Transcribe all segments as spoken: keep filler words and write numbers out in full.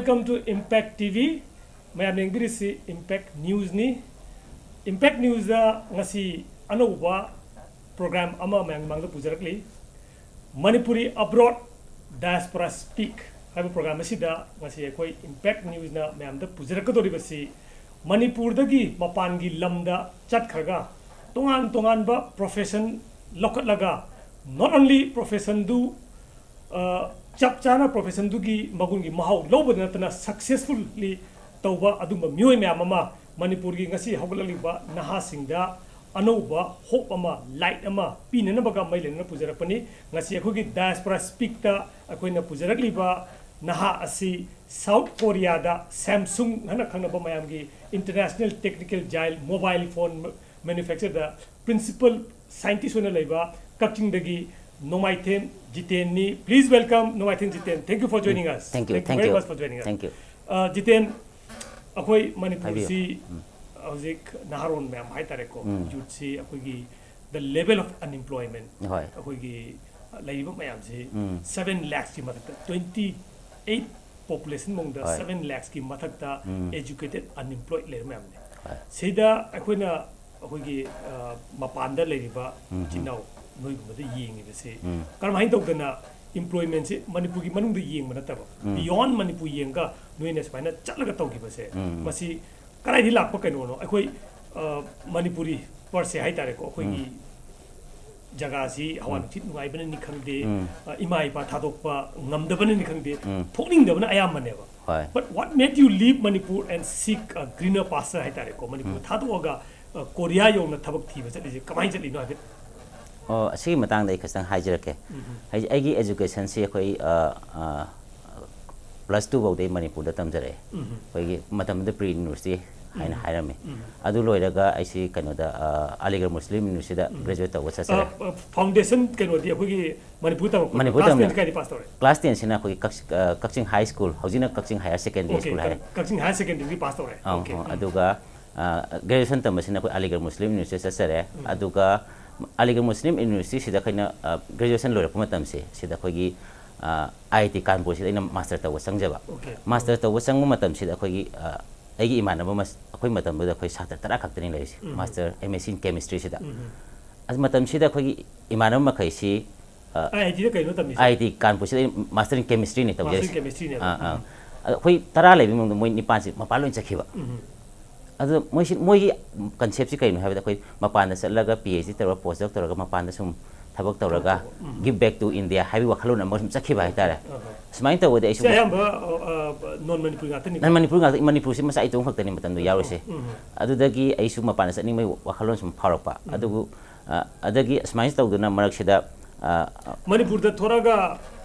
Welcome to Impact T V. ꯃꯌꯥꯝ ꯌꯦꯡꯕꯤꯔꯤꯁꯤ Impact Newsꯅꯤ. Impact Newsꯇ ꯉꯁꯤ ꯑꯅꯧꯕ program ꯑꯃ ꯃꯌꯥꯝꯒꯤ ꯃꯥꯡꯗ ꯄꯨꯖꯔꯛꯂꯤ꯫ Manipuri Abroad, Diaspora Speak ꯍꯥꯏꯕ program ꯑꯁꯤꯗ ꯉꯁꯤ ꯑꯩꯈꯣꯏ Impact Newsꯅ ꯃꯌꯥꯝꯗ ꯄꯨꯖꯔꯛꯀꯗꯧꯔꯤꯕꯁꯤ ꯃꯅꯤꯄꯨꯔꯗꯒꯤ ꯃꯄꯥꯟꯒꯤ ꯂꯝꯗ ꯆꯠꯈ꯭ꯔꯒ ꯇꯣꯉꯥꯟ ꯇꯣꯉꯥꯟꯕ profession ꯂꯧꯈꯠꯂꯒ, not only professionꯗꯨ ꯑ, ꯆꯞ ꯆꯥꯅ professionꯗꯨꯒꯤ ꯃꯒꯨꯟꯒꯤ ꯃꯍꯥꯎ ꯂꯧꯕꯗ ꯅꯠꯇꯅ successfully ꯇꯧꯕ ꯑꯗꯨꯝꯕ ꯃꯤꯑꯣꯏ ꯃꯌꯥꯝ ꯑꯃ ꯃꯅꯤꯄꯨꯔꯒꯤ ꯉꯁꯤ ꯍꯧꯒꯠꯂꯛꯂꯤꯕ ꯅꯍꯥꯁꯤꯡꯗ ꯑꯅꯧꯕ hope ꯑꯃ, light ꯑꯃ ꯄꯤꯅꯅꯕꯒ ꯃꯔꯤ ꯂꯩꯅꯅ ꯄꯨꯖꯔꯛꯄꯅꯤ꯫ ꯉꯁꯤ ꯑꯩꯈꯣꯏꯒꯤ Diaspora Speakꯇ ꯑꯩꯈꯣꯏꯅ ꯄꯨꯖꯔꯛꯂꯤꯕ ꯅꯍꯥ ꯑꯁꯤ South Koreaꯗ Samsung ꯍꯥꯏꯅ ꯈꯪꯅꯕ ꯃꯌꯥꯝꯒꯤ international technical giant mobile phone manufacturerꯗ principal scientist ꯑꯣꯏꯅ ꯂꯩꯕ ꯀꯛꯆꯤꯡꯗꯒꯤ ꯅꯣꯡꯃꯥꯏꯊꯦꯝ ꯖꯤꯇꯦꯟꯅꯤ꯫ Please welcome Nongmaithem Jiten. Thank you for joining us. Thank you, Thank you thank very you. much for joining us. Thank you. ꯑ, ꯖꯤꯇꯦꯟ, ꯑꯩꯈꯣꯏ ꯃꯅꯤꯄꯨꯔꯁꯤ ꯍꯥꯏꯕꯤꯌꯨ. ꯎꯝ. ꯍꯧꯖꯤꯛ ꯅꯍꯥꯔꯣꯟ ꯃꯌꯥꯝ ꯍꯥꯏꯇꯥꯔꯦꯀꯣ, ꯎꯝ. youthꯁꯤ ꯑꯩꯈꯣꯏꯒꯤ the level of unemployment, ꯍꯣꯏ. ꯑꯩꯈꯣꯏꯒꯤ ꯂꯩꯔꯤꯕ ꯃꯌꯥꯝꯁꯤ ꯎꯝ. seven lakhsꯀꯤ ꯃꯊꯛꯇ, twenty eight population ꯃꯅꯨꯡꯗ ꯍꯣꯏ. seven lakhsꯀꯤ ꯃꯊꯛꯇ ꯎꯝ. educated unemployed ꯂꯩꯔ ꯃꯌꯥꯝꯅꯤ꯫ ꯍꯣꯏ. ꯁꯤꯗ ꯑꯩꯈꯣꯏꯅ ꯑꯩꯈꯣꯏꯒꯤ, ꯑ, ꯃꯄꯥꯟꯗ ꯂꯩꯔꯤꯕ ꯎꯝ. ꯏꯆꯤꯟ ꯏꯅꯥꯎ ꯅꯣꯏꯒꯨꯝꯕꯗ ꯌꯦꯡꯉꯤꯕꯁꯤ ꯎꯝ. ꯀꯔꯝꯍꯥꯏꯅ ꯇꯧꯗꯅ employmentꯁꯤ ꯃꯅꯤꯄꯨꯔꯒꯤ ꯃꯅꯨꯡꯗ ꯌꯦꯡꯕ ꯅꯠꯇꯕ, ꯎꯝ. beyond ꯃꯅꯤꯄꯨꯔ ꯌꯦꯡꯉꯒ ꯅꯣꯏꯅ ꯁꯨꯃꯥꯏꯅ ꯆꯠꯂꯒ ꯇꯧꯈꯤꯕꯁꯦ, ꯎꯝ. ꯃꯁꯤ ꯀꯗꯥꯏꯗꯒꯤ ꯂꯥꯛꯄ ꯀꯩꯅꯣꯅꯣ? ꯑꯩꯈꯣꯏ, ꯑ, ꯃꯅꯤꯄꯨꯔꯤ per se ꯍꯥꯏꯇꯥꯔꯦꯀꯣ, ꯑꯩꯈꯣꯏꯒꯤ ꯎꯝ. ꯖꯒꯥꯁꯤ ꯍꯋꯥ ꯎꯝ. ꯅꯨꯡꯁꯤꯠ ꯅꯨꯡꯉꯥꯏꯕꯅꯅꯤ ꯈꯪꯗꯦ, ꯎꯝ. ꯑ, ꯏꯃꯥ ꯏꯄꯥ ꯊꯥꯗꯣꯛꯄ ꯉꯝꯗꯕꯅꯅꯤ ꯈꯪꯗꯦ, ꯎꯝ. ꯊꯣꯛꯅꯤꯡꯗꯕꯅ ꯑꯌꯥꯝꯕꯅꯦꯕ꯫ ꯍꯣꯏ. But what made you leave Manipur and seek a greener pasture ꯍꯥꯏꯇꯥꯔꯦꯀꯣ? ꯃꯅꯤꯄꯨꯔ ꯎꯝ. ꯊꯥꯗꯣꯛꯑꯒ, ꯑ, ꯀꯣꯔꯤꯌꯥ ꯌꯧꯅ ꯊꯕꯛ ꯊꯤꯕ ꯆꯠꯂꯤꯁꯦ ꯀꯃꯥꯏꯅ ꯆꯠꯂꯤꯅꯣ ꯍꯥꯏꯐꯦꯠ? ꯑꯣ, ꯑꯁꯤꯒꯤ ꯃꯇꯥꯡꯗ ꯑꯩ ꯈꯤꯇꯪ ꯍꯥꯏꯖꯔꯛꯀꯦ꯫ ꯎꯝ. ꯍꯥꯏꯗꯤ ꯑꯩꯒꯤ educationꯁꯤ ꯑꯩꯈꯣꯏ, ꯑ, ꯑ, plus two ꯐꯥꯎꯗꯤ ꯑꯩ ꯃꯅꯤꯄꯨꯔꯗ ꯇꯝꯖꯔꯛꯑꯦ꯫ ꯎꯝ. ꯑꯩꯈꯣꯏꯒꯤ ꯃꯇꯝꯗꯨꯗ pre university ꯍꯥꯏꯅ ꯎꯝ. ꯍꯥꯏꯔꯝꯃꯤ꯫ ꯎꯝ. ꯑꯗꯨ ꯂꯣꯏꯔꯒ ꯑꯩꯁꯤ ꯀꯩꯅꯣꯗ, ꯑ, ꯑꯂꯤꯒꯔ ꯃꯨꯁꯂꯤꯝ ꯌꯨꯅꯤꯚꯔꯁꯤꯇꯤꯗ ꯎꯝ. graduate ꯇꯧꯕ ꯆꯠꯆꯔꯦ꯫ ꯑ, ꯑ, foundation ꯀꯩꯅꯣꯗꯤ ꯑꯩꯈꯣꯏꯒꯤ ꯃꯅꯤꯄꯨꯔ ꯇꯝꯃꯛꯄ ꯃꯅꯤꯄꯨꯔ class ꯇꯝꯃꯦ꯫ ten ꯀꯥꯏꯗꯤ pass ꯇꯧꯔꯦ? Class tenꯁꯤꯅ ꯑꯩꯈꯣꯏꯒꯤ ꯀꯛꯆꯤꯡ, ꯑ, ꯀꯛꯆꯤꯡ high school, ꯍꯧꯖꯤꯛꯅ ꯀꯛꯆꯤꯡ higher secondary Okay, school ꯍꯥꯏꯔꯦ꯫ ꯀꯛ-, ꯀꯛꯆꯤꯡ higher secondary pass ꯇꯧꯔꯦ꯫ ꯑꯧ, Okay. ꯑꯧ, ꯎꯝ. ꯑꯗꯨꯒ, ꯑ, graduation ꯇꯝꯕꯁꯤꯅ ꯑꯩꯈꯣꯏ ꯑꯂꯤꯒꯔ ꯃꯨꯁꯂꯤꯝ ꯌꯨꯅꯤꯚꯔꯁꯤꯇꯤ ꯆꯠꯆꯔꯦ꯫ ꯎꯝ. ꯑꯗꯨꯒ ꯑꯂꯤꯒꯔ ꯃꯨꯁꯂꯤꯝ ꯌꯨꯅꯤꯚꯔꯁꯤꯇꯤꯁꯤꯗ ꯑꯩꯈꯣꯏꯅ, ꯑ, graduation ꯂꯣꯏꯔꯛꯄ ꯃꯇꯝꯁꯦ, ꯁꯤꯗ ꯑꯩꯈꯣꯏꯒꯤ ꯑꯥꯏ ꯑꯥꯏ ꯇꯤ ꯀꯥꯟꯄꯨꯔꯁꯤꯗ ꯑꯩꯅ ꯃꯥꯁꯇꯔ ꯇꯧꯕ ꯆꯪꯖꯕ꯫ Okay. ꯃꯥꯁꯇꯔ ꯇꯧꯕ ꯆꯪꯕ ꯃꯇꯝꯁꯤꯗ ꯑꯩꯈꯣꯏꯒꯤ ꯑ, ꯑꯩꯒꯤ ꯏꯃꯥꯟꯅꯕ ꯑꯃ, ꯑꯩꯈꯣꯏ ꯃꯇꯝꯗꯨꯗ ꯑꯩꯈꯣꯏ ꯁꯥꯇ꯭ꯔ ꯇꯔꯥ ꯈꯛꯇꯅꯤ ꯂꯩꯔꯤꯁꯦ꯫ ꯃꯥꯁꯇꯔ ꯑꯦꯝ ꯑꯦꯁ ꯁꯤ ꯏꯟ ꯀꯦꯃꯤꯁꯇ꯭ꯔꯤꯁꯤꯗ꯫ ꯑꯗꯨ ꯃꯇꯝꯁꯤꯗ ꯑꯩꯈꯣꯏꯒꯤ ꯏꯃꯥꯟꯅꯕ ꯃꯈꯩꯁꯤ ꯑ, ꯑꯥꯏ ꯑꯥꯏ ꯇꯤꯗ ꯀꯩꯅꯣ ꯇꯝꯃꯤꯁꯦ? ꯑꯥꯏ ꯑꯥꯏ ꯇꯤ ꯀꯥꯟꯄꯨꯔꯁꯤꯗ ꯑꯩ ꯃꯥꯁꯇꯔ ꯏꯟ ꯀꯦꯃꯤꯁꯇ꯭ꯔꯤꯅꯤ ꯇꯧꯖꯔꯤꯁꯦ꯫ Chemistryꯅꯦꯕ꯫ ꯑꯥ, ꯑꯥ꯫ ꯑꯗ ꯑꯩꯈꯣꯏ ꯇꯔꯥ ꯂꯩꯕ ꯃꯅꯨꯡꯗ ꯃꯣꯏ ꯅꯤꯄꯥꯟꯁꯤ ꯃꯄꯥꯟ ꯂꯣꯏ ꯆꯠꯈꯤꯕ꯫ ꯑꯗꯨ ꯃꯣꯏꯁꯤ, ꯃꯣꯏꯒꯤ ꯀꯟꯁꯦꯞꯁꯤ ꯀꯩꯅꯣ ꯍꯥꯏꯕꯗ ꯑꯩꯈꯣꯏ ꯃꯄꯥꯟꯗ ꯆꯠꯂꯒ ꯄꯤ ꯑꯩꯆ ꯗꯤ ꯇꯧꯔꯒ ꯄꯣꯁ ꯗꯣꯛ ꯇꯧꯔꯒ ꯃꯄꯥꯟꯗ ꯁꯨꯝ ꯊꯕꯛ ꯇꯧꯔꯒ give back to India ꯍꯥꯏꯕꯒꯤ ꯋꯥꯈꯜꯂꯣꯟ ꯑꯃ ꯁꯨꯝ ꯆꯠꯈꯤꯕ ꯍꯥꯏꯇꯥꯔꯦ꯫ ꯁꯨꯃꯥꯏꯅ ꯇꯧꯕꯗꯤ ꯑꯩꯁꯨ ꯁꯤ ꯑꯌꯥꯝꯕ ꯅꯣꯟ ꯃꯅꯤꯄꯨꯔ ꯉꯥꯛꯇꯅꯤ꯫ ꯅꯟ ꯃꯅꯤꯄꯨꯔ ꯉꯥꯛꯇ, ꯃꯅꯤꯄꯨꯔꯁꯤ ꯃꯆꯥ ꯏꯇꯣꯝ ꯈꯛꯇꯅꯤ ꯃꯇꯝꯗꯨ ꯌꯥꯎꯔꯤꯁꯦ꯫ ꯑꯗꯨꯗꯒꯤ ꯑꯩꯁꯨ ꯃꯄꯥꯟꯗ ꯆꯠꯅꯤꯡꯕꯒꯤ ꯋꯥꯈꯜꯂꯣꯟ ꯁꯨꯝ ꯐꯥꯎꯔꯛꯄ꯫ ꯑꯗꯨꯕꯨ ꯑ, ꯑꯗꯒꯤ ꯑꯁꯨꯃꯥꯏꯅ ꯇꯧꯗꯅ ꯃꯔꯛꯁꯤꯗ ꯑ, ꯃꯅꯤꯄꯨꯔꯗ ꯊꯣꯔꯛꯑꯒ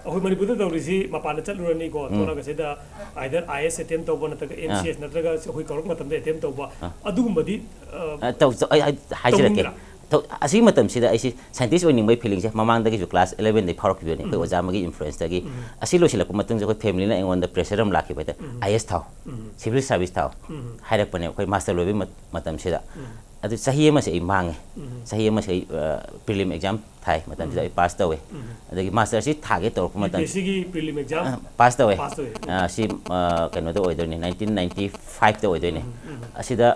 ꯑꯩꯈꯣꯏ ꯃꯅꯤꯄꯨꯔꯗ ꯇꯧꯔꯤꯁꯤ ꯃꯄꯥꯟꯗ ꯆꯠꯂꯨꯔꯅꯤꯀꯣ꯫ ꯊꯣꯔꯛꯑꯒ ꯁꯤꯗ either I A S attempt ꯇꯧꯕ ꯅꯠꯇ꯭ꯔꯒ M C S ꯅꯠꯇ꯭ꯔꯒ ꯑꯩꯈꯣꯏ ꯀꯧꯔꯛꯄ ꯃꯇꯝꯗ attempt ꯇꯧꯕ ꯑꯗꯨꯒꯨꯝꯕꯗꯤ ꯑ, ꯑ, ꯇꯧ-, ꯇꯧ-, ꯑꯩ ꯍꯥꯏ-, ꯍꯥꯏꯖꯔꯛꯀꯦ꯫ ꯇꯧꯅꯤꯡꯗ꯭ꯔꯥ? ꯇꯧ-, ꯑꯁꯤꯒꯤ ꯃꯇꯝꯁꯤꯗ ꯑꯩꯁꯤ ꯁꯥꯏꯟꯇꯤꯁ ꯑꯣꯏꯅꯤꯡꯕꯒꯤ ꯐꯤꯂꯤꯡꯁꯦ ꯃꯃꯥꯡꯗꯒꯤꯁꯨ ꯀ꯭ꯂꯥꯁ ꯏꯂꯚꯦꯟꯗꯒꯤ ꯐꯥꯎꯔꯛꯈꯤꯕꯅꯤ꯫ ꯑꯩꯈꯣꯏ ꯑꯣꯖꯥ ꯑꯃꯒꯤ ꯏꯟꯐ꯭ꯂꯨꯌꯦꯟꯁꯇꯒꯤ꯫ ꯑꯁꯤ ꯂꯣꯏꯁꯤꯜꯂꯛꯄ ꯃꯇꯨꯡꯗ ꯑꯩꯈꯣꯏ ꯐꯦꯃꯤꯂꯤꯅ ꯑꯩꯉꯣꯟꯗ ꯄ꯭ꯔꯦꯁꯔ ꯑꯃ ꯂꯥꯛꯈꯤꯕ ꯍꯥꯏꯇꯥꯔꯦ꯫ ꯑꯥꯏ ꯑꯦꯁ ꯊꯥꯎ, ꯁꯤꯚꯤꯜ ꯁꯥꯔꯚꯤꯁ ꯊꯥꯎ ꯍꯥꯏꯔꯛꯄꯅꯦ ꯑꯩꯈꯣꯏ ꯃꯥꯁꯇꯔ ꯂꯣꯏꯕꯒꯤ ꯃꯠ-, ꯃꯇꯝꯁꯤꯗ꯫ ꯑꯗꯨ ꯆꯍꯤ ꯑꯃꯁꯦ ꯑꯩ ꯃꯥꯡꯉꯦ꯫ ꯆꯍꯤ ꯑꯃꯁꯦ ꯑꯩ ꯄ꯭ꯔꯤꯂꯤꯝ ꯑꯦꯛꯖꯥꯝ ꯊꯥꯏ꯫ ꯃꯇꯝꯁꯤꯗ ꯑꯩ ꯄꯥꯁ ꯇꯧꯋꯦ꯫ ꯑꯗꯒꯤ ꯃꯥꯁꯇꯔꯁꯤ ꯊꯥꯒꯦ ꯇꯧꯔꯛꯄ ꯃꯇꯝ ꯌꯨ ꯄꯤ ꯑꯦꯁ ꯁꯤꯒꯤ ꯄ꯭ꯔꯤꯂꯤꯝ ꯑꯦꯛꯖꯥꯝ ꯄꯥꯁ ꯇꯧꯋꯦ꯫ ꯄꯥꯁ ꯇꯧꯋꯦ꯫ ꯑ, ꯁꯤ ꯑ, ꯀꯩꯅꯣꯗ ꯑꯣꯏꯗꯣꯏꯅꯦ, ꯅꯥꯏꯟꯇꯤꯟ ꯅꯥꯏꯟꯇꯤ ꯐꯥꯏꯚꯇ ꯑꯣꯏꯗꯣꯏꯅꯦ꯫ ꯑꯁꯤꯗ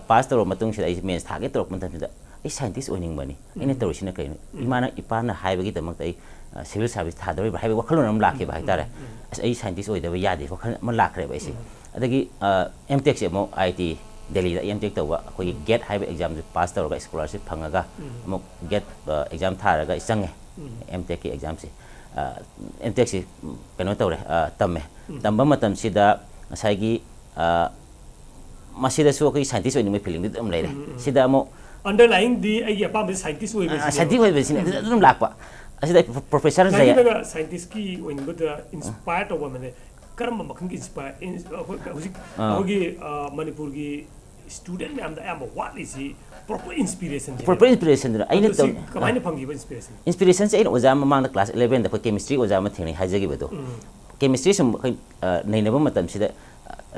ꯄꯥꯁ ꯇꯧꯔꯕ ꯃꯇꯨꯡꯁꯤꯗ ꯑꯩꯁꯦ ꯃꯦꯟꯁ ꯊꯥꯒꯦ ꯇꯧꯔꯛꯄ ꯃꯇꯝꯁꯤꯗ ꯑꯩ ꯁꯥꯏꯟꯇꯤꯁ ꯑꯣꯏꯅꯤꯡꯕꯅꯤ, ꯑꯩꯅ ꯇꯧꯔꯤꯁꯤꯅ ꯀꯩꯅꯣ? ꯏꯃꯥꯅ, ꯏꯄꯥꯅ ꯍꯥꯏꯕꯒꯤꯗꯃꯛꯇ ꯑꯩ ꯁꯤꯚꯤꯜ ꯁꯥꯔꯚꯤꯁ ꯊꯥꯗꯧꯔꯤꯕ꯭ꯔꯥ ꯍꯥꯏꯕꯒꯤ ꯋꯥꯈꯜꯂꯣꯟ ꯑꯃ ꯂꯥꯛꯈꯤꯕ ꯍꯥꯏꯇꯥꯔꯦ꯫ ꯑꯁ, ꯑꯩ ꯁꯥꯏꯟꯇꯤꯁ ꯑꯣꯏꯗꯕ ꯌꯥꯗꯦ ꯋꯥꯈꯜ ꯑꯃ ꯂꯥꯛꯈ꯭ꯔꯦꯕ ꯑꯩꯁꯦ꯫ ꯑꯗꯒꯤ ꯑꯦꯝ ꯇꯦꯛꯁꯦ ꯑꯃꯨꯛ ꯑꯥꯏ ꯑꯥꯏ ꯇꯤ ꯗꯦꯜꯂꯤꯗ ꯑꯦꯝ ꯇꯦꯛ ꯇꯧꯕ, ꯑꯩꯈꯣꯏꯒꯤ ꯒꯦꯠ ꯍꯥꯏꯕ ꯑꯦꯛꯖꯥꯝꯁꯦ ꯄꯥꯁ ꯇꯧꯔꯒ ꯁ꯭ꯀꯣꯂꯥꯔꯁꯤꯞ ꯐꯪꯉꯒ ꯑꯃꯨꯛ ꯒꯦꯠ ꯑꯦꯛꯖꯥꯝ ꯊꯥꯔꯒ ꯑꯩ ꯆꯪꯉꯦ꯫ ꯑꯦꯝ ꯇꯦꯛꯀꯤ ꯑꯦꯛꯖꯥꯝꯁꯦ, ꯑꯦꯝ ꯇꯦꯛꯁꯤ ꯀꯩꯅꯣ ꯇꯧꯔꯦ, ꯑ, ꯇꯝꯃꯦ꯫ ꯇꯝꯕ ꯃꯇꯝꯁꯤꯗ ꯉꯁꯥꯏꯒꯤ ꯑ, ꯃꯁꯤꯗꯁꯨ ꯑꯩꯈꯣꯏ ꯁꯥꯏꯟꯇꯤꯁ ꯑꯣꯏꯅꯤꯡꯕꯒꯤ ꯐꯤꯂꯤꯡꯗꯤ ꯑꯗꯨꯝ ꯂꯩꯔꯦ꯫ ꯁꯤꯗ ꯑꯃꯨꯛ ꯑꯟꯗꯔꯂꯥꯏꯟꯗꯤ ꯑꯩꯒꯤ ꯑꯄꯥꯝꯕꯁꯤ ꯁꯥꯏꯟꯇꯤꯁ ꯑꯣꯏꯕꯁꯤꯅꯦꯕ꯫ ꯁꯥꯏꯟꯇꯤꯁ ꯑꯣꯏꯕꯁꯤꯅ ꯑꯗꯨꯗ ꯑꯗꯨꯝ ꯂꯥꯛꯄ꯫ ꯑꯁꯤꯗ ꯄ꯭ꯔꯣꯐꯦꯁꯔ ꯖꯌ ꯅꯪꯒꯤꯗꯒ ꯁꯥꯏꯟꯇꯤꯁꯀꯤ ꯑꯣꯏꯅꯤꯡꯕꯗ ꯏꯟꯁꯄꯥꯌꯔ ꯇꯧꯕ ꯑꯃꯅꯦ꯫ ꯀꯔꯝꯕ ꯃꯈꯜꯒꯤ ꯏꯟꯁꯄꯥꯌꯔ, ꯍꯧꯖꯤꯛ ꯑꯥ꯫ ꯑꯩꯈꯣꯏꯒꯤ ꯑ, ꯃꯅꯤꯄꯨꯔꯒꯤ ꯁ꯭ꯇꯨꯗꯦꯟ ꯃꯌꯥꯝꯗ ꯑꯌꯥꯝꯕ ꯋꯥꯠꯂꯤꯁꯤ ꯄ꯭ꯔꯣꯄꯔ ꯏꯟꯁꯄꯤꯔꯦꯁꯟꯁꯤ꯫ ꯄ꯭ꯔꯣꯄꯔ ꯏꯟꯁꯄꯤꯔꯦꯁꯟꯗꯨꯅ ꯑꯩꯅ ꯇꯧ-, ꯀꯃꯥꯏꯅ ꯐꯪꯈꯤꯕ ꯏꯟꯁꯄꯤꯔꯦꯁꯟ? ꯏꯟꯁꯄꯤꯔꯦꯁꯟꯁꯦ ꯑꯩꯅ ꯑꯣꯖꯥ ꯃꯃꯥꯡꯗ ꯀ꯭ꯂꯥꯁ ꯏꯂꯚꯦꯟꯗ ꯑꯩꯈꯣꯏ ꯀꯦꯃꯤꯁꯇ꯭ꯔꯤ ꯑꯣꯖꯥ ꯑꯃ ꯊꯦꯡꯅꯩ ꯍꯥꯏꯖꯈꯤꯕꯗꯣ꯫ ꯀꯦꯃꯤꯁꯇ꯭ꯔꯤ ꯁꯨꯝ ꯑꯩꯈꯣꯏ, ꯑ, ꯅꯩꯅꯕ ꯃꯇꯝꯁꯤꯗ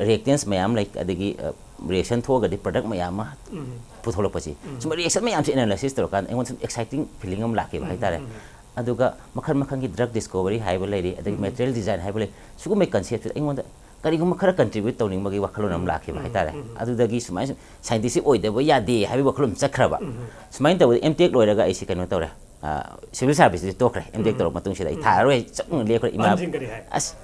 ꯔꯤꯌꯦꯛꯇꯦꯟꯁ ꯃꯌꯥꯝ ꯂꯩ, ꯑꯗꯒꯤ ꯔꯤꯌꯦꯛꯁꯟ ꯊꯣꯛꯑꯒꯗꯤ ꯄ꯭ꯔꯗꯛ ꯃꯌꯥꯝ ꯑꯃ ꯄꯨꯊꯣꯛꯂꯛꯄꯁꯤ꯫ ꯁꯨꯝ ꯔꯤꯌꯦꯛꯁꯟ ꯃꯌꯥꯝꯁꯦ ꯑꯦꯅꯥꯂꯥꯏꯁꯤꯁ ꯇꯧꯔꯀꯥꯟꯗ ꯑꯩꯉꯣꯟꯗ ꯁꯨꯝ ꯑꯦꯛꯁꯥꯏꯇꯤꯡ ꯐꯤꯂꯤꯡ ꯑꯃ ꯂꯥꯛꯈꯤꯕ ꯍꯥꯏꯇꯥꯔꯦ꯫ ꯑꯗꯨꯒ ꯃꯈꯜ ꯃꯈꯜꯒꯤ drug discovery ꯍꯥꯏꯕ ꯂꯩꯔꯤ, ꯑꯗꯒꯤ material design ꯍꯥꯏꯕ ꯂꯩ꯫ ꯁꯤꯒꯨꯝꯕꯒꯤ concept ꯁꯤꯗ ꯑꯩꯉꯣꯟꯗ ꯀꯔꯤꯒꯨꯝꯕ ꯈꯔ contribute ꯇꯧꯅꯤꯡꯕꯒꯤ ꯋꯥꯈꯜꯂꯣꯟ ꯑꯃ ꯂꯥꯛꯈꯤꯕ ꯍꯥꯏꯇꯥꯔꯦ꯫ ꯑꯗꯨꯗꯒꯤ ꯁꯨꯃꯥꯏꯅ scientist ꯁꯤ ꯑꯣꯏꯗꯕ ꯌꯥꯗꯦ ꯍꯥꯏꯕꯒꯤ ꯋꯥꯈꯜꯂꯣꯟ ꯆꯠꯈ꯭ꯔꯕ꯫ ꯁꯨꯃꯥꯏꯅ ꯇꯧꯕꯗ M.Tech ꯂꯣꯏꯔꯒ ꯑꯩꯁꯤ ꯀꯩꯅꯣ ꯇꯧꯔꯦ, civil service ꯁꯤ ꯇꯣꯛꯈ꯭ꯔꯦ꯫ M.Tech ꯇꯧꯔꯕ ꯃꯇꯨꯡꯁꯤꯗ ꯑꯩ ꯊꯥꯔꯔꯣꯏ, ꯆꯞ ꯌꯨꯡꯅ ꯂꯦꯞꯈ꯭ꯔꯦ꯫ ꯏꯃꯥ, ꯑꯍꯟꯁꯤꯡ ꯀꯔꯤ ꯍꯥꯏ? "ꯑꯁ,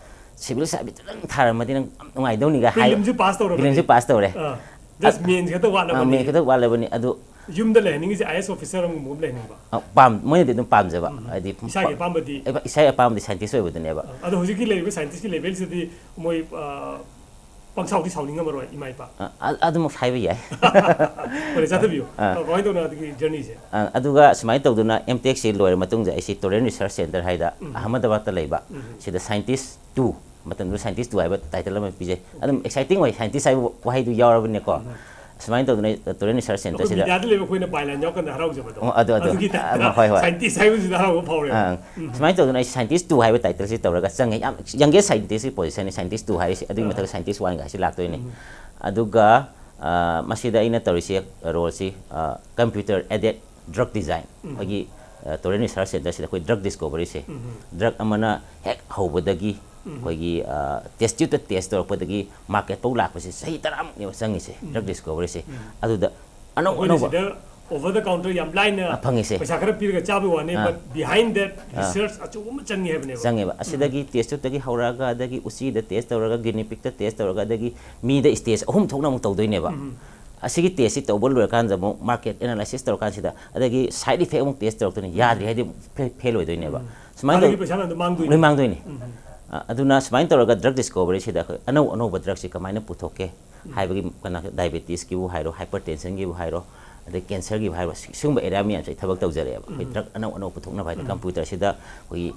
civil service ꯇꯪ ꯊꯥꯔꯝꯃꯗꯤ ꯅꯪ ꯌꯥꯝ ꯅꯨꯡꯉꯥꯏꯗꯧꯅꯤꯒ" ꯍꯥꯏ꯫ Prelim ꯁꯨ pass ꯇꯧꯔꯕꯅꯤ꯫ Prelim ꯁꯨ pass ꯇꯧꯔꯦ꯫ ꯑꯥ, just main ꯈꯛꯇ ꯋꯥꯠꯂꯕꯅꯤ꯫ Main ꯈꯛꯇ ꯋꯥꯠꯂꯕꯅꯤ꯫ ꯑꯗꯨ ꯌꯨꯝꯗ ꯂꯩꯍꯟꯅꯤꯡꯉꯤꯁꯦ IAS officer ꯑꯃꯒꯨꯝꯕ ꯑꯃ ꯂꯩꯍꯟꯅꯤꯡꯕ꯫ ꯑ, ꯄꯥꯝ-, ꯃꯣꯏꯅꯗꯤ ꯑꯗꯨꯝ ꯄꯥꯝꯖꯕ꯫ ꯍꯥꯏꯗꯤ ꯏꯁꯥꯒꯤ ꯑꯄꯥꯝꯕꯗꯤ? ꯑꯦ, ꯏꯁꯥꯒꯤ ꯑꯄꯥꯝꯕꯗꯤ scientist ꯑꯣꯏꯕꯗꯨꯅꯦꯕ꯫ ꯑ, ꯑꯗꯣ ꯍꯧꯖꯤꯛꯀꯤ ꯂꯩꯔꯤꯕ scientist ꯀꯤ level ꯁꯤꯗꯤ ꯃꯣꯏ, ꯑ, ꯄꯪꯁꯥꯎꯗꯤ ꯁꯥꯎꯅꯤꯡꯉꯝꯃꯔꯣꯏ ꯏꯃꯥ ꯏꯄꯥ꯫ ꯑ, ꯑ, ꯑꯗꯨꯃꯛ ꯍꯥꯏꯕ ꯌꯥꯏ꯫ ꯍꯣꯏ, ꯆꯠꯊꯕꯤꯌꯨ꯫ ꯑ, ꯀꯃꯥꯏꯅ ꯇꯧꯅ ꯑꯗꯨꯒꯤ journey ꯁꯦ? ꯑ, ꯑꯗꯨꯒ ꯁꯨꯃꯥꯏꯅ ꯇꯧꯗꯅ M.Tech ꯁꯤ ꯂꯣꯏꯔ ꯃꯇꯨꯡꯗ ꯑꯩꯁꯤ Torrent Research Center ꯍꯥꯏꯗ ꯑꯍꯃꯗꯕꯥꯗꯇ ꯂꯩꯕ, ꯁꯤꯗ scientist two, ꯃꯇꯝꯗꯨꯗ scientist two ꯍꯥꯏꯕ title ꯑꯃ ꯄꯤꯖꯩ꯫ ꯑꯗꯨꯝ exciting ꯑꯣꯏ, scientist ꯍꯥꯏꯕ ꯋꯥꯍꯩꯗꯨ ꯌꯥꯎꯔꯕꯅꯤꯅꯀꯣ꯫ ꯁꯨꯃꯥꯏꯅ ꯇꯧꯗꯅ, ꯑ, Torrent Research Center ꯑꯩꯈꯣꯏ ꯁꯤꯗ media ꯗ ꯂꯩꯕ ꯑꯩꯈꯣꯏꯅ byline ꯌꯥꯎꯔꯀꯥꯟꯗ ꯍꯔꯥꯎꯖꯕꯗꯣ꯫ ꯑꯣ, ꯑꯗꯨ, ꯑꯗꯨ꯫ ꯑꯗꯨꯒꯤ type ꯇ ꯑ, ꯍꯣꯏ, ꯍꯣꯏ꯫ Scientist ꯍꯥꯏꯕꯁꯤꯗ ꯍꯔꯥꯎꯕ ꯐꯥꯎꯔꯦꯕ꯫ ꯑꯪ꯫ ꯁꯨꯃꯥꯏꯅ ꯇꯧꯗꯅ ꯑꯩ scientist two ꯍꯥꯏꯕ title ꯁꯤ ꯇꯧꯔꯒ ꯆꯪꯉꯦ꯫ ꯌꯥꯝ youngest scientist ꯀꯤ position ꯅꯤ, scientist two ꯍꯥꯏꯔꯤꯁꯦ꯫ ꯑꯗꯨꯒꯤ ꯃꯊꯛꯇ scientist one ꯒ ꯍꯥꯏꯁꯤ ꯂꯥꯛꯇꯣꯏꯅꯦ꯫ ꯑꯗꯨꯒ, ꯑ, ꯃꯁꯤꯗ ꯑꯩꯅ ꯇꯧꯔꯤꯁꯦ, role ꯁꯤ, ꯑ, computer aided drug design꯫ ꯑꯩꯈꯣꯏꯒꯤ, ꯑ, Torrent Research Center ꯁꯤꯗ ꯑꯩꯈꯣꯏ drug discovery ꯁꯦ, drug ꯑꯃꯅ ꯍꯦꯛ ꯍꯧꯕꯗꯒꯤ ꯑꯩꯈꯣꯏꯒꯤ, ꯑ, test tube ꯇ test ꯇꯧꯔꯛꯄꯗꯒꯤ market ꯐꯥꯎ ꯂꯥꯛꯄꯁꯦ ꯆꯍꯤ ꯇꯔꯥꯃꯨꯛꯅꯦꯕ ꯆꯪꯉꯤꯁꯦ, drug discovery ꯁꯦ꯫ ꯑꯗꯨꯗ ꯑꯅꯧ ꯑꯩꯈꯣꯏꯅ ꯑꯅꯧꯕ ꯁꯤꯗ over the counter ꯌꯥꯝ ꯂꯥꯏꯅ ꯑ, ꯐꯪꯉꯤꯁꯦ꯫ ꯄꯩꯁꯥ ꯈꯔ ꯄꯤꯔꯒ ꯆꯥꯕꯒꯤ ꯋꯥꯅꯤ, ꯑ꯫ But behind that ꯑ꯫ Research ꯑꯆꯧꯕ ꯑꯃ ꯆꯪꯉꯤ ꯍꯥꯏꯕꯅꯦꯕ꯫ ꯆꯪꯉꯦꯕ꯫ ꯑꯁꯤꯗꯒꯤ test tube ꯇꯒꯤ ꯍꯧꯔꯛꯑꯒ, ꯑꯗꯒꯤ ꯎꯆꯤꯗ test ꯇꯧꯔꯒ, guinea pig ꯇ test ꯇꯧꯔꯒ, ꯑꯗꯒꯤ ꯃꯤꯗ stage ꯑꯍꯨꯝ ꯊꯣꯛꯅ ꯑꯃꯨꯛ ꯇꯧꯗꯣꯏꯅꯦꯕ꯫ ꯑꯁꯤꯒꯤ test ꯁꯤ ꯇꯧꯕ ꯂꯣꯏꯔꯀꯥꯟꯗ ꯑꯃꯨꯛ market analysis ꯇꯧꯔꯀꯥꯟꯁꯤꯗ, ꯑꯗꯒꯤ side effect ꯑꯃꯨꯛ test ꯇꯧꯔꯛꯇꯣꯏꯅꯤ, ꯌꯥꯗ꯭ꯔꯦ ꯍꯥꯏꯗꯤ ꯐꯦ-, fail ꯑꯣꯏꯗꯣꯏꯅꯦꯕ꯫ ꯁꯨꯃꯥꯏꯅ ꯍꯥꯟꯅꯒꯤ ꯇꯧ-, ꯄꯩꯁꯥ ꯃꯌꯥꯝꯗꯣ ꯃꯥꯡꯗꯣꯏꯅꯦ꯫ ꯂꯣꯏ ꯃꯥꯡꯗꯣꯏꯅꯤ꯫ ꯑ, ꯑꯗꯨꯅ ꯁꯨꯃꯥꯏꯅ ꯇꯧꯔꯒ drug discovery ꯁꯤꯗ ꯑꯩꯈꯣꯏ ꯑꯅꯧ ꯑꯅꯧꯕ drug ꯁꯤ ꯀꯃꯥꯏꯅ ꯄꯨꯊꯣꯛꯀꯦ ꯍꯥꯏꯕꯒꯤ, ꯀꯩꯅꯣ, diabetes ꯀꯤꯕꯨ ꯍꯥꯏꯔꯣ, hypertension ꯒꯤꯕꯨ ꯍꯥꯏꯔꯣ, ꯑꯗꯩ cancer ꯒꯤꯕꯨ ꯍꯥꯏꯔꯣ, ꯁꯤ-, ꯁꯤꯒꯨꯝꯕ area ꯃꯌꯥꯝꯁꯦ ꯑꯩ ꯊꯕꯛ ꯇꯧꯖꯔꯛꯑꯦꯕ꯫ ꯑꯩꯈꯣꯏ drug ꯑꯅꯧ ꯑꯅꯧꯕ ꯄꯨꯊꯣꯛꯅꯕ ꯍꯥꯏꯗꯤ computer ꯁꯤꯗ ꯑꯩꯈꯣꯏꯒꯤ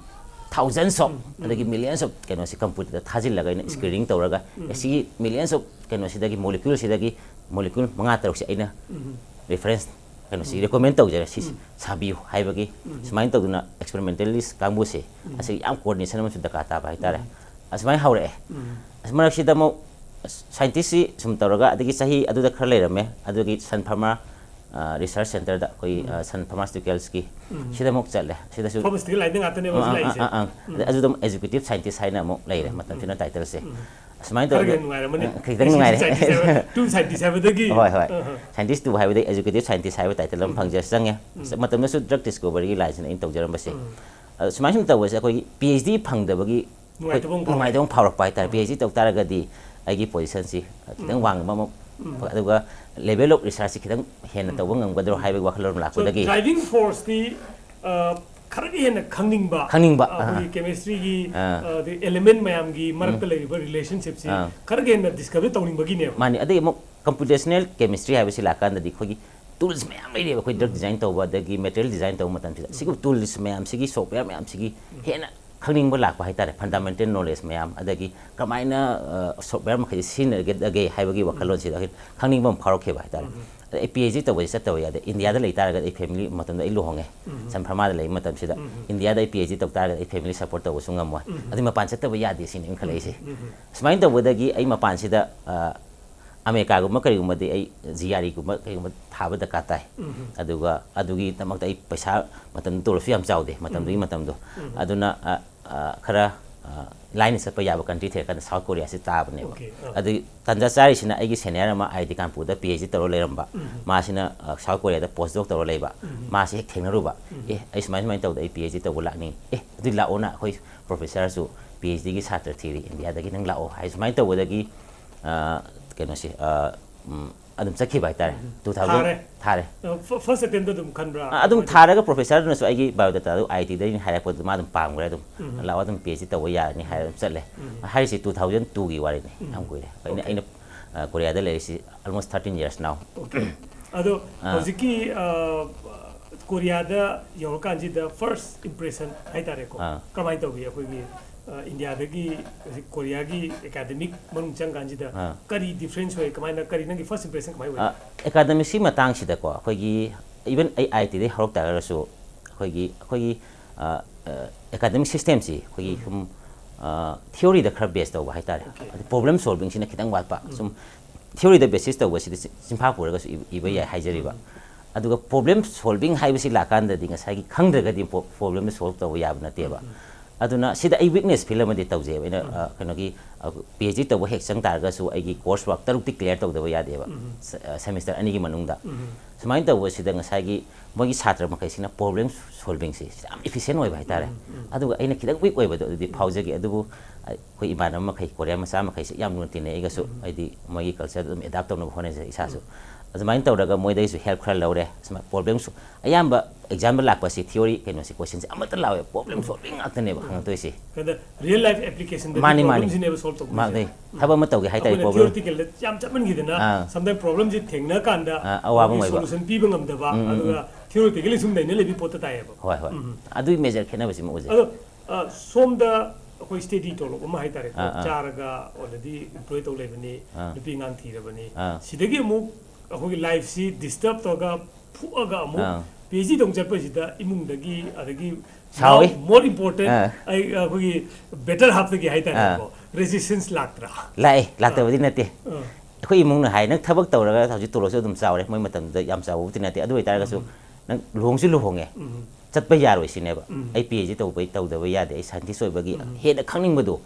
thousands of, ꯑꯗꯒꯤ millions of ꯀꯩꯅꯣꯁꯤ computer ꯗ ꯊꯥꯖꯤꯜꯂꯒ ꯑꯩꯅ screening ꯇꯧꯔꯒ, ꯑꯦ, ꯁꯤꯒꯤ millions of ꯀꯩꯅꯣꯁꯤꯗꯒꯤ, molecule ꯁꯤꯗꯒꯤ molecule ꯃꯉꯥ ꯇꯔꯨꯛꯁꯦ ꯑꯩꯅ reference ꯀꯩꯅꯣꯁꯤ recommend ꯇꯧꯖꯔꯦ, ꯁꯤ ꯁꯥꯕꯤꯌꯨ ꯍꯥꯏꯕꯒꯤ꯫ ꯁꯨꯃꯥꯏꯅ ꯇꯧꯗꯅ experimentalist ꯀꯥꯡꯕꯨꯁꯦ ꯑꯁꯤꯒꯤ ꯌꯥꯝ coordination ꯑꯃꯁꯨ ꯗꯔꯀꯥꯔ ꯇꯥꯕ ꯍꯥꯏꯇꯥꯔꯦ꯫ ꯑꯁꯨꯃꯥꯏꯅ ꯍꯧꯔꯛꯑꯦ꯫ ꯑꯁ, ꯃꯔꯛꯁꯤꯗ ꯑꯃꯨꯛ scientist ꯁꯤ ꯁꯨꯝ ꯇꯧꯔꯒ, ꯑꯗꯒꯤ ꯆꯍꯤ ꯑꯗꯨꯗ ꯈꯔ ꯂꯩꯔꯝꯃꯦ, ꯑꯗꯨꯒꯤ Sun Pharma ꯔꯤꯁꯔꯁ ꯁꯦꯟꯇꯔꯗ ꯑꯩꯈꯣꯏ ꯁꯟ ꯐꯥꯔꯃꯥꯁꯤꯇꯤꯀꯦꯜꯁꯀꯤ ꯎꯝ꯫ ꯁꯤꯗ ꯑꯃꯨꯛ ꯆꯠꯂꯦ꯫ ꯁꯤꯗꯁꯨ ꯐꯥꯔꯃꯥꯁꯤꯇꯤꯀꯦꯜ ꯂꯥꯏꯟꯗ ꯉꯥꯛꯇꯅꯦꯕ ꯍꯧꯖꯤꯛ ꯂꯥꯛꯏꯁꯦ꯫ ꯑꯪ, ꯑꯪ꯫ ꯎꯝ꯫ ꯑꯗ ꯑꯗꯨ ꯑꯗꯨꯝ ꯑꯦꯛꯖꯤꯀ꯭ꯌꯨꯇꯤꯞ ꯁꯥꯏꯟꯇꯤꯁ ꯍꯥꯏꯅ ꯑꯃꯨꯛ ꯂꯩꯔꯦ, ꯎꯝ꯫ ꯃꯇꯝꯁꯤꯅ ꯇꯥꯏꯇꯜꯁꯦ꯫ ꯎꯝ꯫ ꯑꯁꯨꯃꯥꯏꯅ ꯈꯔ ꯇꯧꯕ ꯍꯦꯟꯅ ꯅꯨꯡꯉꯥꯏꯔꯝꯃꯅꯤ꯫ ꯈꯤꯇꯪ ꯅꯨꯡꯉꯥꯏꯔꯦ꯫ Scientist ꯍꯥꯏꯕ, two scientist ꯍꯥꯏꯕꯗꯒꯤ꯫ ꯍꯣꯏ, ꯍꯣꯏ꯫ ꯑꯍ꯫ Scientist two ꯍꯥꯏꯕꯗꯒꯤ executive scientist ꯍꯥꯏꯕ ꯇꯥꯏꯇꯜ ꯑꯃ ꯎꯝ꯫ ꯐꯪꯖꯔ ꯆꯪꯉꯦ꯫ ꯎꯝ꯫ ꯃꯇꯝꯗꯁꯨ ꯗ꯭ꯔꯒ ꯗꯤꯁꯀꯣꯚꯔꯤꯒꯤ ꯂꯥꯏꯟꯁꯤꯅ ꯑꯩꯅ ꯇꯧꯖꯔꯝꯕꯁꯦ꯫ ꯎꯝ꯫ ꯑꯗꯣ ꯁꯨꯃꯥꯏꯅ ꯁꯨꯝ ꯇꯧꯕꯁꯦ ꯑꯩꯈꯣꯏꯒꯤ ꯄꯤ ꯑꯩꯆ ꯗꯤ ꯐꯪꯗꯕꯒꯤ ꯅꯨꯡꯉꯥꯏꯇꯕ ꯑꯃ ꯐꯥꯎꯔꯛꯄ꯫ ꯅꯨꯡꯉꯥꯏꯇꯕ ꯑꯃ ꯐꯥꯎꯔꯛꯄ ꯍꯥꯏꯇꯥꯔꯦ꯫ ꯎꯝ꯫ ꯄꯤ ꯑꯩꯆ ꯗꯤ ꯇꯧ ꯇꯥꯔꯒꯗꯤ ꯑꯩꯒꯤ ꯄꯣꯖꯤꯁꯟꯁꯤ ꯈꯤꯇꯪ ꯎꯝ꯫ ꯋꯥꯡꯕ ꯑꯃ, ꯎꯝ꯫ ꯑꯗꯨꯒ level of researchꯁꯤ ꯈꯤꯇꯪ ꯍꯦꯟꯅ ꯎꯝ꯫ ꯇꯧꯕ ꯉꯝꯒꯗ꯭ꯔꯣ ꯍꯥꯏꯕꯒꯤ ꯋꯥꯈꯜꯂꯣꯟ So, ꯂꯥꯛꯄꯗꯒꯤ꯫ driving forceꯇꯤ, ꯑ, ꯈꯔꯒ ꯍꯦꯟꯅ ꯈꯪꯅꯤꯡꯕ, ꯈꯪꯅꯤꯡꯕ, ꯑ, ꯑꯩꯈꯣꯏꯒꯤ ꯑꯥ꯫ chemistryꯒꯤ, ꯑꯥ꯫ ꯑ, ꯑꯗꯩ element ꯃꯌꯥꯝꯒꯤ ꯃꯔꯛꯇ ꯎꯝ꯫ ꯂꯩꯔꯤꯕ relationshipꯁꯤ ꯑꯥ꯫ ꯈꯔꯒ ꯍꯦꯟꯅ discover ꯇꯧꯅꯤꯡꯕꯒꯤꯅꯦꯕ꯫ ꯃꯥꯅꯤ꯫ ꯑꯗꯩ ꯑꯃꯨꯛ computational chemistry ꯍꯥꯏꯕꯁꯤ ꯂꯥꯛꯀꯥꯟꯗꯗꯤ ꯑꯩꯈꯣꯏꯒꯤ tools ꯃꯌꯥꯝ ꯂꯩꯔꯤꯕ, ꯑꯩꯈꯣꯏ drug ꯎꯝ꯫ design ꯇꯧꯕ, ꯑꯗꯒꯤ material design ꯇꯧꯕ ꯃꯇꯝꯁꯤꯗ꯫ ꯎꯝ꯫ ꯁꯤꯒꯨꯝꯕ tools ꯃꯌꯥꯝꯁꯤꯒꯤ, software ꯃꯌꯥꯝꯁꯤꯒꯤ ꯎꯝ꯫ ꯍꯦꯟꯅ ꯈꯪꯅꯤꯡꯕ ꯂꯥꯛꯄ ꯍꯥꯏꯇꯥꯔꯦ꯫ Fundamental knowledge ꯃꯌꯥꯝ, ꯑꯗꯒꯤ ꯀꯃꯥꯏꯅ, ꯑ, software ꯃꯈꯩꯁꯦ ꯁꯤꯖꯤꯟꯅꯒꯗꯒꯦ ꯍꯥꯏꯕꯒꯤ ꯎꯝ꯫ ꯋꯥꯈꯜꯂꯣꯟꯁꯤꯗ ꯈꯪꯅꯤꯡꯕ ꯑꯃ ꯐꯥꯎꯔꯛꯈꯤꯕ ꯍꯥꯏꯇꯥꯔꯦ꯫ ꯎꯝ꯫ ꯑꯗ ꯑꯩ ꯄꯤ ꯑꯩꯆ ꯗꯤ ꯇꯧꯕꯁꯦ ꯆꯠꯇꯕ ꯌꯥꯗꯦ꯫ ꯏꯟꯗꯤꯌꯥꯗ ꯂꯩ ꯇꯥꯔꯒꯗꯤ ꯑꯩ family, ꯃꯇꯝꯗ ꯑꯩ ꯂꯨꯍꯣꯡꯉꯦ꯫ ꯎꯝ꯫ ꯁꯟ ꯐꯥꯔꯃꯥꯗ ꯂꯩꯕ ꯃꯇꯝꯁꯤꯗ ꯎꯝ꯫ ꯏꯟꯗꯤꯌꯥꯗ ꯑꯩ ꯄꯤ ꯑꯩꯆ ꯗꯤ ꯇꯧ ꯇꯥꯔꯒꯗꯤ ꯑꯩ family support ꯇꯧꯕꯁꯨ ꯉꯝꯃꯣꯏ꯫ ꯎꯝ꯫ ꯑꯗꯨꯏ ꯃꯄꯥꯟ ꯆꯠꯇꯕ ꯌꯥꯗꯦ ꯁꯤꯅꯤ ꯑꯩꯅ ꯈꯜꯂꯛꯏꯁꯦ꯫ ꯎꯝ꯫ ꯁꯨꯃꯥꯏꯅ ꯇꯧꯕꯗꯒꯤ ꯑꯩ ꯃꯄꯥꯟꯁꯤꯗ, ꯑ, ꯑꯃꯦꯔꯤꯀꯥꯒꯨꯝꯕ ꯀꯔꯤꯒꯨꯝꯕꯗꯤ ꯑꯩ ꯖꯤ ꯑꯥꯔ ꯏꯒꯨꯝꯕ ꯀꯔꯤꯒꯨꯝꯕ ꯊꯥꯕ ꯗꯔꯀꯥꯔ ꯇꯥꯏ꯫ ꯎꯝ꯫ ꯑꯗꯨꯒ ꯑꯗꯨꯒꯤꯗꯃꯛꯇ ꯑꯩ ꯄꯩꯁꯥ, ꯃꯇꯝꯗꯨ ꯇꯣꯂꯣꯞꯁꯨ ꯌꯥꯝ ꯆꯥꯎꯗꯦ ꯃꯇꯝꯗꯨꯒꯤ ꯎꯝ꯫ ꯃꯇꯝꯗꯣ꯫ ꯎꯝ꯫ ꯑꯗꯨꯅ, ꯑ, ꯑ, ꯈꯔ, ꯑ, ꯂꯥꯏꯅ ꯆꯠꯄ ꯌꯥꯕ country ꯊꯤꯔꯀꯥꯟꯗ South Koreaꯁꯤ ꯇꯥꯕꯅꯦꯕ꯫ Okay, ꯑꯥ꯫ ꯑꯗꯨꯒꯤ ꯇꯥꯟꯖꯥ ꯆꯥꯔꯤꯁꯤꯅ ꯑꯩꯒꯤ senior ꯑꯃ ꯑꯥꯏ ꯑꯥꯏ ꯇꯤ ꯀꯥꯟꯄꯨꯔꯗ ꯄꯤ ꯑꯩꯆ ꯗꯤ ꯇꯧꯔ ꯂꯩꯔꯝꯕ, ꯎꯝ꯫ ꯃꯥꯁꯤꯅ, ꯑ, South Koreaꯗ post doc ꯇꯧꯔ ꯂꯩꯕ, ꯎꯝ꯫ ꯃꯥꯁꯤ ꯍꯦꯛ ꯊꯦꯡꯅꯔꯨꯕ, ꯎꯝ꯫ "ꯑꯦ, ꯑꯩ ꯁꯨꯃꯥꯏ ꯁꯨꯃꯥꯏꯅ ꯇꯧꯗ ꯑꯩ ꯄꯤ ꯑꯩꯆ ꯗꯤ ꯇꯧꯕ ꯂꯥꯛꯅꯤꯡꯉꯤ꯫ ꯑꯦ, ꯑꯗꯨꯗꯤ ꯂꯥꯛꯑꯣꯅ ꯑꯩꯈꯣꯏ professorꯁꯨ ꯄꯤ ꯑꯩꯆ ꯗꯤꯒꯤ ꯁꯥꯇ꯭ꯔ ꯊꯤꯔꯤ ꯏꯟꯗꯤꯌꯥꯗꯒꯤ, ꯅꯪ ꯂꯥꯛꯑꯣ" ꯍꯥꯏ꯫ ꯁꯨꯃꯥꯏꯅ ꯇꯧꯕꯗꯒꯤ, ꯑ, ꯀꯩꯅꯣꯁꯦ, ꯑ, ꯎꯝ, ꯑꯗꯨꯝ ꯆꯠꯈꯤꯕ ꯍꯥꯏꯇꯥꯔꯦ꯫ ꯎꯝ꯫ Two thousand ꯊꯥꯔꯦ? ꯊꯥꯔꯦ꯫ ꯑ, ꯐ-, first attemptꯇ ꯑꯗꯨꯝ ꯈꯟꯕ꯭ꯔꯥ? ꯑ, ꯑꯗꯨꯝ ꯀꯃꯥꯏꯅ ꯊꯥꯔꯒ professorꯗꯨꯅꯁꯨ ꯑꯩꯒꯤ biodatado ꯑꯥꯏ ꯑꯥꯏ ꯇꯤꯗꯩꯅꯤ ꯍꯥꯏꯔꯛꯄꯗꯨ ꯃꯥ ꯑꯗꯨꯝ ꯄꯥꯝꯈ꯭ꯔꯦ ꯑꯗꯨꯝ꯫ ꯎꯝ꯫ "ꯂꯥꯛꯑꯣ, ꯑꯗꯨꯝ ꯄꯤ ꯑꯩꯆ ꯗꯤ ꯇꯧꯕ ꯌꯥꯔꯅꯤ" ꯍꯥꯏꯔ ꯑꯗꯨꯝ ꯆꯠꯂꯦ꯫ ꯎꯝ꯫ ꯍꯥꯏꯔꯤꯁꯤ two thousand twoꯒꯤ ꯋꯥꯔꯤꯅꯤ꯫ ꯎꯝ꯫ ꯌꯥꯝ ꯀꯨꯏꯔꯦ꯫ ꯑꯩꯅ, Okay꯫ ꯑꯩꯅ, ꯑ, ꯀꯣꯔꯤꯌꯥꯗ ꯂꯩꯔꯤꯁꯤ almost thirteen years now꯫ Okay꯫ ꯑꯗꯣ ꯑꯥ꯫ ꯍꯧꯖꯤꯛꯀꯤ, ꯑ, ꯀꯣꯔꯤꯌꯥꯗ ꯌꯧꯔꯀꯥꯟꯁꯤꯗ first impression ꯍꯥꯏꯇꯥꯔꯦꯀꯣ꯫ ꯑꯥ꯫ ꯀꯃꯥꯏꯅ ꯇꯧꯒꯤ? ꯑꯩꯈꯣꯏꯒꯤ, ꯑ, ꯏꯟꯗꯤꯌꯥꯗꯒꯤ ꯍꯧꯖꯤꯛ ꯀꯣꯔꯤꯌꯥꯒꯤ academic ꯃꯅꯨꯡ ꯆꯪꯀꯥꯟꯁꯤꯗ ꯑꯥ꯫ ꯀꯔꯤ difference ꯑꯣꯏ? ꯀꯃꯥꯏꯅ, ꯀꯔꯤ ꯅꯪꯒꯤ first impression ꯀꯃꯥꯏꯅ ꯑꯣꯏ? ꯑ, academicsꯀꯤ ꯃꯇꯥꯡꯁꯤꯗꯀꯣ, ꯑꯩꯈꯣꯏꯒꯤ even ꯑꯩ ꯑꯥꯏ ꯑꯥꯏ ꯇꯤꯗꯒꯤ ꯍꯧꯔꯛ ꯇꯥꯔꯒꯁꯨ ꯑꯩꯈꯣꯏꯒꯤ, ꯑꯩꯈꯣꯏꯒꯤ, ꯑ, ꯑ, academic systemꯁꯤ ꯑꯩꯈꯣꯏꯒꯤ ꯎꯝ꯫ ꯁꯨꯝ, ꯑ, theoryꯗ ꯈꯔ base ꯇꯧꯕ ꯍꯥꯏꯇꯥꯔꯦ꯫ Okay꯫ ꯑꯗꯩ problem solvingꯁꯤꯅ ꯈꯤꯇꯪ ꯋꯥꯠꯄ꯫ ꯎꯝ꯫ ꯁꯨꯝ theoryꯗ basis ꯇꯧꯕꯁꯤꯗꯤ ꯆꯤ-, ꯆꯤꯟꯐꯥ ꯄꯨꯔꯒꯁꯨ ꯏꯕ, ꯏꯕ ꯌꯥꯏ ꯎꯝ꯫ ꯍꯥꯏꯖꯔꯤꯕ꯫ ꯎꯝ꯫ ꯑꯗꯨꯒ problem solving ꯍꯥꯏꯕꯁꯤ ꯂꯥꯛꯀꯥꯟꯗꯗꯤ ꯉꯁꯥꯏꯒꯤ ꯈꯪꯗ꯭ꯔꯒꯗꯤ problemꯗꯨ solve ꯇꯧꯕ ꯌꯥꯕ ꯅꯠꯇꯦꯕ꯫ ꯑꯗꯨꯅ ꯁꯤꯗ ꯑꯩ weakness feel ꯑꯃꯗꯤ ꯇꯧꯖꯩꯕ꯫ ꯑꯩꯅ, ꯑ, ꯀꯩꯅꯣꯒꯤ, ꯑ, PhD ꯇꯧꯕ ꯍꯦꯛ ꯆꯪ ꯇꯥꯔꯒꯁꯨ ꯑꯩꯒꯤ course work ꯇꯔꯨꯛꯇꯤ clear ꯇꯧꯗꯕ ꯌꯥꯗꯦꯕ꯫ ꯁ-, ꯑ, semester ꯑꯅꯤꯒꯤ ꯃꯅꯨꯡꯗ꯫ ꯁꯨꯃꯥꯏꯅ ꯇꯧꯕꯁꯤꯗ ꯉꯁꯥꯏꯒꯤ ꯃꯣꯏꯒꯤ ꯁꯥꯇ꯭ꯔ ꯃꯈꯩꯁꯤꯅ problem solvingꯁꯤ ꯌꯥꯝ efficient ꯑꯣꯏꯕ ꯍꯥꯏꯇꯥꯔꯦ꯫ ꯑꯗꯨꯒ ꯑꯩꯅ ꯈꯤꯇꯪ weak ꯑꯣꯏꯕꯗꯣ ꯑꯗꯨꯗꯤ ꯐꯥꯎꯖꯈꯤ꯫ ꯑꯗꯨꯕꯨ ꯑꯩꯈꯣꯏ ꯏꯃꯥꯟꯅꯕ ꯃꯈꯩ, Korea ꯃꯆꯥ ꯃꯈꯩꯁꯦ ꯌꯥꯝ ꯂꯨꯅ ꯇꯤꯟꯅꯩ ꯑꯩꯒꯁꯨ꯫ ꯍꯥꯏꯗꯤ ꯃꯣꯏꯒꯤ culture ꯑꯗꯨꯝ adapt ꯇꯧꯅꯕ ꯍꯣꯠꯅꯖꯩ ꯏꯁꯥꯁꯨ꯫ ꯑꯗꯨꯃꯥꯏꯅ ꯇꯧꯔꯒ ꯃꯣꯏꯗꯒꯤꯁꯨ help ꯈꯔ ꯂꯧꯔꯦ꯫ ꯁꯨꯃꯥꯏꯅ problemꯁꯨ ꯑꯌꯥꯝꯕ examꯗ ꯂꯥꯛꯄꯁꯤ theory ꯀꯩꯅꯣꯁꯤ questionꯁꯦ ꯑꯃꯠꯇ ꯂꯥꯛꯑꯣꯏ, problem solvingꯉꯥꯛꯇꯅꯦꯕ ꯍꯪꯉꯛꯇꯣꯏꯁꯤ꯫ ꯀꯩꯅꯣ, real life applicationꯗꯗꯤ ꯃꯥꯅꯤ, ꯃꯥꯅꯤ꯫ problemꯁꯤꯅꯦꯕ solve ꯇꯧꯗꯣꯏꯁꯦ꯫ ꯃꯥꯅꯤ꯫ ꯊꯕꯛ ꯑꯃ ꯇꯧꯒꯦ ꯍꯥꯏꯇꯥꯔꯦ, ꯑꯩꯈꯣꯏꯅ problem꯫ Theoreticalꯗ ꯌꯥꯝ ꯆꯠꯃꯟꯈꯤꯗꯅ ꯑꯥ꯫ Sometimes problemꯁꯦ ꯊꯦꯡꯅꯔꯀꯥꯟꯗ ꯑꯥ, ꯑꯋꯥꯕ ꯑꯩꯈꯣꯏꯒꯤ ꯑꯣꯏꯕ꯫ Solution ꯄꯤꯕ ꯉꯝꯗꯕ, ꯎꯝ, ꯎꯝ, ꯑꯗꯨꯒ theoretically ꯁꯨꯝ ꯅꯩꯅ ꯂꯩꯕꯤ ꯄꯣꯠꯇ ꯇꯥꯏꯌꯦꯕ꯫ ꯍꯣꯏ, ꯍꯣꯏ꯫ ꯑꯗꯨꯒꯤ major ꯈꯦꯠꯅꯕꯁꯤꯃ ꯎꯖꯩ꯫ ꯑꯗꯣ, ꯑ, ꯁꯣꯝꯗ ꯑꯩꯈꯣꯏ steady ꯇꯣꯂꯣꯞ ꯑꯃ ꯍꯥꯏꯇꯥꯔꯦꯀꯣ, ꯑꯥ, ꯑꯥ꯫ ꯆꯥꯔꯒ already employ ꯇꯧ ꯂꯩꯕꯅꯤ, ꯑꯥ꯫ ꯅꯨꯄꯤ ꯑꯉꯥꯡ ꯊꯤꯔꯕꯅꯤ꯫ ꯑꯥ꯫ ꯁꯤꯗꯒꯤ ꯑꯃꯨꯛ ꯑꯩꯈꯣꯏꯒꯤ lifeꯁꯤ disturb ꯇꯧꯔꯒ ꯐꯨꯛꯑꯒ ꯑꯃꯨꯛ ꯑꯥ꯫ PhD ꯇꯧ ꯆꯠꯄꯁꯤꯗ ꯏꯃꯨꯡꯗꯒꯤ, ꯑꯗꯒꯤ ꯁꯥꯎꯏ꯫ Now more important, ꯑꯥ꯫ ꯑꯩ, ꯑꯩꯈꯣꯏꯒꯤ better halfꯇꯒꯤ ꯍꯥꯏꯇꯥꯔꯦꯀꯣ, resistance ꯂꯥꯛꯇ꯭ꯔꯥ? ꯂꯥꯛꯑꯦ, ꯂꯥꯛꯇꯕꯗꯤ ꯅꯠꯇꯦ꯫ ꯑꯥ꯫ ꯑꯩꯈꯣꯏ ꯏꯃꯨꯡꯅ ꯍꯥꯏ, "ꯅꯪ ꯊꯕꯛ ꯇꯧꯔꯒ ꯍꯧꯖꯤꯛ ꯇꯣꯂꯣꯞꯁꯨ ꯑꯗꯨꯝ ꯆꯥꯎꯔꯦ", ꯃꯣꯏ ꯃꯇꯝꯗꯨꯗ ꯌꯥꯝ ꯆꯥꯎꯕꯕꯨꯗꯤ ꯅꯠꯇꯦ, ꯑꯗꯨ ꯑꯣꯏꯇꯥꯔꯒꯁꯨ, "ꯅꯪ ꯂꯨꯍꯣꯡꯁꯨ ꯂꯨꯍꯣꯡꯉꯦ, ꯆꯠꯄ ꯌꯥꯔꯣꯏ ꯁꯤꯅꯦꯕ꯫ ꯑꯩ PhD ꯇꯧꯕꯩ ꯇꯧꯗꯕ ꯌꯥꯗꯦ, ꯑꯩ scientist ꯑꯣꯏꯕꯒꯤ ꯍꯦꯟꯅ ꯈꯪꯅꯤꯡꯕꯗꯣ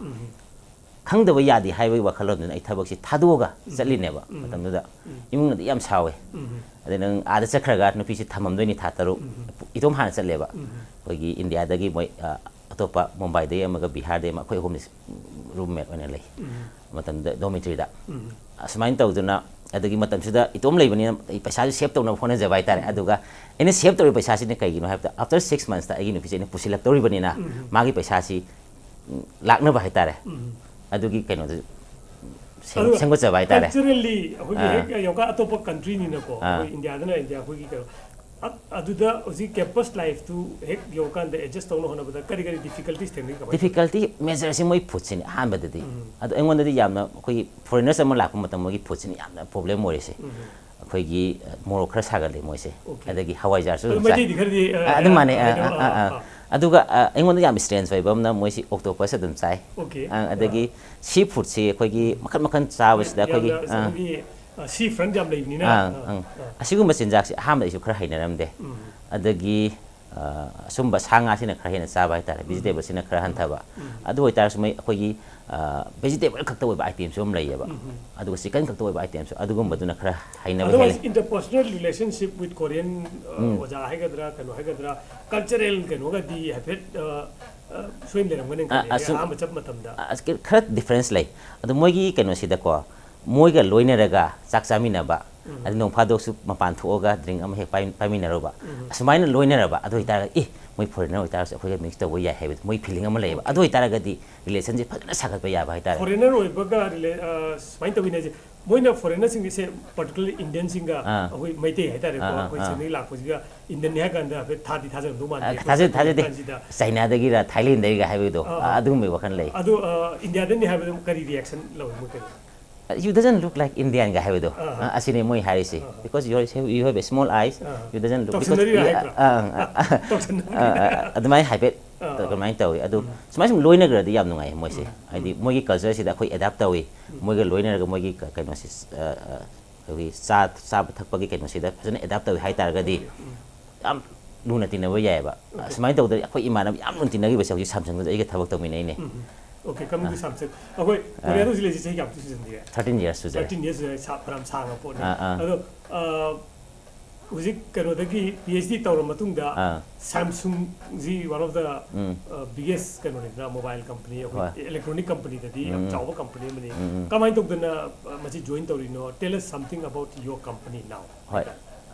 ꯈꯪꯗꯕ ꯌꯥꯗꯦ ꯍꯥꯏꯕꯒꯤ ꯋꯥꯈꯜꯂꯣꯟꯗꯨꯅ ꯑꯩ ꯊꯕꯛꯁꯤ ꯊꯥꯗꯣꯛꯑꯒ ꯆꯠꯂꯤꯅꯦꯕ ꯃꯇꯝꯗꯨꯗ꯫ ꯏꯃꯨꯡꯅꯗꯤ ꯌꯥꯝ ꯁꯥꯎꯋꯦ꯫ "ꯑꯗꯩ ꯅꯪ ꯑꯥꯗ ꯆꯠꯈ꯭ꯔꯒ ꯅꯨꯄꯤꯁꯤ ꯊꯝꯃꯝꯗꯣꯏꯅꯤ ꯊꯥ ꯇꯔꯨꯛ"꯫ ꯏꯇꯣꯝ ꯍꯥꯟꯅ ꯆꯠꯂꯦꯕ꯫ ꯑꯩꯈꯣꯏꯒꯤ ꯏꯟꯗꯤꯌꯥꯗꯒꯤ ꯃꯣꯏ, ꯑ, ꯑꯇꯣꯞꯄ ꯃꯨꯝꯕꯥꯏꯗꯒꯤ ꯑꯃꯒ ꯕꯤꯍꯥꯔꯗꯒꯤ ꯑꯃ, ꯑꯩꯈꯣꯏ ꯑꯍꯨꯝꯁꯤ roommate ꯑꯣꯏꯅ ꯂꯩ꯫ ꯃꯇꯝꯗꯨꯗ dormitoryꯗ꯫ ꯑꯁꯨꯃꯥꯏꯅ ꯇꯧꯗꯅ, ꯑꯗꯒꯤ ꯃꯇꯝꯁꯤꯗ ꯏꯇꯣꯝ ꯂꯩꯕꯅꯤꯅ ꯑꯩ ꯄꯩꯁꯥꯁꯨ save ꯇꯧꯅꯕ ꯍꯣꯠꯅꯖꯕ ꯍꯥꯏꯇꯥꯔꯦ꯫ ꯑꯗꯨꯒ ꯑꯩꯅ save ꯇꯧꯔꯤꯕ ꯄꯩꯁꯥꯁꯤꯅ ꯀꯩꯒꯤꯅꯣ ꯍꯥꯏꯕꯗ, after six monthsꯇ ꯑꯩꯒꯤ ꯅꯨꯄꯤꯁꯦ ꯑꯩꯅ ꯄꯨꯁꯤꯜꯂꯛꯇꯧꯔꯤꯕꯅꯤꯅ, ꯃꯥꯒꯤ ꯄꯩꯁꯥꯁꯤ, ꯎꯝ, ꯂꯥꯛꯅꯕ ꯍꯥꯏꯇꯥꯔꯦ꯫ ꯑꯗꯨꯒꯤ ꯀꯩꯅꯣꯗꯨ ꯁꯦꯝ-, ꯑꯗꯨꯒ ꯁꯦꯝꯒꯠꯆꯕ ꯍꯥꯏꯇꯥꯔꯦ꯫ Culturally ꯑꯩꯈꯣꯏꯒꯤ ꯑꯥ꯫ ꯍꯦꯛ ꯌꯧꯔꯀꯥꯟ ꯑꯇꯣꯞꯄ countryꯅꯤꯅꯀꯣ, ꯑꯥ꯫ ꯑꯩꯈꯣꯏ ꯏꯟꯗꯤꯌꯥꯗꯅ ꯏꯟꯗꯤꯌꯥ ꯑꯩꯈꯣꯏꯒꯤ ꯀꯩꯅꯣ, ꯑ-, ꯑꯗꯨꯗ ꯍꯧꯖꯤꯛ campus lifeꯇꯨ ꯍꯦꯛ ꯌꯧꯔꯀꯥꯟꯗ adjust ꯇꯧꯅ ꯍꯣꯠꯅꯕꯗ ꯀꯔꯤ ꯀꯔꯤ difficulties ꯊꯦꯡꯅꯩ, ꯀꯃꯥꯏꯅ ꯇꯧꯏ? Difficulty majorꯁꯤ ꯃꯣꯏ foodꯁꯤꯅꯤ ꯑꯍꯥꯟꯕꯗꯗꯤ꯫ ꯑꯗꯣ ꯑꯩꯉꯣꯟꯗꯗꯤ ꯌꯥꯝꯅ ꯑꯩꯈꯣꯏꯒꯤ foreigners ꯑꯃ ꯂꯥꯛꯄ ꯃꯇꯝ ꯃꯣꯏꯒꯤ foodꯁꯤꯅ ꯌꯥꯝꯅ problem ꯑꯣꯏꯔꯤꯁꯦ꯫ ꯑꯩꯈꯣꯏꯒꯤ, ꯑ, ꯃꯣꯔꯣꯛ ꯈꯔ ꯁꯥꯒꯜꯂꯤ ꯃꯣꯏꯁꯦ꯫ Okay꯫ ꯑꯗꯒꯤ ꯍꯋꯥꯏꯖꯥꯔꯁꯨ ꯑꯗꯨ ꯑꯗꯨꯝ ꯆꯥꯏ꯫ ꯃꯩꯇꯩꯗꯤ ꯈꯔꯗꯤ, ꯑ, ꯑ, ꯑꯗꯨꯝ ꯃꯥꯟꯅꯩ꯫ ꯑ, ꯑ, ꯑ, ꯑ, ꯑ꯫ ꯑ꯫ ꯑꯗꯨꯒ, ꯑ, ꯑꯩꯉꯣꯟꯗ ꯌꯥꯝ strange ꯑꯣꯏꯕ ꯑꯃꯅ ꯃꯣꯏꯁꯤ octopus ꯑꯗꯨꯝ ꯆꯥꯏ꯫ Okay꯫ ꯑ, ꯑꯗꯒꯤ ꯑ꯫ Sea foodꯁꯤ ꯑꯩꯈꯣꯏꯒꯤ ꯃꯈꯜ ꯃꯈꯜ ꯆꯥꯕꯁꯤꯗ ꯑꯩꯈꯣꯏꯒꯤ, ꯌꯥꯝꯅ ꯑ꯫ ꯉꯁꯥꯏꯒꯤ ꯁꯤ ꯐ꯭ꯔꯟ ꯌꯥꯝ ꯂꯩꯕꯅꯤꯅ꯫ ꯑꯪ, ꯑꯪ꯫ ꯑꯁꯤꯒꯨꯝꯕ ꯆꯤꯟꯖꯥꯛꯁꯦ ꯑꯍꯥꯟꯕꯗ ꯑꯩꯁꯨ ꯈꯔ ꯍꯩꯅꯔꯝꯗꯦ꯫ ꯑꯗꯒꯤ ꯑ, ꯑꯁꯨꯝꯕ ꯁꯥ ꯉꯥꯁꯤꯅ ꯈꯔ ꯍꯦꯟꯅ ꯆꯥꯕ ꯍꯥꯏꯇꯥꯔꯦ, ꯚꯤꯖꯤꯇꯦꯕꯜꯁꯤꯅ ꯈꯔ ꯍꯟꯊꯕ꯫ ꯑꯗꯨ ꯑꯣꯏꯇꯥꯔꯁꯨ ꯃꯩ ꯑꯩꯈꯣꯏꯒꯤ ꯚꯦꯖꯤꯇꯦꯕꯜ ꯈꯛꯇ ꯑꯣꯏꯕ ꯑꯥꯏꯇꯦꯝꯁꯨ ꯑꯃ ꯂꯩꯌꯦꯕ꯫ ꯑꯗꯨꯒ ꯆꯤꯀꯟ ꯈꯛꯇ ꯑꯣꯏꯕ ꯑꯥꯏꯇꯦꯝꯁꯨ, ꯑꯗꯨꯒꯨꯝꯕꯗꯨꯅ ꯈꯔ ꯍꯩꯅꯕ ꯍꯦꯜꯂꯦ꯫ Otherwise, interpersonal relationship with Korean, uh, ꯑꯣꯖꯥ ꯍꯥꯏꯒꯗ꯭ꯔꯥ, ꯀꯩꯅꯣ ꯍꯥꯏꯒꯗ꯭ꯔꯥ, ꯀꯜꯆꯔꯦꯜ ꯀꯩꯅꯣꯒꯗꯤ ꯍꯥꯏꯐꯦꯠ, uh, uh, ꯁꯣꯏꯅ ꯂꯩꯔꯝꯒꯅꯤ ꯑ, ꯈꯜꯂꯦ, ꯑꯁꯨꯝ- ꯑꯍꯥꯟꯕ ꯆꯠꯄ ꯃꯇꯝꯗ꯫ ꯑ, ꯑꯁ, ꯈꯔ ꯗꯤꯐ꯭ꯔꯦꯟꯁ ꯂꯩ꯫ ꯑꯗꯣ ꯃꯣꯏꯒꯤ ꯀꯩꯅꯣꯁꯤꯗꯀꯣ, ꯃꯣꯏꯒ ꯂꯣꯏꯅꯔꯒ ꯆꯥꯛ ꯆꯥꯃꯤꯟꯅꯕ, ꯑꯗꯩ ꯅꯣꯡ ꯐꯥꯗꯣꯛꯁꯨ ꯃꯄꯥꯟ ꯊꯣꯛꯑꯒ ꯗ꯭ꯔꯤꯡ ꯑꯃ ꯍꯦꯛ ꯄꯥꯏ-, ꯄꯥꯏꯃꯤꯟꯅꯔꯨꯕ, ꯑꯁꯨꯃꯥꯏꯅ ꯂꯣꯏꯅꯔꯕ, ꯑꯗꯨ ꯑꯣꯏꯇꯥꯔꯒꯗꯤ, "ꯑꯦ, ꯃꯣꯏ ꯐꯣꯔꯦꯟꯅꯔ ꯑꯣꯏꯇꯥꯔꯁꯨ ꯑꯩꯈꯣꯏꯒ ꯃꯤꯛꯁ ꯇꯧꯕ ꯌꯥꯏ" ꯍꯥꯏꯕꯗꯣ ꯃꯣꯏ ꯐꯤꯂꯤꯡ ꯑꯃ ꯂꯩꯌꯦꯕ꯫ ꯑꯗꯨ ꯑꯣꯏꯇꯥꯔꯒꯗꯤ ꯔꯤꯂꯦꯁꯟꯁꯤꯞ ꯐꯖꯅ ꯁꯥꯒꯠꯄ ꯌꯥꯕ ꯍꯥꯏꯇꯥꯔꯦ꯫ ꯐꯣꯔꯦꯅꯔ ꯑꯣꯏꯕꯒ ꯔꯤꯂꯦ-, ꯑ, ꯁꯨꯃꯥꯏꯅ ꯇꯧꯋꯤꯅꯦ ꯍꯥꯏꯁꯦ꯫ ꯃꯣꯏꯅ ꯐꯣꯔꯦꯅꯔꯁꯤꯡꯁꯦ, ꯄꯥꯔꯇꯤꯀꯨꯂꯔ ꯏꯟꯗꯤꯌꯟꯁꯤꯡꯒ ꯑꯥ꯫ ꯑꯩꯈꯣꯏ ꯃꯩꯇꯩ ꯍꯥꯏꯇꯥꯔꯦꯀꯣ, ꯑꯥ, ꯑꯥ, ꯑꯩꯈꯣꯏ ꯑꯥ꯫ ꯁꯤꯗꯒꯤ ꯂꯥꯛꯄꯁꯤꯒ ꯏꯟꯗꯤꯌꯟꯅꯤ ꯍꯥꯏ ꯀꯥꯟꯗ ꯍꯥꯏꯐꯦꯠ ꯊꯥꯗꯤ ꯊꯥꯖꯔꯝꯗꯧ ꯃꯥꯟꯗꯦ꯫ ꯑ, ꯊꯥꯖꯗꯦ, ꯊꯥꯖꯗꯦ꯫ ꯀꯥꯟꯁꯤꯗ꯫ ꯆꯥꯏꯅꯥꯗꯒꯤꯔ, ꯊꯥꯏꯂꯦꯟꯗꯒꯤꯔ ꯍꯥꯏꯕꯗꯣ, ꯑꯥ, ꯑ, ꯑꯥ꯫ ꯑꯗꯨꯒꯨꯝꯕꯒꯤ ꯋꯥꯈꯜ ꯂꯩ꯫ ꯑꯗꯣ, ꯑ, ꯏꯟꯗꯤꯌꯥꯗꯅꯤ ꯍꯥꯏꯕꯗ ꯀꯔꯤ ꯔꯤꯌꯦꯛꯁꯟ ꯂꯧꯋꯤ ꯃꯣꯏ ꯀꯔꯤ? "You doesn't look like Indian" ꯒ ꯍꯥꯏꯕꯗꯣ, ꯑꯥ, ꯑ, ꯑꯁꯤꯅꯤ ꯃꯣꯏ ꯍꯥꯏꯔꯤꯁꯦ꯫ ꯑꯥ, ꯑꯥ꯫ "Because you are, you have a small eyes, ah, ah. you doesn't look," because ꯇꯧꯁꯤꯟꯅꯔꯤꯔꯥ you- ꯍꯥꯏꯕ꯭ꯔꯥ? ꯑ, ꯑ, ꯑ, ꯇꯧꯁꯤꯟꯅꯔꯤꯔꯥ? ꯑ, ꯑ, ꯑꯗꯨꯃꯥꯏꯅ ꯍꯥꯏꯐꯦꯠ ꯑꯥ, ꯑꯥ꯫ ꯀꯃꯥꯏꯅ ꯇꯧꯋꯤ꯫ ꯑꯗꯨ ꯁꯨꯃꯥꯏꯅ ꯁꯨꯝ ꯂꯣꯏꯅꯈ꯭ꯔꯗꯤ ꯌꯥꯝ ꯅꯨꯡꯉꯥꯏꯌꯦ ꯃꯣꯏꯁꯦ꯫ ꯍꯥꯏꯗꯤ ꯃꯣꯏꯒꯤ ꯀꯜꯆꯔꯁꯤꯗ ꯑꯩꯈꯣꯏ ꯑꯦꯗꯥꯞ ꯇꯧꯋꯤ, ꯃꯣꯏꯒ ꯂꯣꯏꯅꯔꯒ ꯃꯣꯏꯒꯤ ꯀ-, ꯀꯩꯅꯣꯁꯤ, ꯑ, ꯑ, ꯑꯩꯈꯣꯏꯒꯤ ꯆꯥ-, ꯆꯥꯕ ꯊꯛꯄꯒꯤ ꯀꯩꯅꯣꯁꯤꯗ ꯐꯖꯅ ꯑꯦꯗꯥꯞ ꯇꯧꯋꯤ ꯍꯥꯏ ꯇꯥꯔꯒꯗꯤ ꯌꯥꯝ ꯂꯨꯅ ꯇꯤꯟꯅꯕ ꯌꯥꯏꯑꯕ꯫ ꯁꯨꯃꯥꯏꯅ ꯇꯧꯗꯅ ꯑꯩꯈꯣꯏ ꯏꯃꯥꯟꯅꯕ ꯌꯥꯝ ꯂꯨꯅ ꯇꯤꯟꯅꯈꯤꯕꯁꯦ ꯍꯧꯖꯤꯛ ꯁꯥꯝꯁꯪꯗꯨꯗ ꯑꯩꯒ ꯊꯕꯛ ꯇꯧꯃꯤꯟꯅꯩꯅꯦ꯫ Okay, coming to Samsung. ꯑꯩꯈꯣꯏ ꯀꯣꯔꯤꯌꯥꯗ ꯍꯧꯖꯤꯛ ꯂꯩꯔꯤꯁꯦ ꯆꯍꯤ ꯀꯌꯥꯃꯨꯛꯇꯤ ꯁꯨꯖꯟꯒꯦ? ꯊꯥꯔꯇꯤꯟ ꯌꯔꯁ ꯁꯨꯖꯔꯦ꯫ ꯊꯥꯔꯇꯤꯟ ꯌꯔꯁ ꯁꯨꯖꯔꯦ, ꯁꯥ-, ꯐꯅꯌꯥꯝ ꯁꯥꯡꯉ ꯄꯣꯠꯅꯤ꯫ ꯑꯥ, ꯑꯥ꯫ ꯑꯗꯣ, ꯑ, ꯍꯧꯖꯤꯛ ꯀꯩꯅꯣꯗꯒꯤ ꯄꯤ ꯑꯩꯆ ꯗꯤ ꯇꯧꯔ ꯃꯇꯨꯡꯗ ꯑꯥ꯫ ꯁꯥꯝꯁꯨꯡꯁꯤ one of the, ꯎꯝ꯫ ꯑ, biggest ꯀꯩꯅꯣꯅꯤꯗꯅ, ꯃꯣꯕꯥꯏꯜ ꯀꯝꯄꯅꯤ, ꯑꯩꯈꯣꯏ ꯍꯣꯏ꯫ ꯏꯂꯦꯛꯇ꯭ꯔꯣꯅꯤꯛ ꯀꯝꯄꯅꯤꯗꯗꯤ ꯌꯥꯝ ꯎꯝ, ꯎꯝ꯫ ꯆꯥꯎꯕ ꯀꯝꯄꯅꯤ ꯑꯃꯅꯤ꯫ ꯎꯝ, ꯎꯝ꯫ ꯀꯃꯥꯏꯅ ꯇꯧꯗꯅ, ꯑ, ꯃꯁꯤ ꯖꯣꯏꯟ ꯇꯧꯔꯤꯅꯣ? Tell us something about your company now. ꯍꯣꯏ꯫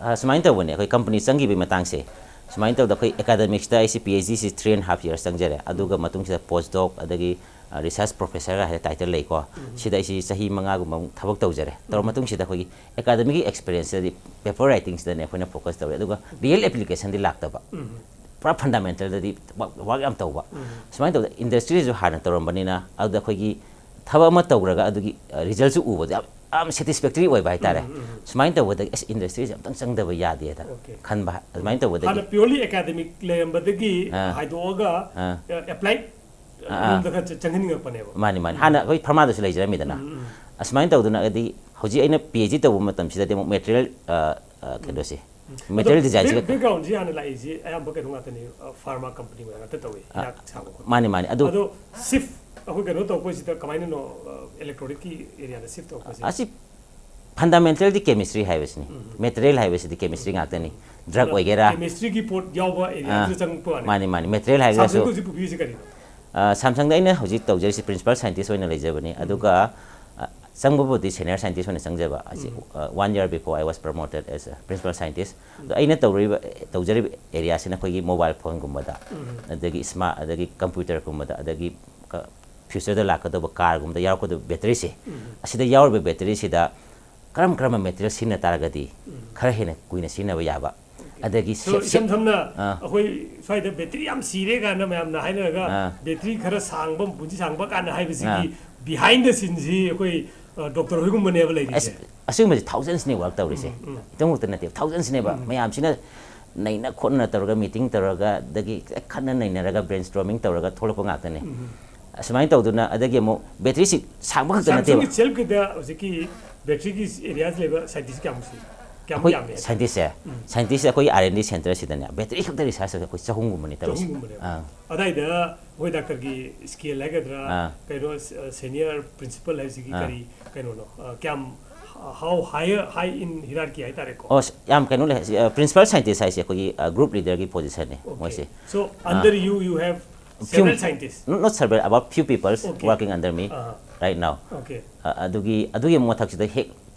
ꯑ, ꯁꯨꯃꯥꯏꯅ ꯇꯧꯕꯅꯦ, ꯑꯩꯈꯣꯏ ꯀꯝꯄꯅꯤ ꯆꯪꯈꯤꯕꯒꯤ ꯃꯇꯥꯡꯁꯦ꯫ ꯁꯨꯃꯥꯏꯅ ꯇꯧꯗꯅ ꯑꯩꯈꯣꯏ ꯑꯦꯀꯥꯗꯃꯤꯛꯁꯇ ꯑꯩꯁꯦ P H DC three and half years ꯆꯪꯖꯔꯦ꯫ ꯑꯗꯨꯒ ꯃꯇꯨꯡꯁꯤꯗ ꯄꯣꯁ ꯗꯣꯛ, ꯑꯗꯒꯤ, ꯑ, ꯔꯤꯁꯔꯁ ꯄ꯭ꯔꯣꯐꯦꯁꯔꯒ ꯍꯥꯏꯅ ꯇꯥꯏꯇꯜ ꯂꯩꯀꯣ꯫ ꯁꯤꯗ ꯑꯩꯁꯤ ꯆꯍꯤ ꯃꯉꯥꯒꯨꯝꯕ ꯑꯃꯨꯛ ꯊꯕꯛ ꯇꯧꯖꯔꯦ꯫ ꯇꯧꯔ ꯃꯇꯨꯡꯁꯤꯗ ꯑꯩꯈꯣꯏꯒꯤ ꯑꯦꯀꯥꯗꯃꯤꯛꯀꯤ ꯑꯦꯛꯁꯄꯤꯔꯤꯌꯦꯟꯁꯇꯗꯤ ꯄꯦꯄꯔ ꯔꯥꯏꯇꯤꯡꯁꯤꯗꯅꯦ ꯑꯩꯈꯣꯏꯅ ꯐꯣꯀꯁ ꯇꯧꯔꯦ꯫ ꯑꯗꯨꯒ ꯔꯤꯌꯦꯜ ꯑꯦꯄ꯭ꯂꯤꯀꯦꯁꯟꯗꯤ ꯂꯥꯛꯇꯕ꯫ ꯄꯨꯔꯥ ꯐꯟꯗꯥꯃꯦꯟꯇꯦꯜꯗꯗꯤ ꯋꯥꯛ, ꯋꯥꯛ ꯌꯥꯝ ꯇꯧꯕ꯫ ꯁꯨꯃꯥꯏꯅ ꯇꯧꯗꯅ ꯏꯟꯗꯁꯇ꯭ꯔꯤꯁꯨ ꯍꯥꯟꯅ ꯇꯧꯔꯝꯕꯅꯤꯅ, ꯑꯗꯨꯗ ꯑꯩꯈꯣꯏꯒꯤ ꯊꯕꯛ ꯑꯃ ꯇꯧꯈ꯭ꯔꯒ ꯑꯗꯨꯒꯤ, ꯑ, ꯔꯤꯖꯜꯁꯨ ꯎꯕꯗ ꯌꯥꯝ, ꯌꯥꯝ ꯁꯦꯇꯤꯁꯐꯦꯛꯇꯔꯤ ꯑꯣꯏꯕ ꯍꯥꯏꯇꯥꯔꯦ꯫ ꯁꯨꯃꯥꯏꯅ ꯇꯧꯕꯗꯒꯤ, "ꯑꯁ, ꯏꯟꯗꯁꯇ꯭ꯔꯤꯁꯦ ꯑꯝꯇꯪ ꯆꯪꯗꯕ ꯌꯥꯗꯦꯗ" ꯑꯣꯀꯦ꯫ ꯈꯟꯕ꯫ ꯑꯗꯨꯃꯥꯏꯅ ꯇꯧꯕꯗꯒꯤ ꯍꯥꯟꯅ ꯄ꯭ꯌꯣꯔꯂꯤ ꯑꯦꯀꯥꯗꯃꯤꯛ ꯂꯩꯔꯝꯕꯗꯒꯤ ꯑꯥ꯫ ꯍꯥꯏꯗꯣꯛꯑꯒ, ꯑꯥ꯫ ꯑ, ꯑꯦꯄ꯭ꯂꯥꯏꯠ ꯑꯥ, ꯑꯥ꯫ ꯂꯣꯝꯗ ꯈꯔ ꯆ-, ꯆꯪꯍꯟꯅꯤꯡꯉꯛꯄꯅꯦꯕ꯫ ꯃꯥꯅꯤ, ꯃꯥꯅꯤ꯫ ꯍꯥꯟꯅ ꯑꯩꯈꯣꯏ ꯐꯥꯔꯃꯥꯗꯁꯨ ꯂꯩꯖꯔꯝꯃꯤꯗꯅ꯫ ꯑꯁꯨꯃꯥꯏꯅ ꯇꯧꯗꯅ ꯍꯥꯏꯗꯤ ꯍꯧꯖꯤꯛ ꯑꯩꯅ ꯄꯤ ꯑꯩꯆ ꯗꯤ ꯇꯧꯕ ꯃꯇꯝꯁꯤꯗꯗꯤ ꯑꯃꯨꯛ ꯃꯦꯇꯔꯤꯌꯦꯜ ꯀꯩꯅꯣꯁꯦ, ꯃꯦꯇꯔꯤꯌꯦꯜ ꯗꯤꯖꯥꯏꯟꯁꯤꯒ ꯕꯦꯛꯒ꯭ꯔꯥꯎꯟꯁꯤ ꯍꯥꯟꯅ ꯂꯥꯛꯏꯁꯤ ꯑꯌꯥꯝꯕ ꯀꯩꯅꯣ ꯉꯥꯛꯇꯅꯤ, ꯐꯥꯔꯃꯥ ꯀꯝꯄꯅꯤ ꯉꯥꯛꯇ ꯇꯧꯏ, ꯍꯤꯗꯥꯛ ꯁꯥꯕ ꯈꯣꯠꯄ꯫ ꯃꯥꯅꯤ ꯃꯥꯅꯤ꯫ ꯑꯗꯨ ꯑꯗꯣ ꯁꯤꯐ ꯑꯩꯈꯣꯏ ꯀꯩꯅꯣ ꯇꯧꯔꯛꯄꯁꯤꯗ ꯀꯃꯥꯏꯅꯅꯣ ꯏꯂꯦꯛꯇ꯭ꯔꯣꯅꯤꯛꯀꯤ ꯑꯦꯔꯤꯌꯥꯗ ꯁꯤꯐ ꯇꯧꯔꯛꯄꯁꯦ? ꯑꯁꯤ ꯐꯟꯗꯥꯃꯦꯟꯇꯦꯜꯗꯤ ꯀꯦꯃꯤꯁꯇ꯭ꯔꯤ ꯍꯥꯏꯕꯁꯤꯅꯤ꯫ ꯃꯦꯇꯔꯤꯌꯦꯜ ꯍꯥꯏꯕꯁꯤꯗꯤ ꯀꯦꯃꯤꯁꯇ꯭ꯔꯤ ꯉꯥꯛꯇꯅꯤ꯫ ꯗ꯭ꯔꯛ ꯑꯣꯏꯒꯦꯔꯥ, ꯀꯦꯃꯤꯁꯇ꯭ꯔꯤꯒꯤ ꯄꯣꯠ ꯌꯥꯎꯕ ꯑꯦꯔꯤꯌꯥꯗꯨꯗ ꯆꯪꯉꯛꯄ ꯋꯥꯅꯤ꯫ ꯃꯥꯅꯤ ꯃꯥꯅꯤ, ꯃꯦꯇꯔꯤꯌꯦꯜ ꯍꯥꯏꯔꯒꯁꯨ꯫ ꯁꯥꯝꯁꯪꯗ ꯍꯧꯖꯤꯛ ꯄꯨꯕꯤꯔꯤꯁꯦ ꯀꯔꯤꯅꯣ? ꯁꯥꯝꯁꯪꯗ ꯑꯩꯅ ꯍꯧꯖꯤꯛ ꯇꯧꯖꯔꯤꯁꯤ ꯄ꯭ꯔꯤꯟꯁꯤꯄꯥꯜ ꯁꯥꯏꯟꯇꯤꯁ ꯑꯣꯏꯅ ꯂꯩꯖꯕꯅꯤ꯫ ꯑꯗꯨꯒ ꯑ, ꯆꯪꯕꯕꯨꯗꯤ ꯁꯦꯅꯤꯌꯔ ꯁꯥꯏꯟꯇꯤꯁ ꯑꯣꯏꯅ ꯆꯪꯖꯕ ꯍꯥꯏꯁꯦ꯫ One year before I was promoted as a principal scientist꯫ ꯑꯗꯣ ꯑꯩꯅ ꯇꯧꯔꯤꯕ, ꯇꯧꯖꯔꯤꯕ ꯑꯦꯔꯤꯌꯥꯁꯤꯅ ꯑꯩꯈꯣꯏꯒꯤ ꯃꯣꯕꯥꯏꯜ ꯐꯣꯟꯒꯨꯝꯕꯗ, ꯑꯗꯒꯤ ꯏꯁꯃꯥꯔꯠ, ꯑꯗꯒꯤ ꯀꯝꯄ꯭ꯌꯨꯇꯔꯒꯨꯝꯕꯗ, ꯑꯗꯒꯤ ꯐ꯭ꯌꯨꯆꯔꯗ ꯂꯥꯛꯀꯗꯧꯕ ꯀꯥꯔꯒꯨꯝꯕꯗ ꯌꯥꯎꯔꯛꯀꯗꯧꯕ ꯕꯦꯇꯔꯤꯁꯦ, ꯑꯁꯤꯗ ꯌꯥꯎꯔꯤꯕ ꯕꯦꯇꯔꯤꯁꯤꯗ ꯀꯔꯝ ꯀꯔꯝꯕ ꯃꯦꯇꯔꯤꯌꯦꯜ ꯁꯤꯖꯤꯟꯅ ꯇꯥꯔꯒꯗꯤ ꯈꯔ ꯍꯦꯟꯅ ꯀꯨꯏꯅ ꯁꯤꯖꯤꯟꯅꯕ ꯌꯥꯕ, ꯑꯗꯒꯤ So, ꯏꯁꯝ ꯁꯝꯅ ꯑꯩꯈꯣꯏ ꯁ꯭ꯋꯥꯏꯗ ꯕꯦꯇ꯭ꯔꯤ ꯌꯥꯝ ꯁꯤꯔꯦ ꯀꯥꯏꯅ ꯃꯌꯥꯝꯅ ꯍꯥꯏꯅꯔꯒ, ꯕꯦꯇ꯭ꯔꯤ ꯈꯔ ꯁꯥꯡꯕ, ꯄꯨꯟꯁꯤ ꯁꯥꯡꯕ ꯀꯥꯏꯅ ꯍꯥꯏꯕꯁꯤꯒꯤ behind the sceneꯁꯤ ꯑꯩꯈꯣꯏ ꯗꯣꯛꯇꯔ ꯍꯣꯏꯒꯨꯝꯕꯅꯦꯕ ꯂꯩꯔꯤꯁꯦ꯫ ꯑꯁꯤꯒꯨꯝꯕꯁꯦ ꯊꯥꯎꯖꯟꯁꯅꯦ ꯋꯥꯔꯛ ꯇꯧꯔꯤꯁꯦ꯫ ꯏꯇꯣꯝ ꯈꯛꯇ ꯅꯠꯇꯦ, ꯊꯥꯎꯖꯟꯁꯅꯦꯕ꯫ ꯃꯌꯥꯝꯁꯤꯅ ꯅꯩꯅ ꯈꯣꯠꯅ ꯇꯧꯔꯒ, ꯃꯤꯇꯤꯡ ꯇꯧꯔꯒ, ꯑꯗꯒꯤ ꯈꯠꯅ ꯅꯩꯅꯔꯒ, ꯕ꯭ꯔꯦꯟ ꯁ꯭ꯇꯣꯔꯃꯤꯡ ꯇꯧꯔꯒ ꯊꯣꯛꯂꯛꯄ ꯉꯥꯛꯇꯅꯦ꯫ ꯑꯁꯨꯃꯥꯏꯅ ꯇꯧꯗꯨꯅ, ꯑꯗꯒꯤ ꯑꯃꯨꯛ ꯕꯦꯇ꯭ꯔꯤꯁꯤ ꯁꯥꯡꯕ ꯈꯛꯇ ꯅꯠꯇꯦꯕ꯫ ꯁꯦꯜꯐꯀꯤꯗ ꯍꯧꯖꯤꯛꯀꯤ ꯕꯦꯇ꯭ꯔꯤꯒꯤ ꯑꯦꯔꯤꯌꯥꯁ ꯂꯩꯕ ꯁꯥꯏꯟꯇꯤꯁ ꯀꯌꯥꯃꯨꯛ ꯁꯤ? ꯀꯌꯥꯃꯨꯛ ꯑꯩꯈꯣꯏ ꯌꯥꯝꯃꯦ? ꯁꯥꯏꯟꯇꯤꯁꯁꯦ, ꯁꯥꯏꯟꯇꯤꯁꯁꯦ ꯑꯩꯈꯣꯏꯒꯤ R and D centreꯁꯤꯗꯅꯦ, ꯕꯦꯇ꯭ꯔꯤ ꯈꯛꯇ ꯔꯤꯁꯔꯁ ꯑꯩꯈꯣꯏ ꯆꯍꯨꯝꯒꯨꯝꯕꯅꯤ ꯇꯧꯔꯤꯁꯦ꯫ ꯆꯍꯨꯝꯒꯨꯝꯕꯅꯦꯕ꯫ ꯑꯥ꯫ ꯑꯗꯥꯏꯗ ꯑꯩꯈꯣꯏ ꯗꯥꯛꯇꯔꯒꯤ ꯁ꯭ꯀꯦꯜ ꯍꯥꯏꯒꯗ꯭ꯔꯥ, ꯑꯥ꯫ ꯀꯩꯅꯣ, ꯁꯦꯅꯤꯌꯔ ꯄ꯭ꯔꯤꯟꯁꯤꯄꯜ ꯍꯥꯏꯕꯁꯤꯒꯤ ꯑꯥ꯫ ꯀꯔꯤ ꯀꯩꯅꯣꯅꯣ? ꯑ, ꯀꯌꯥꯝ, how higher, high in hierarchy ꯍꯥꯏꯇꯥꯔꯦꯀꯣ? ꯑꯣ, ꯌꯥꯝ ꯀꯩꯅꯣ ꯂꯩ꯫ ꯄ꯭ꯔꯤꯟꯁꯤꯄꯥꯜ ꯁꯥꯏꯟꯇꯤꯁ ꯍꯥꯏꯁꯦ ꯑꯩꯈꯣꯏꯒꯤ ꯒ꯭ꯔꯨꯞ ꯂꯤꯗꯔꯒꯤ ꯄꯣꯖꯤꯁꯟꯅꯦ ꯃꯣꯏꯁꯦ꯫ So under you, you have several scientists. Not several, about few people Okay. working under me ah. right now꯫ Okay. ꯑ, ꯑꯗꯨꯒꯤ, ꯑꯗꯨꯒꯤ ꯃꯊꯛꯁꯤꯗ ꯍꯦꯛ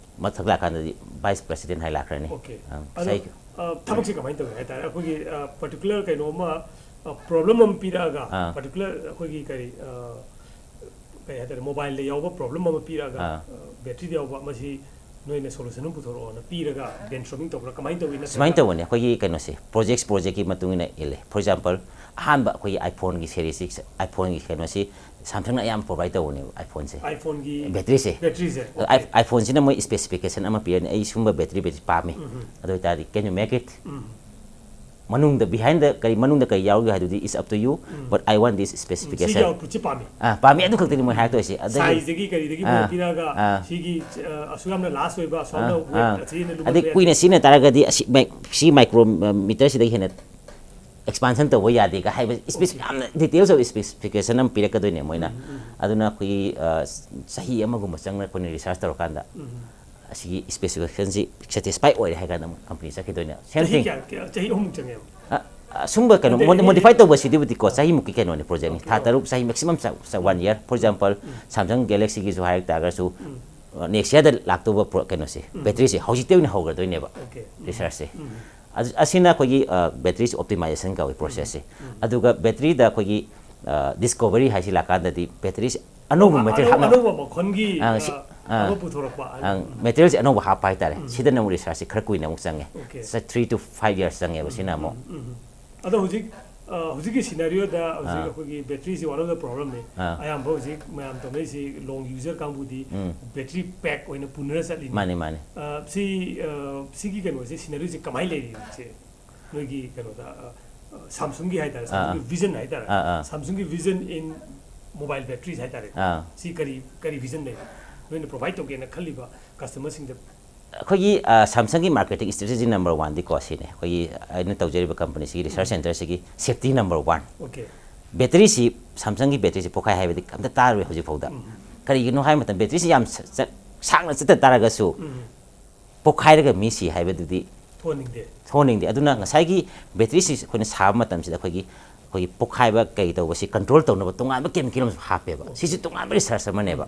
ꯃꯊꯛ ꯂꯥꯛꯀꯥꯟꯗꯗꯤ ꯚꯥꯏꯁ ꯄ꯭ꯔꯁꯤꯗꯦꯟ ꯍꯥꯏ ꯂꯥꯛꯈ꯭ꯔꯅꯤ꯫ Okay. ꯑꯪ, ꯑꯗꯣ, ꯉꯁꯥꯏ ꯑ, ꯊꯕꯛꯁꯦ ꯀꯃꯥꯏꯅ ꯇꯧꯏ ꯍꯥꯏ ꯇꯥꯔꯦ, ꯑꯩꯈꯣꯏꯒꯤ, ꯑ, ꯄꯥꯔꯇꯤꯀꯨꯂꯔ ꯀꯩꯅꯣ ꯑꯃ, ꯑ, ꯄ꯭ꯔꯣꯕ꯭ꯂꯦꯝ ꯑꯃ ꯄꯤꯔꯛꯑꯒ, ꯑꯥ꯫ ꯄꯥꯔꯇꯤꯀꯨꯂꯔ ꯑꯩꯈꯣꯏꯒꯤ ꯀꯔꯤ, ꯑ, ꯀꯔꯤ ꯍꯥꯏ ꯇꯥꯔꯦ, ꯃꯣꯕꯥꯏꯜꯗ ꯌꯥꯎꯕ ꯄ꯭ꯔꯣꯕ꯭ꯂꯦꯝ ꯑꯃ ꯄꯤꯔꯛꯑꯒ, ꯑꯥ꯫ ꯑ, ꯕꯦꯇ꯭ꯔꯤꯗ ꯌꯥꯎꯕ, ꯃꯁꯤ ꯅꯣꯏꯅ ꯁꯣꯂꯨꯁꯟ ꯑꯃ ꯄꯨꯊꯣꯔꯛꯑꯣꯅ ꯄꯤꯔꯒ ꯕ꯭ꯔꯦꯟ ꯁ꯭ꯇꯣꯔꯃꯤꯡ ꯇꯧꯕ꯭ꯔꯥ, ꯀꯃꯥꯏꯅ ꯇꯧꯏ? ꯅꯠꯇ꯭ꯔꯒ ꯁꯨꯃꯥꯏꯅ ꯇꯧꯕꯅꯦ, ꯑꯩꯈꯣꯏꯒꯤ ꯀꯩꯅꯣꯁꯦ, ꯄ꯭ꯔꯣꯖꯦꯛ ꯄ꯭ꯔꯣꯖꯦꯛꯀꯤ ꯃꯇꯨꯡ ꯏꯟꯅ ꯏꯜꯂꯦ꯫ For example, ꯑꯍꯥꯟꯕ ꯑꯩꯈꯣꯏꯒꯤ iPhoneꯒꯤ series six, iPhoneꯒꯤ ꯀꯩꯅꯣꯁꯤ Samsungꯅ ꯑꯌꯥꯝꯕ ꯄ꯭ꯔꯣꯚꯥꯏꯠ ꯇꯧꯕꯅꯦꯕ, iPhoneꯁꯦ꯫ iPhoneꯒꯤ ꯕꯦꯇ꯭ꯔꯤꯁꯦ꯫ ꯕꯦꯇ꯭ꯔꯤꯁꯦ꯫ ꯑꯗꯣ i-, iPhoneꯁꯤꯅ ꯃꯣꯏ specification ꯑꯃ ꯄꯤꯔꯅꯤ, "ꯑꯩ ꯁꯨꯝꯕ ꯕꯦꯇ꯭ꯔꯤ ꯕꯦꯇ꯭ꯔꯤ ꯄꯥꯝꯃꯤ, ꯑꯗꯨ ꯑꯣꯏꯇꯥꯔꯗꯤ can you make it?" ꯃꯅꯨꯡꯗ, behind the ꯀꯔꯤ, ꯃꯅꯨꯡꯗ ꯀꯔꯤ ꯌꯥꯎꯔꯤꯒꯦ ꯍꯥꯏꯗꯨꯗꯤ is up to you, but I want this ꯁꯤꯒꯤ specification. ꯑꯥꯎꯠꯄꯨꯠꯁꯤ ꯄꯥꯝꯃꯤ꯫ ꯑꯥ, ꯄꯥꯝꯃꯤ, ꯑꯗꯨ ꯈꯛꯇꯅꯤ ꯃꯣꯏ ꯍꯥꯏꯔꯛꯇꯣꯏꯁꯦ. ꯑꯗꯒꯤ ꯁꯥꯏꯖꯇꯒꯤ ꯀꯔꯤꯗꯒꯤ ꯃꯣꯏ ꯑꯥ, ꯄꯤꯔꯛꯑꯒ ꯑꯥ. ꯁꯤꯒꯤ ꯑ, ꯑꯁꯨꯛ ꯌꯥꯝꯅ ꯂꯥꯁ ꯑꯣꯏꯕ, ꯑꯁꯨꯛ ꯌꯥꯝꯅ ꯑꯥ, ꯋꯦꯠ ꯑꯥ. ꯑꯁꯤ ꯍꯦꯟꯅ ꯑꯗꯩ ꯂꯨꯃꯟꯕ ꯀꯨꯏꯅ ꯌꯥꯗꯦ꯫ ꯁꯤꯖꯤꯟꯅ ꯇꯥꯔꯒꯗꯤ ꯑꯁꯤ ꯃꯥꯏ-, ꯁꯤ ꯃꯥꯏꯀ꯭ꯔꯣꯃꯤꯇꯔꯁꯤꯗꯒꯤ ꯍꯦꯟꯅ ꯑꯦꯛꯁꯄꯥꯟꯁꯟ ꯇꯧꯕ ꯌꯥꯗꯦꯒ ꯍꯥꯏꯕ, ꯏꯁꯄꯦꯁꯤꯐꯤꯛ ꯌꯥꯝꯅ ꯗꯤꯇꯦꯜꯁ ꯑꯣꯏꯕ ꯏꯁꯄꯦꯁꯤꯐꯤꯀꯦꯁꯟ ꯑꯃ ꯄꯤꯔꯛꯀꯗꯣꯏꯅꯦ ꯃꯣꯏꯅ. ꯑꯗꯨꯅ ꯑꯩꯈꯣꯏꯒꯤ ꯑ, ꯆꯍꯤ ꯑꯃꯒꯨꯝꯕ ꯆꯪꯅ ꯑꯩꯈꯣꯏꯅ ꯔꯤꯁꯥꯔꯁ ꯇꯧꯔꯀꯥꯟꯗ ꯑꯁꯤꯒꯤ ꯏꯁꯄꯦꯁꯤꯐꯤꯀꯦꯁꯟꯁꯤ ꯁꯦꯇꯤꯁꯐꯥꯏ ꯑꯣꯏꯔꯦ ꯍꯥꯏ ꯀꯥꯟꯗ ꯑꯃꯨꯛ ꯀꯝꯄꯅꯤ ꯆꯠꯈꯤꯗꯣꯏꯅꯦ. Same ꯆꯍꯤ thing. ꯀꯌꯥ ꯀꯌꯥ- ꯆꯍꯤ ꯑꯍꯨꯝꯃꯨꯛ ꯆꯪꯉꯦꯕ꯫ ꯑ, ꯑꯁꯨꯝꯕ ꯀꯩꯅꯣ ꯑꯗꯩ ꯃꯣꯗꯤ-, ꯑꯩ- ꯃꯣꯗꯤꯐꯥꯏ ꯇꯧꯕꯁꯤꯗꯤꯕꯨꯗꯤꯀꯣ ꯆꯍꯤꯃꯨꯛꯀꯤ ꯀꯩꯅꯣꯅꯦ, ꯄ꯭ꯔꯣꯖꯦꯛꯅꯤ. Okay, ꯊꯥ okay. ꯇꯔꯨꯛ, ꯆꯍꯤ maximum one year. For example, Samsung ꯒꯦꯂꯦꯛꯁꯤꯒꯤꯁꯨ ꯍꯥꯏꯔꯛ ꯇꯥꯔꯒꯁꯨ, ꯅꯦꯛꯁ ꯏꯌꯔꯗ ꯂꯥꯛꯇꯧꯕ ꯄ꯭ꯔꯣ-, ꯀꯩꯅꯣꯁꯦ, ꯕꯦꯇ꯭ꯔꯤꯁꯦ ꯍꯧꯖꯤꯛꯇꯩ ꯑꯣꯏꯅ ꯍꯧꯈ꯭ꯔꯗꯣꯏꯅꯦꯕ Okay. ꯔꯤꯁꯔꯁꯁꯦ. ꯑꯗꯨ, ꯑꯁꯤꯅ ꯑꯩꯈꯣꯏꯒꯤ ꯕꯦꯇ꯭ꯔꯤꯁꯦ ꯑꯣꯞꯇꯤꯃꯥꯏꯖꯦꯁꯟ ꯀꯧꯏ ꯄ꯭ꯔꯣꯁꯦꯁꯁꯦ. ꯑꯗꯨꯒ ꯕꯦꯇ꯭ꯔꯤꯗ ꯑꯩꯈꯣꯏꯒꯤ ꯗꯤꯁꯀꯣꯚꯔꯤ ꯍꯥꯏꯁꯤ ꯂꯥꯛꯀꯥꯟꯗꯗꯤ ꯕꯦꯇ꯭ꯔꯤꯁꯦ ꯑꯅꯧꯕ ꯃꯦꯇꯔꯤꯌꯦꯜ ꯑꯅꯧ- ꯍꯥꯞꯅꯕ, ꯑꯅꯧꯕ ꯃꯈꯜꯒꯤ ꯑꯥ, ꯑ, ꯁꯤ-, ꯑꯥ. ꯑꯃ ꯄꯨꯊꯣꯔꯛꯄ. ꯃꯦꯇꯔꯤꯌꯦꯜꯁꯦ ꯑꯅꯧꯕ ꯍꯥꯞꯄ ꯍꯥꯏꯇꯥꯔꯦ. ꯁꯤꯗꯅ ꯑꯃꯨꯛ ꯔꯤꯁꯔꯁꯁꯦ ꯈꯔ ꯀꯨꯏꯅ ꯑꯃꯨꯛ ꯆꯪꯉꯦ. Okay. Three two five years ꯆꯪꯉꯦꯕ ꯁꯤꯅ ꯑꯃꯨꯛ. ꯎꯝ. ꯑꯗꯣ ꯍꯧꯖꯤꯛ ꯑ, ꯍꯧꯖꯤꯛꯀꯤ ꯁꯤꯅꯥꯔꯤꯑꯣꯗ ꯍꯧꯖꯤꯛ ꯑꯥ. ꯑꯩꯈꯣꯏꯒꯤ ꯕꯦꯇ꯭ꯔꯤꯁꯤ one of the problemꯅꯤ. ꯑꯥ. ꯑꯌꯥꯝꯕ ꯍꯧꯖꯤꯛ ꯃꯌꯥꯝ ꯇꯧꯅꯔꯤꯁꯤ ꯂꯣꯡ ꯌꯨꯖꯔ ꯀꯥꯡꯕꯨꯗꯤ ꯎꯝ. ꯕꯦꯇ꯭ꯔꯤ ꯄꯦꯛ ꯑꯣꯏꯅ ꯄꯨꯅꯔ ꯆꯠꯂꯤꯅꯤ. ꯃꯥꯅꯤ, ꯃꯥꯅꯤ. ꯑ, ꯁꯤ ꯑ, ꯁꯤꯒꯤ ꯀꯩꯅꯣꯁꯦ, ꯁꯤꯅꯥꯔꯤꯑꯣꯁꯦ ꯀꯃꯥꯏꯅ ꯂꯩꯔꯤ ꯍꯧꯖꯤꯛꯁꯦ? ꯅꯣꯏꯒꯤ ꯀꯩꯅꯣꯗ ꯑ, ꯑ, ꯁꯥꯝꯁꯨꯡꯒꯤ ꯍꯥꯏꯇꯥꯔꯦ, ꯑꯥ, ꯁꯥꯝꯁꯨꯡꯒꯤ ꯑꯥ. ꯚꯤꯖꯟ ꯍꯥꯏꯇꯥꯔꯦ. ꯑꯥ, ꯑꯥ. ꯁꯥꯝꯁꯨꯡꯒꯤ vision in mobile batteries ꯍꯥꯏꯇꯥꯔꯦ. ꯑꯥ. ꯁꯤ ꯀꯔꯤ ꯀꯔꯤ ꯚꯤꯖꯟ ꯂꯩ? ꯅꯣꯏꯅ ꯄ꯭ꯔꯣꯚꯥꯏꯗ ꯇꯧꯒꯦꯅ ꯈꯜꯂꯤꯕ ꯀꯁꯇꯃꯔꯁꯤꯡꯗ? ꯑꯩꯈꯣꯏꯒꯤ ꯑ, ꯁꯥꯝꯁꯪꯒꯤ ꯃꯥꯔꯀꯦꯇꯤꯡ ꯏꯁꯇ꯭ꯔꯦꯇꯦꯖꯤ ꯅꯝꯕꯔ ꯋꯥꯟꯗꯤꯀꯣ ꯁꯤꯅꯦ. ꯑꯩꯈꯣꯏꯒꯤ ꯑꯩꯅ ꯇꯧꯖꯔꯤꯕ ꯀꯝꯄꯅꯤꯁꯤꯒꯤ ꯔꯤꯁꯔꯁ ꯁꯦꯟꯇꯔꯁꯤꯒꯤ ꯁꯦꯐꯇꯤ ꯅꯝꯕꯔ ꯋꯥꯟ. Okay. ꯕꯦꯇ꯭ꯔꯤꯁꯤ, ꯁꯥꯝꯁꯪꯒꯤ ꯕꯦꯇ꯭ꯔꯤꯁꯤ ꯄꯣꯛꯈꯥꯏ ꯍꯥꯏꯕꯗꯤ ꯑꯝꯇ ꯇꯥꯔꯣꯏ ꯍꯧꯖꯤꯛ ꯐꯥꯎꯗ. ꯀꯔꯤꯒꯤꯅꯣ ꯍꯥꯏꯕ ꯃꯇꯝꯗ ꯕꯦꯇ꯭ꯔꯤꯁꯤ ꯌꯥꯝ ꯁ-, ꯆꯠ-, ꯁꯥꯡꯅ ꯆꯠꯇ ꯇꯥꯔꯒꯁꯨ ꯄꯣꯛꯈꯥꯏꯔꯒ ꯃꯤ ꯁꯤ ꯍꯥꯏꯕꯗꯨꯗꯤ ꯊꯣꯛꯍꯟꯅꯤꯡꯗꯦ. ꯊꯣꯛꯍꯟꯅꯤꯡꯗꯦ. ꯑꯗꯨꯅ ꯉꯁꯥꯏꯒꯤ ꯕꯦꯇ꯭ꯔꯤꯁꯤ ꯑꯩꯈꯣꯏꯅ ꯁꯥꯕ ꯃꯇꯝꯁꯤꯗ ꯑꯩꯈꯣꯏꯒꯤ, ꯑꯩꯈꯣꯏꯒꯤ ꯄꯣꯛꯈꯥꯏꯕ ꯀꯩ ꯇꯧꯕꯁꯤ ꯀꯟꯇ꯭ꯔꯣꯜ ꯇꯧꯅꯕ ꯇꯣꯉꯥꯟꯕ ꯀꯦꯃꯤꯀꯦꯜ ꯑꯃꯁꯨ ꯍꯥꯞꯄꯦꯕ. ꯁꯤꯁꯨ ꯇꯣꯉꯥꯟꯕ ꯔꯤꯁꯔꯁ ꯑꯃꯅꯦꯕ.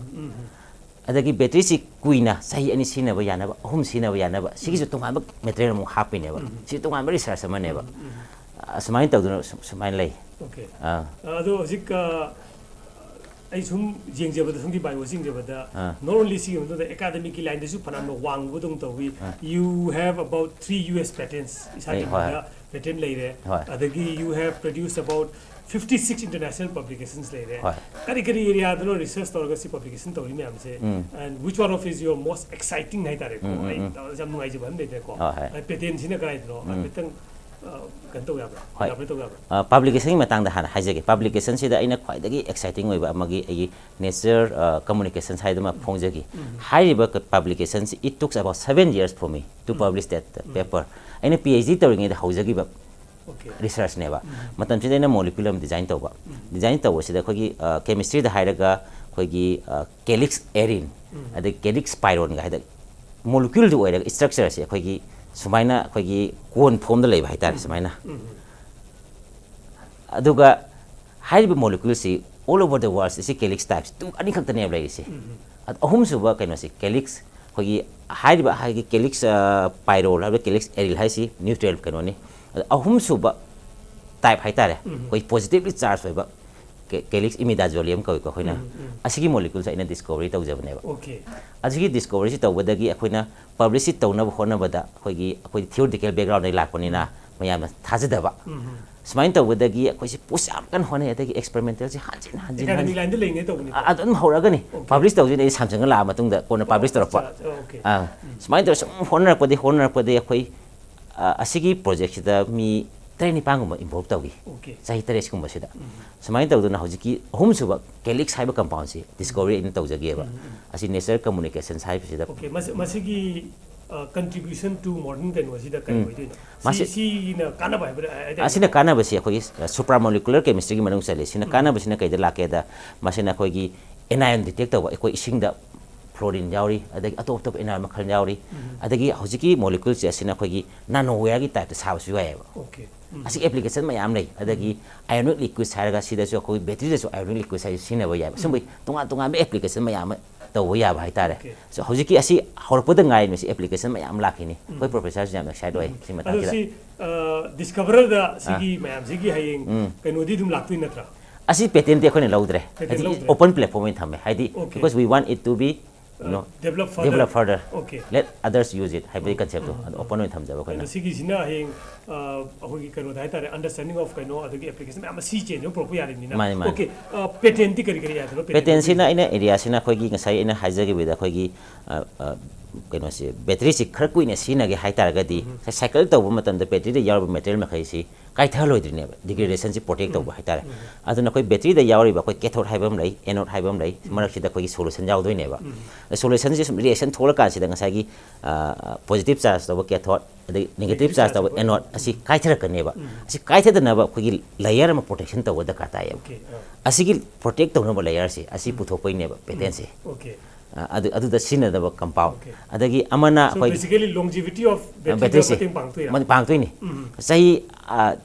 ꯑꯗꯒꯤ ꯕꯦꯇ꯭ꯔꯤꯁꯤ ꯀꯨꯏꯅ ꯆꯍꯤ ꯑꯅꯤ ꯁꯤꯖꯤꯟꯅꯕ ꯌꯥꯅꯕ, ꯑꯍꯨꯝ ꯁꯤꯖꯤꯟꯅꯕ ꯌꯥꯅꯕ, ꯁꯤꯒꯤꯁꯨ ꯇꯣꯉꯥꯟꯕ ꯃꯦꯇꯔꯤꯌꯦꯜ ꯑꯃꯨꯛ ꯍꯥꯞꯄꯤꯅꯦꯕ. ꯁꯤ ꯇꯣꯉꯥꯟꯕ ꯔꯤꯁꯔꯁ ꯑꯃꯅꯦꯕ. ꯑꯁꯨꯃꯥꯏꯅ ꯇꯧꯗꯅ ꯁꯨ-, ꯁꯨꯃꯥꯏꯅ ꯂꯩ. Okay. ꯑꯥ. ꯑꯗꯣ ꯍꯧꯖꯤꯛ ꯑ, ꯑꯩ ꯁꯨꯝ ꯌꯦꯡꯖꯕꯗ, ꯁꯣꯝꯒꯤ ꯕꯥꯏꯑꯣꯁꯤ ꯌꯦꯡꯖꯕꯗ, ꯑꯥ. not only ꯁꯤꯒꯤ ꯃꯇꯨꯡꯗ ꯑꯦꯀꯥꯗꯃꯤꯛꯀꯤ ꯂꯥꯏꯟꯗꯁꯨ ꯐꯅꯌꯥꯝꯅ ꯋꯥꯡꯕꯗꯧꯅ ꯇꯧꯏ. ꯑꯥ. You have about three U S patents, ꯏꯁꯥꯒꯤ ꯑꯩ, ꯍꯣꯏ. ꯃꯤꯡꯗ patent ꯂꯩꯔꯦ. ꯍꯣꯏ. ꯑꯗꯒꯤ you have produced about fifty six international publications ꯂꯩꯔꯦ. ꯍꯣꯏ. ꯀꯔꯤ ꯀꯔꯤ ꯑꯦꯔꯤꯌꯥꯗꯅꯣ ꯔꯤꯁꯔꯁ ꯇꯧꯔꯒ ꯁꯤ ꯄꯕ꯭ꯂꯤꯀꯦꯁꯟ ꯇꯧꯔꯤ ꯃꯌꯥꯝꯁꯦ? ꯎꯝ. And which one of is your most exciting ꯍꯥꯏꯇꯥꯔꯦꯀꯣ? ꯎꯝ, ꯎꯝ, ꯑꯩ ꯎꯝ. ꯇꯧꯔꯒ ꯌꯥꯝ ꯅꯨꯡꯉꯥꯏꯖꯕ ꯑꯃ ꯂꯩꯗꯅꯀꯣ? ꯍꯣꯏ, ꯍꯣꯏ. ꯄꯦꯇꯦꯟꯁꯤꯅ ꯀꯗꯥꯏꯗꯅꯣ? ꯎꯝ. ꯍꯥꯏꯐꯦꯠꯇꯪ ꯑ, ꯀꯩꯅꯣ ꯇꯧ ꯌꯥꯕ꯭ꯔꯥ? ꯍꯣꯏ꯫ Elaborate ꯇꯧ ꯌꯥꯕ꯭ꯔꯥ? ꯄꯕ꯭ꯂꯤꯀꯦꯁꯟꯒꯤ ꯃꯇꯥꯡꯗ ꯍꯥꯟꯅ ꯍꯥꯏꯖꯒꯦ꯫ ꯄꯕ꯭ꯂꯤꯀꯦꯁꯟꯁꯤꯗ ꯑꯩꯅ ꯈ꯭ꯋꯥꯏꯗꯒꯤ ꯑꯦꯛꯁꯥꯏꯇꯤꯡ ꯑꯣꯏꯕ ꯑꯃꯒꯤ ꯑꯩꯒꯤ ꯅꯦꯆꯔ ꯀꯝꯃꯨꯅꯤꯀꯦꯁꯟꯁ ꯍꯥꯏꯗꯨꯃ ꯐꯣꯡꯖꯒꯦ꯫ ꯍꯥꯏꯔꯤꯕ ꯄꯕ꯭ꯂꯤꯀꯦꯁꯟꯁꯤ, it took about seven years for me to publish that paper. ꯑꯩꯅ ꯄꯤ ꯑꯩꯆ ꯗꯤ ꯇꯧꯔꯤꯉꯩꯗ ꯍꯧꯖꯈꯤꯕ Okay. ꯔꯤꯁꯔꯁꯅꯦꯕ꯫ ꯃꯇꯝꯁꯤꯗ ꯑꯩꯅ ꯃꯣꯂꯤꯀ꯭ꯌꯨꯜ ꯑꯃ ꯗꯤꯖꯥꯏꯟ ꯇꯧꯕ꯫ ꯗꯤꯖꯥꯏꯟ ꯇꯧꯕꯁꯤꯗ ꯑꯩꯈꯣꯏꯒꯤ ꯀꯦꯃꯤꯁꯇ꯭ꯔꯤꯗ ꯍꯥꯏꯔꯒ ꯑꯩꯈꯣꯏꯒꯤ ꯀꯦꯂꯤꯛꯁ ꯑꯦꯔꯤꯟ, ꯑꯗꯩ ꯀꯦꯂꯤꯛꯁ ꯄꯥꯏꯔꯣꯟꯒ ꯍꯥꯏꯗ ꯃꯣꯂꯤꯀ꯭ꯌꯨꯜꯗꯤ ꯑꯣꯏꯔꯒ ꯏꯁꯇ꯭ꯔꯛꯆꯔꯁꯦ ꯑꯩꯈꯣꯏꯒꯤ ꯁꯨꯃꯥꯏꯅ ꯑꯩꯈꯣꯏꯒꯤ ꯀꯣꯟ ꯐꯣꯝꯗ ꯂꯩꯕ ꯍꯥꯏꯇꯥꯔꯦ꯫ ꯁꯨꯃꯥꯏꯅ꯫ ꯑꯗꯨꯒ ꯍꯥꯏꯔꯤꯕ ꯃꯣꯂꯤꯀ꯭ꯌꯨꯜꯁꯤ all over the world ꯁꯤ ꯀꯦꯂꯤꯛꯁ ꯇꯥꯏꯞꯁꯤ ꯇꯨ ꯑꯅꯤꯈꯛꯇꯅꯦꯕ ꯂꯩꯔꯤꯁꯦ꯫ ꯑꯗꯣ ꯑꯍꯨꯝꯁꯨꯕ ꯀꯩꯅꯣꯁꯤ ꯀꯦꯂꯤꯛꯁ, ꯑꯩꯈꯣꯏꯒꯤ ꯍꯥꯏꯔꯤꯕ ꯍꯥꯏꯗꯤ ꯀꯦꯂꯤꯛꯁ ꯄꯥꯏꯔꯣꯜ ꯍꯥꯏꯕ ꯀꯦꯂꯤꯛꯁ ꯑꯦꯔꯤꯜ ꯍꯥꯏꯁꯤ ꯅ꯭ꯌꯨꯇ꯭ꯔꯦꯜ ꯀꯩꯅꯣꯅꯤ꯫ ꯑꯗꯣ ꯑꯍꯨꯝꯁꯨꯕ ꯇꯥꯏꯞ ꯍꯥꯏꯇꯥꯔꯦ, ꯑꯩꯈꯣꯏ ꯄꯣꯖꯤꯇꯤꯚꯂꯤ ꯆꯥꯔꯖ ꯑꯣꯏꯕ ꯀꯦꯂꯤꯛꯁ ꯏꯃꯤꯗꯥꯖꯣꯂꯤꯌꯝ ꯀꯧꯏꯀꯣ ꯑꯩꯈꯣꯏꯅ꯫ ꯑꯁꯤꯒꯤ ꯃꯣꯂꯤꯀ꯭ꯌꯨꯜꯁꯦ ꯑꯩꯅ ꯗꯤꯁꯀꯣꯕꯔꯤ ꯇꯧꯖꯕꯅꯦꯕ꯫ Okay. ꯑꯁꯤꯒꯤ ꯗꯤꯁꯀꯣꯕꯔꯤꯁꯤ ꯇꯧꯕꯗꯒꯤ ꯑꯩꯈꯣꯏꯅ ꯄꯕ꯭ꯂꯤꯁ ꯇꯧꯅꯕ ꯍꯣꯠꯅꯕꯗ ꯑꯩꯈꯣꯏꯒꯤ ꯑꯩꯈꯣꯏ ꯊꯤꯑꯣꯔꯤꯇꯤꯀꯦꯜ ꯕꯦꯛꯒ꯭ꯔꯥꯎꯟꯗꯒꯤ ꯂꯥꯛꯄꯅꯤꯅ ꯃꯌꯥꯝꯅ ꯊꯥꯖꯗꯕ꯫ ꯁꯨꯃꯥꯏꯅ ꯇꯧꯕꯗꯒꯤ ꯑꯩꯈꯣꯏꯁꯤ ꯄꯨꯁ ꯌꯥꯝ ꯀꯟꯅ ꯍꯣꯠꯅꯩ꯫ ꯑꯗꯒꯤ ꯑꯦꯛꯁꯄꯦꯔꯤꯃꯦꯟꯇꯦꯜꯁꯤ ꯍꯟꯖꯤꯟ ꯍꯟꯖꯤꯟ Academic ꯍꯟꯖꯤꯟ line ꯗ ꯂꯩꯅꯦ ꯇꯧꯕꯅꯤꯀꯣ? ꯑ- ꯑꯗꯨꯝ ꯍꯧꯔꯛꯑꯒꯅꯤ꯫ Okay. ꯄꯕ꯭ꯂꯤꯁ ꯇꯧꯁꯤꯅ ꯑꯩ ꯁꯝꯁꯟꯒ ꯂꯥꯛꯑ ꯃꯇꯨꯡꯗ ꯀꯣꯟꯅ ꯄꯕ꯭ꯂꯤꯁ ꯇꯧꯔꯛꯄ꯫ ꯑꯠꯆꯥ, okay. ꯑꯥ, ꯁꯨꯃꯥꯏꯅ ꯇꯧꯔ ꯁꯨꯝ ꯍꯣꯠꯅꯔꯛꯄꯗꯤ ꯍꯣꯠꯅꯔꯛꯄꯗꯤ ꯑꯩꯈꯣꯏ, ꯑ, ꯑꯁꯤꯒꯤ ꯄ꯭ꯔꯣꯖꯦꯛꯁꯤꯗ ꯃꯤ ꯇꯔꯦꯠ ꯅꯤꯄꯥꯟꯒꯨꯝꯕ ꯏꯟꯚꯣꯜꯕ ꯇꯧꯈꯤ꯫ Okay. ꯆꯍꯤ ꯇꯔꯦꯠꯀꯨꯝꯕꯁꯤꯗ꯫ ꯁꯨꯃꯥꯏꯅ ꯇꯧꯗꯅ ꯍꯧꯖꯤꯛꯀꯤ ꯑꯍꯨꯝꯁꯨꯕ ꯀꯦꯂꯤꯛꯁ ꯍꯥꯏꯕ ꯀꯝꯄꯥꯎꯟꯁꯤ ꯗꯤꯁꯀꯣꯕꯔꯤ ꯑꯩꯅ ꯇꯧꯖꯒꯦꯕ꯫ ꯑꯁꯤ ꯅꯦꯆꯔ ꯀꯝꯃꯨꯅꯤꯀꯦꯁꯟꯁ ꯍꯥꯏꯕꯁꯤꯗ꯫ Okay, ꯃꯁꯤ, ꯃꯁꯤꯒꯤ, ꯑ, contribution to modern ꯀꯩꯅꯣꯁꯤꯗ ꯀꯩ ꯎꯝ꯫ ꯑꯣꯏꯗꯣꯏꯅꯣ? ꯃꯁꯤ- ꯁꯤ, ꯁꯤꯅ ꯀꯥꯟꯅꯕ ꯍꯥꯏꯕ ꯍꯥꯏꯇꯥꯔꯦ꯫ ꯑꯁꯤꯅ ꯀꯥꯟꯅꯕꯁꯤ ꯑꯩꯈꯣꯏꯒꯤ ꯁꯨꯄ꯭ꯔꯥ ꯃꯣꯂꯤꯀꯨꯂꯔ ꯀꯦꯃꯤꯁꯇ꯭ꯔꯤꯒꯤ ꯃꯅꯨꯡ ꯆꯜꯂꯤ꯫ ꯁꯤꯅ ꯀꯥꯟꯅꯕꯁꯤꯅ ꯀꯩꯗ ꯂꯥꯛꯀꯦꯗ, ꯃꯁꯤꯅ ꯑꯩꯈꯣꯏꯒꯤ ꯑꯦꯅꯥꯌꯟ ꯗꯤꯇꯦꯛ ꯇꯧꯕ, ꯑꯩꯈꯣꯏ ꯏꯁꯤꯡꯗ ꯐ꯭ꯂꯣꯔꯤꯟ ꯌꯥꯎꯔꯤ, ꯑꯗꯒꯤ ꯑꯇꯣꯞ ꯑꯇꯣꯞꯄ ꯑꯦꯅꯥꯌꯟ ꯃꯈꯜ ꯌꯥꯎꯔꯤ꯫ ꯑꯗꯒꯤ ꯍꯧꯖꯤꯛꯀꯤ ꯃꯣꯂꯤꯀ꯭ꯌꯨꯜꯁꯦ ꯑꯁꯤꯅ ꯑꯩꯈꯣꯏꯒꯤ ꯅꯥꯅꯣꯋꯦꯌꯔꯒꯤ ꯇꯥꯏꯞꯇ ꯁꯥꯕꯁꯨ ꯌꯥꯏꯑꯕ꯫ Okay. ꯎꯝ꯫ ꯑꯁꯤ ꯑꯦꯄ꯭ꯂꯤꯀꯦꯁꯟ ꯃꯌꯥꯝ ꯂꯩ꯫ ꯑꯗꯒꯤ ꯑꯥꯏꯑꯣꯅꯤꯛ ꯂꯤꯀ꯭ꯋꯤꯠꯁ ꯍꯥꯏꯔꯒ ꯁꯤꯗꯁꯨ ꯑꯩꯈꯣꯏ ꯕꯦꯇ꯭ꯔꯤꯗꯁꯨ ꯑꯥꯏꯑꯣꯅꯤꯛ ꯂꯤꯀ꯭ꯋꯤꯠꯁ ꯍꯥꯏꯁꯦ ꯁꯤꯖꯤꯟꯅꯕ ꯌꯥꯏꯕ꯫ ꯁꯨꯝꯕꯒꯤ ꯇꯣꯉꯥꯟ ꯇꯣꯉꯥꯟꯕ ꯑꯦꯄ꯭ꯂꯤꯀꯦꯁꯟ ꯃꯌꯥꯝ ꯑꯃ ꯇꯧꯕ ꯌꯥꯕ ꯍꯥꯏꯇꯥꯔꯦ꯫ Okay. So ꯍꯧꯖꯤꯛꯀꯤ ꯑꯁꯤ ꯍꯧꯔꯛꯄꯗ ꯉꯥꯏꯔꯤꯕ ꯁꯤ ꯑꯦꯄ꯭ꯂꯤꯀꯦꯁꯟ ꯃꯌꯥꯝ ꯂꯥꯛꯈꯤꯅꯤ꯫ ꯑꯩꯈꯣꯏ ꯄ꯭ꯔꯣꯐꯦꯁꯔꯁꯨ ꯌꯥꯝ ꯑꯦꯛꯁꯥꯏꯠ ꯑꯣꯏ ꯁꯤ ꯑꯗꯣ ꯃꯇꯥꯡꯁꯤꯗ꯫ ꯁꯤ, ꯑ, ꯗꯤꯁꯀꯚꯔꯗ ꯁꯤꯒꯤ ꯃꯌꯥꯝꯁꯤꯒꯤ ꯍꯌꯦꯡ ꯎꯝ꯫ ꯀꯩꯅꯣꯗꯤ ꯑꯗꯨꯝ ꯂꯥꯛꯇꯣꯏ ꯅꯠꯇ꯭ꯔꯥ? ꯑꯁꯤ ꯄꯦꯇꯦꯟꯇꯤ ꯑꯩꯈꯣꯏꯅ ꯂꯧꯗ꯭ꯔꯦ꯫ ꯄꯦꯇꯦꯟ ꯍꯥꯏꯗꯤ ꯂꯧꯗ꯭ꯔꯦ꯫ ꯑꯣꯄꯟ ꯄ꯭ꯂꯦꯠꯐꯣꯝ ꯑꯣꯏꯅ ꯊꯝꯃꯦ꯫ ꯍꯥꯏꯗꯤ Okay. Because we want it to be, you know, Develop further. Develop further. Okay. Let others use it ꯍꯥꯏꯕꯒꯤ ꯀꯟꯁꯦꯞꯇꯣ ꯑꯗꯨ ꯑꯣꯄꯟ ꯑꯣꯏꯅ ꯊꯝꯖꯕ ꯑꯩꯈꯣꯏꯅ꯫ ꯑꯗꯣ ꯁꯤꯒꯤꯁꯤꯅ ꯍꯌꯦꯡ, ꯑ, ꯑꯩꯈꯣꯏꯒꯤ ꯀꯩꯅꯣꯗ ꯍꯥꯏꯇꯥꯔꯦ, understanding of ꯀꯩꯅꯣ, ꯑꯗꯒꯤ ꯑꯦꯄ꯭ꯂꯤꯀꯦꯁꯟ ꯃꯌꯥꯝ ꯑꯃ ꯁꯤ ꯆꯦꯟꯖ ꯑꯃ ꯄꯨꯔꯛꯄ ꯌꯥꯔꯤꯕꯅꯤꯅ꯫ ꯃꯥꯅꯤ, ꯃꯥꯅꯤ꯫ Okay, ꯑ, ꯄꯦꯇꯦꯟꯇꯤ ꯀꯔꯤ ꯀꯔꯤ ꯌꯥꯗꯅꯣ? ꯄꯦꯇꯦꯟꯁꯤꯅ ꯑꯩꯅ ꯑꯦꯔꯤꯌꯥꯁꯤꯅ ꯑꯩꯈꯣꯏꯒꯤ ꯉꯁꯥꯏ ꯑꯩꯅ ꯍꯥꯏꯖꯈꯤꯕꯗ ꯑꯩꯈꯣꯏꯒꯤ, ꯑ, ꯑ, ꯀꯩꯅꯣꯁꯦ, ꯕꯦꯇ꯭ꯔꯤꯁꯤ ꯈꯔ ꯀꯨꯏꯅ ꯁꯤꯖꯤꯟꯅꯒꯦ ꯍꯥꯏ ꯇꯥꯔꯒꯗꯤ, ꯉꯁꯥꯏ ꯁꯥꯏꯀꯜ ꯇꯧꯕ ꯃꯇꯝꯗ ꯕꯦꯇ꯭ꯔꯤꯗ ꯌꯥꯎꯔꯤꯕ ꯃꯦꯇꯔꯤꯌꯦꯜ ꯃꯈꯩꯁꯤ ꯀꯥꯏꯊꯍꯜꯂꯣꯏꯗ꯭ꯔꯤꯅꯦꯕ, ꯗꯤꯒ꯭ꯔꯦꯗꯦꯁꯟꯁꯤ ꯄ꯭ꯔꯣꯇꯦꯛ ꯇꯧꯕ ꯍꯥꯏꯇꯥꯔꯦ꯫ ꯑꯗꯨꯅ ꯑꯩꯈꯣꯏ ꯕꯦꯇ꯭ꯔꯤꯗ ꯌꯥꯎꯔꯤꯕ ꯑꯩꯈꯣꯏ ꯀꯦꯊꯣꯠ ꯍꯥꯏꯕ ꯑꯃ ꯂꯩ, ꯑꯦꯅꯣꯠ ꯍꯥꯏꯕ ꯑꯃ ꯂꯩ, ꯃꯔꯛꯁꯤꯗ ꯑꯩꯈꯣꯏꯒꯤ ꯁꯣꯂꯨꯁꯟ ꯌꯥꯎꯗꯣꯏꯅꯦꯕ꯫ ꯁꯣꯂꯨꯁꯟꯁꯤ ꯁꯨꯝ ꯔꯤꯌꯦꯛꯁꯟ ꯊꯣꯛꯂꯀꯥꯟꯁꯤꯗ ꯉꯁꯥꯏꯒꯤ ꯄꯣꯖꯤꯇꯤꯞ ꯆꯥꯔꯖ ꯇꯧꯕ ꯀꯦꯊꯣꯠ, ꯑꯗꯩ ꯅꯦꯒꯦꯇꯤꯞ ꯆꯥꯔꯖ ꯇꯧꯕ ꯑꯦꯅꯣꯠ ꯑꯁꯤ ꯀꯥꯏꯊꯔꯛꯀꯅꯦꯕ꯫ ꯑꯁꯤ ꯀꯥꯏꯊꯗꯅꯕ ꯑꯩꯈꯣꯏꯒꯤ ꯂꯦꯌꯔ ꯑꯃ ꯄ꯭ꯔꯣꯇꯦꯛꯁꯟ ꯇꯧꯕ ꯗꯔꯀꯥꯔ ꯇꯥꯏꯌꯦꯕ꯫ ꯑꯣꯀꯦ꯫ ꯑꯁꯤꯒꯤ ꯄ꯭ꯔꯣꯇꯦꯛ ꯇꯧꯅꯕ ꯂꯦꯌꯔꯁꯦ ꯑꯁꯤ ꯄꯨꯊꯣꯛꯄꯩꯅꯦꯕ ꯄꯦꯇꯦꯟꯁꯦ꯫ ꯑꯣꯀꯦ꯫ ꯑ, ꯑꯗꯨ, ꯑꯗꯨꯗ ꯁꯤꯖꯤꯟꯅꯗꯕ ꯀꯝꯄꯥꯎꯟ꯫ ꯑꯣꯀꯦ꯫ ꯑꯗꯒꯤ ꯑꯃꯅ So ꯑꯩꯈꯣꯏꯒꯤ basically longevity of battery ꯗ ꯕꯦꯇ꯭ꯔꯤꯁꯦ ꯃꯇꯦꯡ ꯄꯥꯡꯗꯣꯏꯔꯥ? ꯃ-, ꯄꯥꯡꯗꯣꯏꯅꯤ꯫ ꯎꯝ꯫ ꯆꯍꯤ, ꯑ,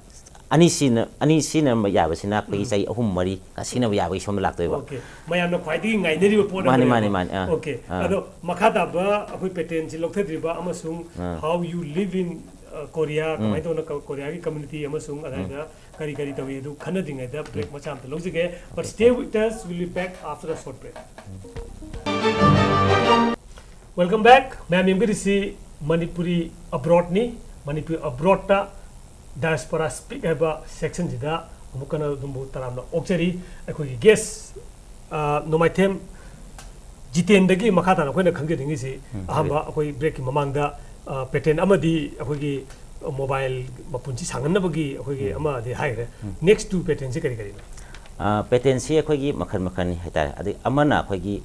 ꯑꯅꯤ ꯁꯤꯖꯤꯟꯅ-, ꯑꯅꯤ ꯁꯤꯖꯤꯟꯅꯕ ꯌꯥꯕꯁꯤꯅ ꯑꯩꯈꯣꯏꯒꯤ ꯎꯝ꯫ ꯆꯍꯤ ꯑꯍꯨꯝ ꯃꯔꯤ ꯁꯤꯖꯤꯟꯅꯕ ꯌꯥꯕꯒꯤ ꯁꯣꯝꯗ ꯂꯥꯛꯇꯣꯏꯕ꯫ ꯑꯣꯀꯦ꯫ ꯃꯌꯥꯝꯅ ꯈ꯭ꯋꯥꯏꯗꯒꯤ ꯉꯥꯏꯅꯔꯤꯕ ꯄꯣꯠ ꯃꯥꯅꯤ, ꯑꯃꯅꯦꯕ꯫ ꯃꯥꯅꯤ, ꯃꯥꯅꯤ, ꯑꯥ, ꯑꯣꯀꯦ꯫ ꯑꯥ꯫ ꯑꯗꯣ ꯃꯈꯥ ꯇꯥꯕ ꯑꯩꯈꯣꯏ ꯄꯦꯇꯦꯟꯁꯤ ꯂꯧꯊꯗ꯭ꯔꯤꯕ ꯑꯃꯁꯨꯡ ꯎꯝ꯫ How you live in, ꯑ, Korea, ꯎꯝ꯫ ꯀꯃꯥꯏꯅ ꯇꯧꯅ ꯀ-, ꯀꯣꯔꯤꯌꯥꯒꯤ ꯀꯝꯃ꯭ꯌꯨꯅꯤꯇꯤ ꯑꯃꯁꯨꯡ ꯎꯝ꯫ ꯑꯗꯥꯏꯗ ꯀꯔꯤ ꯀꯔꯤ ꯇꯧꯏ ꯑꯗꯨ ꯈꯟꯅꯗ꯭ꯔꯤꯉꯩꯗ ꯕ꯭ꯔꯦꯛ ꯎꯝ꯫ ꯃꯆꯥ ꯑꯝꯇ ꯂꯧꯖꯒꯦ꯫ But okay. Stay with us, we'll be back after a short break. Welcome back. ꯃꯌꯥꯝ ꯌꯦꯡꯕꯤꯔꯤꯁꯤ ꯃꯅꯤꯄꯨꯔꯤ ꯑꯕ꯭ꯔꯣꯗꯅꯤ꯫ ꯃꯅꯤꯄꯨꯔꯤ ꯑꯕ꯭ꯔꯣꯗꯇ ꯗꯥꯏꯁꯄꯣꯔꯥ ꯁ꯭ꯄꯤꯛ ꯍꯥꯏꯕ ꯁꯦꯛꯁꯟꯁꯤꯗ ꯑꯃꯨꯛ ꯍꯟꯅ ꯑꯗꯣꯝꯕꯨ ꯇꯔꯥꯝꯅ ꯑꯣꯛꯆꯔꯤ꯫ ꯑꯩꯈꯣꯏꯒꯤ ꯒꯦꯁ, ꯑ, ꯅꯣꯡꯃꯥꯏꯊꯦꯝ ꯖꯤꯇꯦꯟꯗꯒꯤ ꯃꯈꯥ ꯇꯥꯅ ꯑꯩꯈꯣꯏꯅ ꯈꯪꯖꯅꯤꯡꯉꯤꯁꯤ, ꯎꯝ, ꯑꯍꯥꯟꯕ ꯍꯥꯏꯕꯤꯌꯨ꯫ ꯑꯩꯈꯣꯏ ꯕ꯭ꯔꯦꯛꯀꯤ ꯃꯃꯥꯡꯗ, ꯑ, ꯄꯦꯇꯦꯟ ꯑꯃꯗꯤ ꯑꯩꯈꯣꯏꯒꯤ ꯃꯣꯕꯥꯏꯜ ꯃꯄꯨꯟꯁꯤ ꯁꯥꯡꯍꯟꯅꯕꯒꯤ ꯑꯩꯈꯣꯏꯒꯤ ꯎꯝ꯫ ꯑꯃꯗꯤ ꯍꯥꯏꯈ꯭ꯔꯦ꯫ ꯎꯝ꯫ Next two ꯄꯦꯇꯦꯟꯁꯤ ꯀꯔꯤ ꯀꯔꯤꯅꯣ? ꯑ, ꯄꯦꯇꯦꯟꯁꯤ ꯑꯩꯈꯣꯏꯒꯤ ꯃꯈꯜ ꯃꯈꯜꯅꯤ ꯍꯥꯏꯇꯥꯔꯦ꯫ ꯑꯗꯩ ꯑꯃꯅ ꯑꯩꯈꯣꯏꯒꯤ,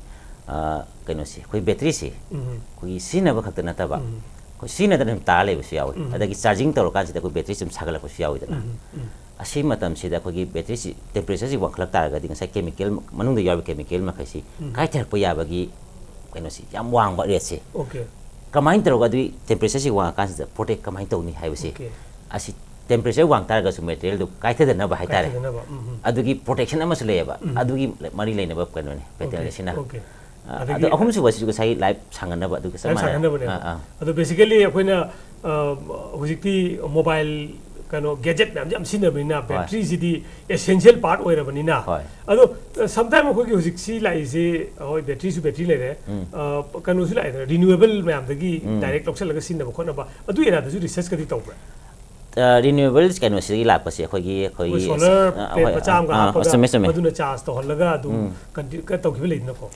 ꯑ, ꯀꯩꯅꯣꯁꯤ, ꯑꯩꯈꯣꯏ ꯕꯦꯇ꯭ꯔꯤꯁꯤ ꯎꯝ꯫ ꯑꯩꯈꯣꯏꯒꯤ ꯁꯤꯖꯤꯟꯅꯕ ꯈꯛꯇ ꯅꯠꯇꯕ, ꯎꯝ꯫ ꯑꯩꯈꯣꯏ ꯁꯤꯖꯤꯟꯅꯗꯅ ꯑꯗꯨꯝ ꯇꯥꯔ ꯂꯩꯕꯁꯨ ꯌꯥꯎꯏ꯫ ꯎꯝ꯫ ꯑꯗꯒꯤ ꯆꯥꯔꯖꯤꯡ ꯇꯧꯔꯀꯥꯟꯁꯤꯗ ꯑꯩꯈꯣꯏ ꯕꯦꯇ꯭ꯔꯤꯁꯤ ꯑꯗꯨꯝ ꯁꯥꯒꯠꯂꯛꯄꯁꯨ ꯌꯥꯎꯏꯗꯅ꯫ ꯎꯝ, ꯎꯝ꯫ ꯑꯁꯤ ꯃꯇꯝꯁꯤꯗ ꯑꯩꯈꯣꯏꯒꯤ ꯕꯦꯇ꯭ꯔꯤꯁꯤ ꯇꯦꯝꯄꯔꯦꯆꯔꯁꯤ ꯋꯥꯡꯈꯠꯂꯛ ꯇꯥꯔꯒꯗꯤ ꯉꯁꯥꯏ ꯀꯦꯃꯤꯀꯦꯜ ꯃꯅꯨꯡꯗ ꯌꯥꯎꯔꯤꯕ ꯀꯦꯃꯤꯀꯦꯜ ꯃꯈꯩꯁꯤ ꯎꯝ꯫ ꯀꯥꯏꯊꯔꯛꯄ ꯌꯥꯕꯒꯤ ꯀꯩꯅꯣꯁꯤ ꯌꯥꯝ ꯋꯥꯡꯕ ꯔꯦꯠꯁꯦ꯫ ꯑꯣꯀꯦ꯫ ꯀꯃꯥꯏꯅ ꯇꯧꯔꯒ ꯑꯗꯨꯒꯤ ꯇꯦꯝꯄꯔꯦꯆꯔꯁꯤ ꯋꯥꯡꯉꯀꯥꯟꯁꯤꯗ ꯄ꯭ꯔꯣꯇꯦꯛ ꯀꯃꯥꯏꯅ ꯇꯧꯅꯤ ꯍꯥꯏꯕꯁꯦ, ꯑꯣꯀꯦ꯫ ꯑꯁꯤ ꯇꯦꯝꯄꯔꯦꯆꯔ ꯋꯥꯡ ꯇꯥꯔꯒꯁꯨ ꯃꯦꯇꯔꯤꯌꯦꯜꯗꯨ ꯀꯥꯏꯊꯗꯅꯕ ꯍꯥꯏꯇꯥꯔꯦ꯫ ꯀꯥꯏꯊꯗꯅꯕ, ꯎꯝ, ꯎꯝ꯫ ꯑꯗꯨꯒꯤ ꯄ꯭ꯔꯣꯇꯦꯛꯁꯟ ꯑꯃꯁꯨ ꯂꯩꯌꯦꯕ꯫ ꯎꯝ꯫ ꯑꯗꯨꯒꯤ ꯃꯔꯤ ꯂꯩꯅꯕ ꯀꯩꯅꯣꯅꯤ, ꯄꯦꯇꯦꯟ ꯑꯣꯀꯦ, ꯑꯁꯤꯅ꯫ ꯑꯣꯀꯦ꯫ ꯑ, ꯑꯗꯒꯤ ꯑꯗꯣ ꯑꯍꯨꯝꯁꯨꯕꯁꯤꯁꯨ ꯉꯁꯥꯏ ꯂꯥꯏꯐ ꯁꯥꯡꯍꯟꯅꯕ ꯑꯗꯨꯒ ꯆꯞ ꯂꯥꯏꯐ ꯃꯥꯟꯅꯩ꯫ ꯁꯥꯡꯍꯟꯅꯕꯅꯦꯕ꯫ ꯑꯥ, ꯑꯥ꯫ ꯑꯗꯣ basically ꯑꯩꯈꯣꯏꯅ, ꯑ, ꯍꯧꯖꯤꯛꯇꯤ ꯃꯣꯕꯥꯏꯜ, ꯀꯩꯅꯣ, ꯒꯦꯖꯦꯠ ꯃꯌꯥꯝꯁꯦ ꯌꯥꯝ ꯁꯤꯖꯤꯟꯅꯕꯅꯤꯅ ꯍꯣꯏ꯫ ꯕꯦꯇ꯭ꯔꯤꯁꯤꯗꯤ essential part ꯑꯣꯏꯔꯕꯅꯤꯅ꯫ ꯍꯣꯏ꯫ ꯑꯗꯣ, ꯑ, sometime ꯑꯩꯈꯣꯏꯒꯤ ꯍꯧꯖꯤꯛꯁꯤ ꯂꯥꯛꯏꯁꯦ, ꯍꯣꯏ, ꯕꯦꯇ꯭ꯔꯤꯁꯨ ꯕꯦꯇ꯭ꯔꯤ ꯂꯩꯔꯦ, ꯎꯝ꯫ ꯑ, ꯀꯩꯅꯣꯁꯨ ꯂꯥꯛꯑꯦꯗꯅ, ꯔꯤꯅ꯭ꯌꯨꯑꯦꯕꯜ ꯃꯌꯥꯝꯗꯒꯤ ꯎꯝ꯫ ꯗꯥꯏꯔꯦꯛ ꯂꯧꯁꯤꯜꯂꯒ ꯁꯤꯖꯤꯟꯅꯕ ꯈꯣꯠꯅꯕ, ꯑꯗꯨ ꯑꯦꯔꯤꯌꯥꯗꯁꯨ ꯔꯤꯁꯔꯁꯀꯗꯤ ꯇꯧꯕ꯭ꯔꯥ? ꯑ, ꯔꯤꯅ꯭ꯌꯨꯑꯦꯕꯜ ꯀꯩꯅꯣꯁꯤꯗꯒꯤ ꯂꯥꯛꯄꯁꯦ ꯑꯩꯈꯣꯏꯒꯤ, ꯑꯩꯈꯣꯏꯒꯤ ꯑꯩꯈꯣꯏ ꯁꯣꯂꯔ ꯑ, ꯄ꯭ꯂꯦꯠ ꯍꯣꯏ, ꯃꯆꯥ ꯑꯃꯒ ꯑ, ꯑ, ꯍꯥꯞꯄꯒ ꯆꯨꯝꯃꯦ, ꯆꯨꯝꯃꯦ꯫ ꯃꯗꯨꯅ ꯆꯥꯔꯖ ꯇꯧꯍꯜꯂꯒ ꯑꯗꯨꯝ ꯎꯝ꯫ ꯀꯟꯇꯤ-, ꯀ-, ꯇꯧꯈꯤꯕ ꯂꯩꯗꯅꯀꯣ꯫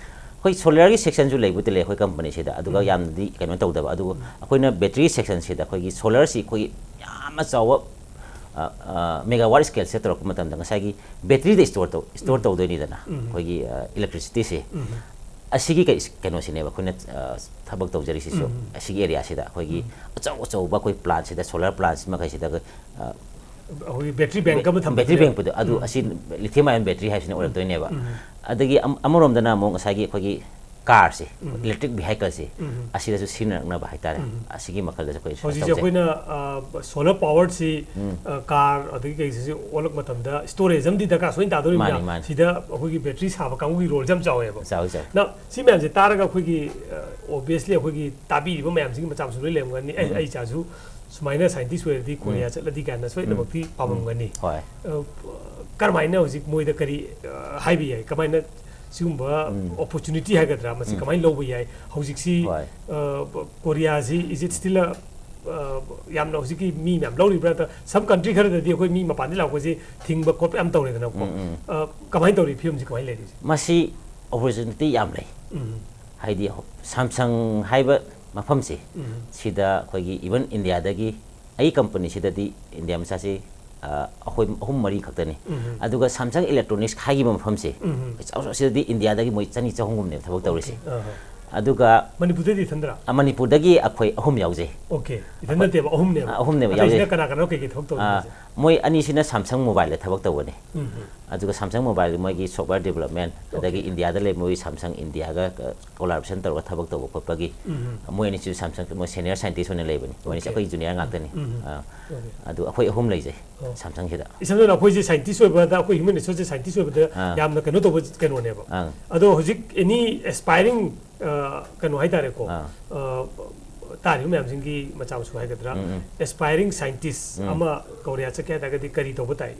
ꯑꯩꯈꯣꯏ ꯁꯣꯂꯔꯒꯤ ꯁꯦꯛꯁꯟꯁꯨ ꯂꯩꯕꯨꯗꯤ ꯂꯩ ꯑꯩꯈꯣꯏ ꯀꯝꯄꯅꯤꯁꯤꯗ, ꯑꯗꯨꯒ ꯎꯝ꯫ ꯌꯥꯝꯅꯗꯤ ꯀꯩꯅꯣ ꯇꯧꯗꯕ꯫ ꯑꯗꯨꯕꯨ ꯑꯩꯈꯣꯏꯅ ꯕꯦꯇ꯭ꯔꯤ ꯁꯦꯛꯁꯟꯁꯤꯗ ꯑꯩꯈꯣꯏꯒꯤ ꯁꯣꯂꯔꯁꯤ ꯑꯩꯈꯣꯏꯒꯤ ꯌꯥꯝꯅ ꯆꯥꯎꯕ, ꯑ, ꯑ, ꯃꯦꯒꯥꯋꯥꯠ ꯁ꯭ꯀꯦꯜꯁꯤꯗ ꯇꯧꯔꯛꯄ ꯃꯇꯝꯗ ꯉꯁꯥꯏꯒꯤ ꯕꯦꯇ꯭ꯔꯤꯗ ꯁ꯭ꯇꯣꯔ ꯇꯧ-, ꯁ꯭ꯇꯣꯔ ꯎꯝ꯫ ꯇꯧꯗꯣꯏꯅꯤꯗꯅ ꯎꯝ꯫ ꯑꯩꯈꯣꯏꯒꯤ, ꯑ, ꯏꯂꯦꯛꯇ꯭ꯔꯤꯁꯤꯇꯤꯁꯦ꯫ ꯎꯝ꯫ ꯑꯁꯤꯒꯤ ꯀꯩ-, ꯀꯩꯅꯣꯁꯤꯅꯦꯕ ꯑꯩꯈꯣꯏꯅ, ꯑ, ꯊꯕꯛ ꯇꯧꯖꯔꯤꯁꯤꯁꯨ꯫ ꯎꯝ꯫ ꯑꯁꯤꯒꯤ ꯑꯦꯔꯤꯌꯥꯁꯤꯗ ꯑꯩꯈꯣꯏꯒꯤ ꯎꯝ꯫ ꯑꯆꯧ ꯑꯆꯧꯕ ꯑꯩꯈꯣꯏ ꯄ꯭ꯂꯥꯟꯁꯤꯗ, ꯁꯣꯂꯔ ꯄ꯭ꯂꯥꯟꯁꯤ ꯃꯈꯩꯁꯤꯗ ꯑꯩꯈꯣꯏ, ꯑ, ꯑꯩꯈꯣꯏꯒꯤ ꯕꯦꯇ꯭ꯔꯤ ꯕꯦꯡꯛ ꯑꯃ ꯊꯝꯕꯗꯨꯅꯦꯕ꯫ ꯕꯦꯇ꯭ꯔꯤ ꯕꯦꯡꯛꯄꯨꯗꯣ, ꯑꯗꯨ ꯎꯝ꯫ ꯑꯁꯤ ꯂꯤꯊꯤꯌꯝ ꯑꯥꯏꯑꯣꯟ ꯕꯦꯇ꯭ꯔꯤ ꯍꯥꯏꯁꯤꯅ ꯎꯝ꯫ ꯑꯣꯏꯔꯛꯇꯣꯏꯅꯦꯕ꯫ ꯎꯝ꯫ ꯑꯗꯒꯤ ꯑꯝ-, ꯑꯃꯔꯣꯝꯗꯅ ꯑꯃꯨꯛ ꯉꯁꯥꯏꯒꯤ ꯑꯩꯈꯣꯏꯒꯤ ꯀꯥꯔꯁꯦ, ꯎꯝ꯫ ꯏꯂꯦꯛꯇ꯭ꯔꯤꯛ ꯚꯤꯍꯥꯏꯀꯜꯁꯦ, ꯎꯝ꯫ ꯑꯁꯤꯗꯁꯨ ꯁꯤꯖꯤꯟꯅꯔꯛꯅꯕ ꯍꯥꯏꯇꯥꯔꯦ꯫ ꯎꯝ꯫ ꯑꯁꯤꯒꯤ ꯃꯈꯜꯗꯁꯨ ꯑꯩꯈꯣꯏ ꯍꯧꯖꯤꯛꯁꯦ ꯇꯧꯖꯩ꯫ ꯑꯩꯈꯣꯏꯅ, ꯑ, ꯁꯣꯂꯔ ꯄꯥꯋꯔꯁꯤ, ꯎꯝ꯫ ꯑ, ꯀꯥꯔ ꯑꯗꯒꯤ ꯀꯩꯁꯤꯁꯨ ꯑꯣꯜꯂꯛꯄ ꯃꯇꯝꯗ ꯁ꯭ꯇꯣꯔꯦꯖ ꯑꯃꯗꯤ ꯗꯔꯀꯥꯔ ꯁꯣꯏꯅ ꯇꯥꯗꯣꯔꯤꯕꯅꯤꯅ ꯃꯥꯅꯤ, ꯃꯥꯅꯤ꯫ ꯁꯤꯗ ꯑꯩꯈꯣꯏꯒꯤ ꯕꯦꯇ꯭ꯔꯤ ꯁꯥꯕ ꯀꯥꯡꯕꯨꯒꯤ ꯔꯣꯜꯁꯦ ꯌꯥꯝ ꯆꯥꯎꯋꯦꯕ꯫ ꯆꯥꯎꯋꯤ, ꯆꯥꯎꯋꯤ꯫ ꯅ ꯁꯤ ꯃꯌꯥꯝꯁꯦ ꯇꯥꯔꯒ ꯑꯩꯈꯣꯏꯒꯤ, ꯑ, ꯑꯣꯕꯤꯌꯁꯂꯤ ꯑꯩꯈꯣꯏꯒꯤ ꯇꯥꯕꯤꯔꯤꯕ ꯃꯌꯥꯝꯁꯤꯒꯤ ꯃꯆꯥ ꯃꯁꯨ ꯂꯣꯏ ꯂꯩꯔꯝꯒꯅꯤ꯫ ꯑꯩ, ꯎꯝ꯫ ꯑꯩ ꯏꯆꯥꯁꯨ ꯁꯨꯃꯥꯏꯅ ꯁꯥꯏꯟꯇꯤꯁ ꯑꯣꯏꯔꯗꯤ ꯀꯣꯔꯤꯌꯥ ꯎꯝ꯫ ꯆꯠꯂꯗꯤ ꯀꯥꯏꯅ ꯁꯣꯏꯗꯅꯃꯛꯇꯤ ꯎꯝ꯫ ꯄꯥꯝꯃꯝꯒꯅꯤ꯫ ꯍꯣꯏ꯫ ꯑ, ꯀꯔꯝꯍꯥꯏꯅ ꯍꯧꯖꯤꯛ ꯃꯣꯏꯗ ꯀꯔꯤ, ꯑ, ꯍꯥꯏꯕ ꯌꯥꯏ? ꯀꯃꯥꯏꯅ ꯁꯤꯒꯨꯝꯕ ꯎꯝ꯫ ꯑꯣꯄꯣꯔꯆꯨꯅꯤꯇꯤ ꯍꯥꯏꯒꯗ꯭ꯔꯥ, ꯃꯁꯤ ꯎꯝ꯫ ꯀꯃꯥꯏꯅ ꯂꯧꯕ ꯌꯥꯏ? ꯍꯧꯖꯤꯛꯁꯤ, ꯍꯣꯏ꯫ ꯑ, ꯀꯣꯔꯤꯌꯥꯁꯤ, is it still a, ꯑ, ꯌꯥꯝꯅ ꯍꯧꯖꯤꯛꯀꯤ ꯃꯤ ꯃꯌꯥꯝ ꯂꯧꯔꯤꯕ꯭ꯔꯥ? ꯅꯠꯇ꯭ꯔ some country ꯈꯔꯗꯗꯤ ꯑꯩꯈꯣꯏ ꯃꯤ ꯃꯄꯥꯟꯗꯒꯤ ꯂꯥꯛꯄꯁꯤ ꯊꯤꯡꯕ ꯈꯣꯠꯄ ꯌꯥꯝ ꯇꯧꯔꯦꯗꯅꯀꯣ꯫ ꯎꯝ, ꯎꯝ꯫ ꯑ, ꯀꯃꯥꯏꯅ ꯇꯧꯔꯤ ꯐꯤꯕꯝꯁꯤ ꯀꯃꯥꯏꯅ ꯂꯩꯔꯤ ꯍꯧꯖꯤꯛ? ꯃꯁꯤ ꯑꯣꯄꯣꯔꯆꯨꯅꯤꯇꯤ ꯌꯥꯝ ꯂꯩ꯫ ꯎꯝ꯫ ꯍꯥꯏꯗꯤ ꯁꯥꯝꯁꯪ ꯍꯥꯏꯕ ꯃꯐꯝꯁꯦ ꯎꯝ꯫ ꯁꯤꯗ ꯑꯩꯈꯣꯏꯒꯤ even ꯏꯟꯗꯤꯌꯥꯗꯒꯤ ꯑꯩ ꯀꯝꯄꯅꯤꯁꯤꯗꯗꯤ ꯏꯟꯗꯤꯌꯥ ꯃꯆꯥꯁꯤ, ꯑ, ꯑꯩꯈꯣꯏ ꯑꯍꯨꯝ ꯃꯔꯤ ꯈꯛꯇꯅꯤ꯫ ꯎꯝ꯫ ꯑꯗꯨꯒ ꯁꯥꯝꯁꯪ ꯏꯂꯦꯛꯇ꯭ꯔꯣꯅꯤꯛꯁ ꯍꯥꯏꯈꯤꯕ ꯃꯐꯝꯁꯦ ꯎꯝ꯫ ꯆꯥꯎ-, ꯆꯥꯎ-, ꯁꯤꯗꯗꯤ ꯏꯟꯗꯤꯌꯥꯗꯒꯤ ꯃꯣꯏ ꯆꯅꯤ ꯆꯍꯨꯝꯒꯨꯝꯕꯅꯦꯕ ꯊꯕꯛ ꯇꯧꯔꯤꯁꯦ꯫ ꯑꯣꯀꯦ꯫ ꯑꯍꯥ꯫ ꯑꯗꯨꯒ ꯃꯅꯤꯄꯨꯔꯗꯗꯤ ꯏꯊꯟꯗꯔꯥ? ꯑ, ꯃꯅꯤꯄꯨꯔꯗꯒꯤ ꯑꯩꯈꯣꯏ ꯑꯍꯨꯝ ꯌꯥꯎꯖꯩ꯫ ꯑꯣꯀꯦ꯫ ꯏꯊꯟ ꯑꯩꯈꯣꯏ ꯅꯠꯇꯦꯕ, ꯑꯍꯨꯝꯅꯦꯕ꯫ ꯑ, ꯑꯍꯨꯝꯅꯦꯕ ꯑꯇꯩꯁꯤꯅ ꯌꯥꯎꯖꯩ꯫ ꯀꯅꯥ ꯀꯅꯥ ꯀꯩꯀꯩ ꯊꯕꯛ ꯑ, ꯇꯧꯔꯤꯅꯣ ꯍꯥꯏꯁꯦ? ꯃꯣꯏ ꯑꯅꯤꯁꯤꯅ ꯁꯥꯝꯁꯪ ꯃꯣꯕꯥꯏꯜꯗ ꯊꯕꯛ ꯇꯧꯕꯅꯤ꯫ ꯎꯝ꯫ ꯑꯗꯨꯒ ꯁꯥꯝꯁꯪ ꯃꯣꯕꯥꯏꯜ ꯃꯣꯏꯒꯤ ꯁꯣꯐꯋꯦꯌꯔ ꯗꯤꯕꯂꯞꯃꯦꯟ, ꯑꯗꯒꯤ ꯑꯣꯀꯦ꯫ ꯏꯟꯗꯤꯌꯥꯗ ꯂꯩꯕ ꯃꯣꯏꯒꯤ ꯁꯥꯝꯁꯪ ꯏꯟꯗꯤꯌꯥꯒ, ꯑ, ꯀꯣꯂꯥꯕꯣꯔꯦꯁꯟ ꯇꯧꯔꯒ ꯊꯕꯛ ꯇꯧꯕ ꯈꯣꯠꯄꯒꯤ, ꯎꯝ꯫ ꯃꯣꯏ ꯑꯅꯤꯁꯨ ꯁꯥꯝꯁꯪ ꯃꯣꯏ ꯁꯦꯅꯤꯌꯔ ꯁꯥꯏꯟꯇꯤꯁ ꯑꯣꯏꯅ ꯂꯩꯕꯅꯤ꯫ ꯃꯣꯏ ꯑꯅꯤꯁꯦ ꯑꯣꯀꯦ꯫ ꯑꯩꯈꯣꯏ ꯖꯨꯅꯤꯌꯔ ꯉꯥꯛꯇꯅꯤ꯫ ꯎꯝ꯫ ꯑ, ꯑꯣꯀꯦ꯫ ꯑꯗꯨ ꯑꯩꯈꯣꯏ ꯑꯍꯨꯝ ꯂꯩꯖꯩ ꯑꯣ꯫ ꯁꯥꯝꯁꯪꯁꯤꯗ꯫ ꯏꯁꯝ ꯁꯝꯅ ꯑꯩꯈꯣꯏꯁꯦ ꯁꯥꯏꯟꯇꯤꯁ ꯑꯣꯏꯕꯗ, ꯑꯩꯈꯣꯏ ꯍ꯭ꯌꯨꯃꯦꯟ ꯔꯤꯁꯣꯔꯁꯁꯦ ꯁꯥꯏꯟꯇꯤꯁ ꯑꯣꯏꯕꯗ ꯑꯥ꯫ ꯌꯥꯝꯅ ꯀꯩꯅꯣ ꯇꯧꯕ ꯀꯩꯅꯣꯅꯦꯕ꯫ ꯑꯪ꯫ ꯑꯗꯣ ꯍꯧꯖꯤꯛ ꯑꯦꯅꯤ ꯑꯦꯁꯄꯥꯏꯔꯤꯡ, ꯑ, ꯀꯩꯅꯣ ꯍꯥꯏꯇꯥꯔꯦꯀꯣ, ꯑꯥ꯫ ꯑ, ꯇꯥꯔꯤꯕ ꯃꯌꯥꯝꯁꯤꯡꯒꯤ ꯃꯆꯥ ꯃꯁꯨ ꯍꯥꯏꯒꯗ꯭ꯔꯥ, ꯎꯝ, ꯎꯝ꯫ ꯑꯦꯁꯄꯥꯏꯔꯤꯡ ꯁꯥꯏꯟꯇꯤꯁ ꯎꯝ꯫ ꯑꯃ ꯀꯣꯔꯤꯌꯥ ꯆꯠꯀꯦ ꯍꯥꯏ ꯇꯥꯔꯒꯗꯤ ꯀꯔꯤ ꯇꯧꯕ ꯇꯥꯏ?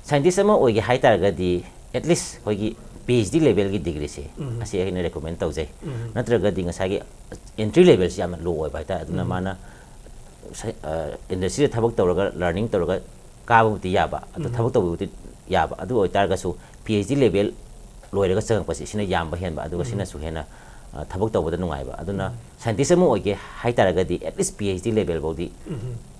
ꯁꯥꯏꯟꯇꯤꯁ ꯑꯃ ꯑꯣꯏꯒꯦ ꯍꯥꯏ ꯇꯥꯔꯒꯗꯤ at least ꯑꯩꯈꯣꯏꯒꯤ ꯄꯤ ꯑꯩꯆ ꯗꯤ ꯂꯦꯚꯦꯜꯒꯤ ꯗꯤꯒ꯭ꯔꯤꯁꯦ ꯎꯝ꯫ ꯑꯁꯤ ꯑꯩꯅ ꯔꯦꯀꯣꯃꯦꯟ ꯇꯧꯖꯩ꯫ ꯎꯝ꯫ ꯅꯠꯇ꯭ꯔꯒꯗꯤ ꯉꯁꯥꯏꯒꯤ ꯑꯦꯟꯇ꯭ꯔꯤ ꯂꯦꯚꯦꯜꯁꯤ ꯌꯥꯝꯅ ꯂꯣ ꯑꯣꯏꯕ ꯍꯥꯏꯇꯥꯔꯦ꯫ ꯑꯗꯨꯅ ꯎꯝ꯫ ꯃꯥꯅ ꯁꯥꯏ-, ꯑ, ꯏꯟꯗꯁꯇ꯭ꯔꯤꯗ ꯊꯕꯛ ꯇꯧꯔꯒ, ꯂꯔꯅꯤꯡ ꯇꯧꯔꯒ ꯀꯥꯕꯕꯨꯗꯤ ꯌꯥꯕ, ꯑꯗꯣ ꯎꯝ꯫ ꯊꯕꯛ ꯇꯧꯕꯕꯨꯗꯤ ꯌꯥꯕ꯫ ꯑꯗꯨ ꯑꯣꯏꯇꯥꯔꯒꯁꯨ ꯄꯤ ꯑꯩꯆ ꯗꯤ ꯂꯦꯚꯦꯜ ꯂꯣꯏꯔꯒ ꯆꯪꯉꯛꯄꯁꯤ ꯁꯤꯅ ꯌꯥꯝꯕ ꯍꯦꯟꯕ, ꯑꯗꯨꯒ ꯁꯤꯅꯁꯨ ꯍꯦꯟꯅ ꯑ, ꯊꯕꯛ ꯇꯧꯕꯗ ꯅꯨꯡꯉꯥꯏꯕ꯫ ꯑꯗꯨꯅ ꯁꯥꯏꯟꯇꯤꯁ ꯑꯃ ꯑꯣꯏꯒꯦ ꯍꯥꯏ ꯇꯥꯔꯒꯗꯤ at least P H D level ꯐꯥꯎꯗꯤ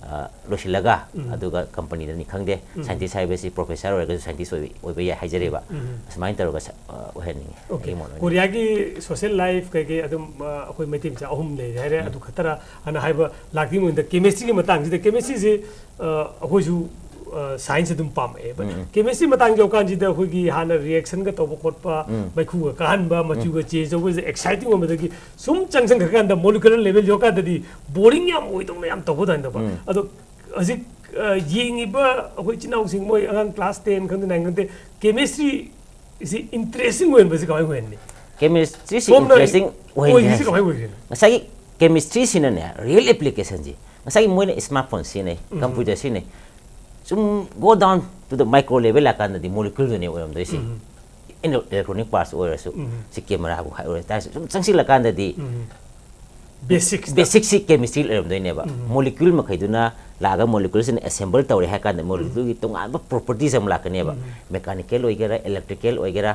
ꯑ, ꯂꯣꯏꯁꯤꯜꯂꯒ, ꯑꯗꯨꯒ ꯀꯝꯄꯅꯤꯗꯅꯤ ꯈꯪꯗꯦ, ꯁꯥꯏꯟꯇꯤꯁ ꯍꯥꯏꯕꯁꯤ ꯄ꯭ꯔꯣꯐꯦꯁꯔ ꯑꯣꯏꯔꯒꯁꯨ ꯁꯥꯏꯟꯇꯤꯁ ꯑꯣꯏꯕ, ꯑꯣꯏꯕ ꯌꯥꯏ ꯍꯥꯏꯖꯔꯤꯕ, ꯑꯁꯨꯃꯥꯏꯅ ꯇꯧꯔꯒ ꯁ-, ꯑ, ꯑꯣꯏꯍꯟꯅꯤꯡꯉꯤ꯫ ꯑꯣꯀꯦ꯫ ꯑꯩꯒꯤ ꯃꯣꯠ ꯑꯣꯏꯅ꯫ ꯀꯣꯔꯤꯌꯥꯒꯤ ꯁꯣꯁꯦꯜ ꯂꯥꯏꯐ ꯀꯩꯀꯩ ꯑꯗꯨꯝ ꯑ, ꯑꯩꯈꯣꯏ ꯃꯩꯇꯩ ꯃꯆꯥ ꯑꯍꯨꯝ ꯂꯩꯔꯦ ꯍꯥꯏꯔꯦ, ꯑꯗꯨ ꯈꯛꯇꯔ ꯑꯅ ꯍꯥꯏꯕ ꯂꯥꯛꯇ꯭ꯔꯤꯉꯩꯗ ꯀꯦꯃꯤꯁꯇ꯭ꯔꯤꯒꯤ ꯃꯇꯥꯡꯁꯤꯗ, ꯀꯦꯃꯤꯁꯇ꯭ꯔꯤꯁꯦ ꯑ, ꯑꯩꯈꯣꯏꯁꯨ ꯁꯥꯏꯟꯁ ꯑꯗꯨꯝ ꯄꯥꯝꯃꯛꯑꯦ꯫ ꯕꯠ ꯀꯦꯃꯤꯁꯇ꯭ꯔꯤ ꯃꯇꯥꯡ ꯌꯧꯀꯥꯟꯁꯤꯗ ꯑꯩꯈꯣꯏꯒꯤ ꯍꯥꯟꯅ ꯔꯤꯌꯦꯛꯁꯟꯒ ꯇꯧꯕ ꯈꯣꯠꯄ, ꯃꯩꯈꯨꯒ ꯀꯥꯍꯟꯕ, ꯃꯆꯨꯒ ꯆꯦꯟꯖ ꯇꯧꯕꯁꯦ ꯑꯦꯛꯁꯥꯏꯇꯤꯡ ꯑꯣꯏꯕꯗꯒꯤ ꯁꯨꯝ ꯆꯪꯁꯤꯟꯈ꯭ꯔꯀꯥꯟꯗ ꯃꯣꯂꯤꯀꯨꯂꯔ ꯂꯦꯚꯦꯜ ꯌꯧꯔꯀꯥꯟꯗꯗꯤ ꯕꯣꯔꯤꯡ ꯌꯥꯝ ꯑꯣꯏꯗꯧꯅ ꯌꯥꯝ ꯇꯧꯕ ꯑꯗꯨꯃꯥꯏꯅ ꯇꯧꯕ꯫ ꯑꯗꯣ ꯍꯧꯖꯤꯛ ꯑ, ꯌꯦꯡꯉꯤꯕ ꯑꯩꯈꯣꯏ ꯏꯆꯤꯟ ꯏꯅꯥꯎꯁꯤꯡ, ꯃꯣꯏ ꯑꯉꯥꯡ ꯀ꯭ꯂꯥꯁ ꯇꯦꯟ ꯈꯪꯗꯦ, ꯅꯥꯏꯟ ꯈꯪꯗꯦ, ꯀꯦꯃꯤꯁꯇ꯭ꯔꯤ ꯁꯤ ꯏꯟꯇꯔꯦꯁꯇꯤꯡ ꯑꯣꯏꯍꯟꯕꯁꯤ ꯀꯃꯥꯏꯅ ꯑꯣꯏꯍꯟꯅꯤ? ꯀꯦꯃꯤꯁꯇ꯭ꯔꯤꯁꯤ ꯁꯣꯝꯅ ꯏꯟꯇꯔꯦꯁꯇꯤꯡ ꯑꯣꯏꯍꯟꯒꯦ ꯑꯣꯏꯔꯤꯁꯤ ꯍꯥꯏꯁꯦ, ꯀꯃꯥꯏꯅ ꯑꯣꯏꯔꯤꯅꯣ? ꯉꯁꯥꯏꯒꯤ ꯀꯦꯃꯤꯁꯇ꯭ꯔꯤꯁꯤꯅꯅꯦ, ꯔꯤꯌꯦꯜ ꯑꯦꯄ꯭ꯂꯤꯀꯦꯁꯟꯁꯤ, ꯉꯁꯥꯏꯒꯤ ꯃꯣꯏꯅ ꯏꯁꯃꯥꯔꯠ ꯐꯣꯟ ꯁꯤꯖꯤꯟꯅꯩ, ꯀꯝꯄ꯭ꯌꯨꯇꯔ ꯁꯤꯖꯤꯟꯅꯩ, ꯁꯨꯝ go down to the micro level ꯂꯥꯛꯀꯥꯟꯗꯗꯤ ꯃꯣꯂꯤꯀ꯭ꯌꯨꯜꯗꯨꯅꯦ ꯑꯣꯏꯔꯝꯗꯣꯏꯁꯦ꯫ ꯏꯂꯦꯛꯇ꯭ꯔꯣꯅꯤꯛ ꯄꯥꯔꯠꯁ ꯑꯣꯏꯔꯁꯨ, ꯁꯤ ꯀꯦꯃꯦꯔꯥꯕꯨ ꯍꯥꯏ ꯑꯣꯏꯔꯁꯨ ꯇꯥꯔꯁꯨ, ꯁꯨꯝ ꯆꯪꯁꯤꯜꯂꯀꯥꯟꯗꯗꯤ ꯕꯦꯁꯤꯛꯁ ꯕꯦꯁꯤꯛꯁꯤ ꯀꯦꯃꯤꯁꯇ꯭ꯔꯤ ꯂꯩꯔꯝꯗꯣꯏꯅꯦꯕ꯫ ꯃꯣꯂꯤꯀ꯭ꯌꯨꯜ ꯃꯈꯩꯗꯨꯅ ꯂꯥꯛꯑꯒ ꯃꯣꯂꯤꯀ꯭ꯌꯨꯜꯁꯤꯅ ꯑꯦꯁꯦꯝꯕꯜ ꯇꯧꯔꯦ ꯍꯥꯏ ꯀꯥꯟꯗ ꯃꯣꯂꯤꯀ꯭ꯌꯨꯜꯒꯤ ꯇꯣꯉꯥꯟꯕ ꯄ꯭ꯔꯣꯄꯔꯇꯤꯁ ꯑꯃ ꯂꯥꯛꯀꯅꯦꯕ꯫ ꯃꯦꯀꯥꯅꯤꯀꯦꯜ ꯑꯣꯏꯒꯦꯔꯥ, ꯏꯂꯦꯛꯇ꯭ꯔꯤꯀꯦꯜ ꯑꯣꯏꯒꯦꯔꯥ,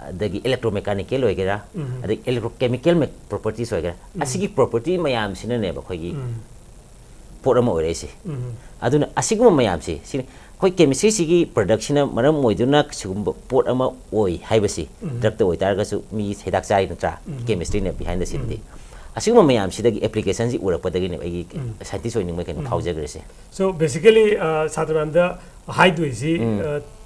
ꯑꯗꯒꯤ ꯏꯂꯦꯛꯇ꯭ꯔꯣꯃꯦꯀꯥꯅꯤꯀꯦꯜ ꯑꯣꯏꯒꯦꯔꯥ, ꯑꯗꯒꯤ ꯏꯂꯦꯛꯇ꯭ꯔꯣꯀꯦꯃꯤꯀꯦꯜ ꯄ꯭ꯔꯣꯄꯔꯇꯤꯁ ꯑꯣꯏꯒꯦꯔꯥ, ꯑꯁꯤꯒꯤ ꯄ꯭ꯔꯣꯄꯔꯇꯤ ꯃꯌꯥꯝꯁꯤꯅꯅꯦꯕ ꯑꯩꯈꯣꯏꯒꯤ ꯄꯣꯠ ꯑꯃ ꯑꯣꯏꯔꯛꯏꯁꯦ꯫ ꯑꯗꯨꯅ ꯑꯁꯤꯒꯨꯝꯕ ꯃꯌꯥꯝꯁꯦ, ꯁꯤꯅꯤ ꯑꯩꯈꯣꯏ ꯀꯦꯃꯤꯁꯇ꯭ꯔꯤꯁꯤꯒꯤ ꯄ꯭ꯔꯗꯛꯁꯤꯅ ꯃꯔꯝ ꯑꯣꯏꯗꯨꯅ ꯁꯤꯒꯨꯝꯕ ꯄꯣꯠ ꯑꯃ ꯑꯣꯏ ꯍꯥꯏꯕꯁꯤ, ꯗ꯭ꯔꯛꯇ ꯑꯣꯏꯇꯥꯔꯒꯁꯨ ꯃꯤ ꯍꯤꯗꯥꯛ ꯆꯥꯔꯤ ꯅꯠꯇ꯭ꯔꯥ? ꯀꯦꯃꯤꯁꯇ꯭ꯔꯤꯅ ꯕꯤꯍꯥꯏꯟ ꯗ ꯁꯤꯟꯗꯤ꯫ ꯑꯁꯤꯒꯨꯝꯕ ꯃꯌꯥꯝꯁꯤꯗꯒꯤ ꯑꯦꯄ꯭ꯂꯤꯀꯦꯁꯟꯁꯤ ꯎꯔꯛꯄꯗꯒꯤꯅꯦꯕ ꯑꯩꯒꯤ ꯁꯥꯏꯟꯇꯤꯁ ꯑꯣꯏꯅꯤꯡꯕꯒꯤ ꯀꯩꯅꯣ ꯐꯥꯎꯖꯈ꯭ꯔꯤꯁꯦ꯫ ꯁꯣ ꯕꯦꯁꯤꯀꯦꯂꯤ ꯁꯥꯇ꯭ꯔ ꯃꯌꯥꯝꯗ ꯍꯥꯏꯗꯣꯏꯁꯤ,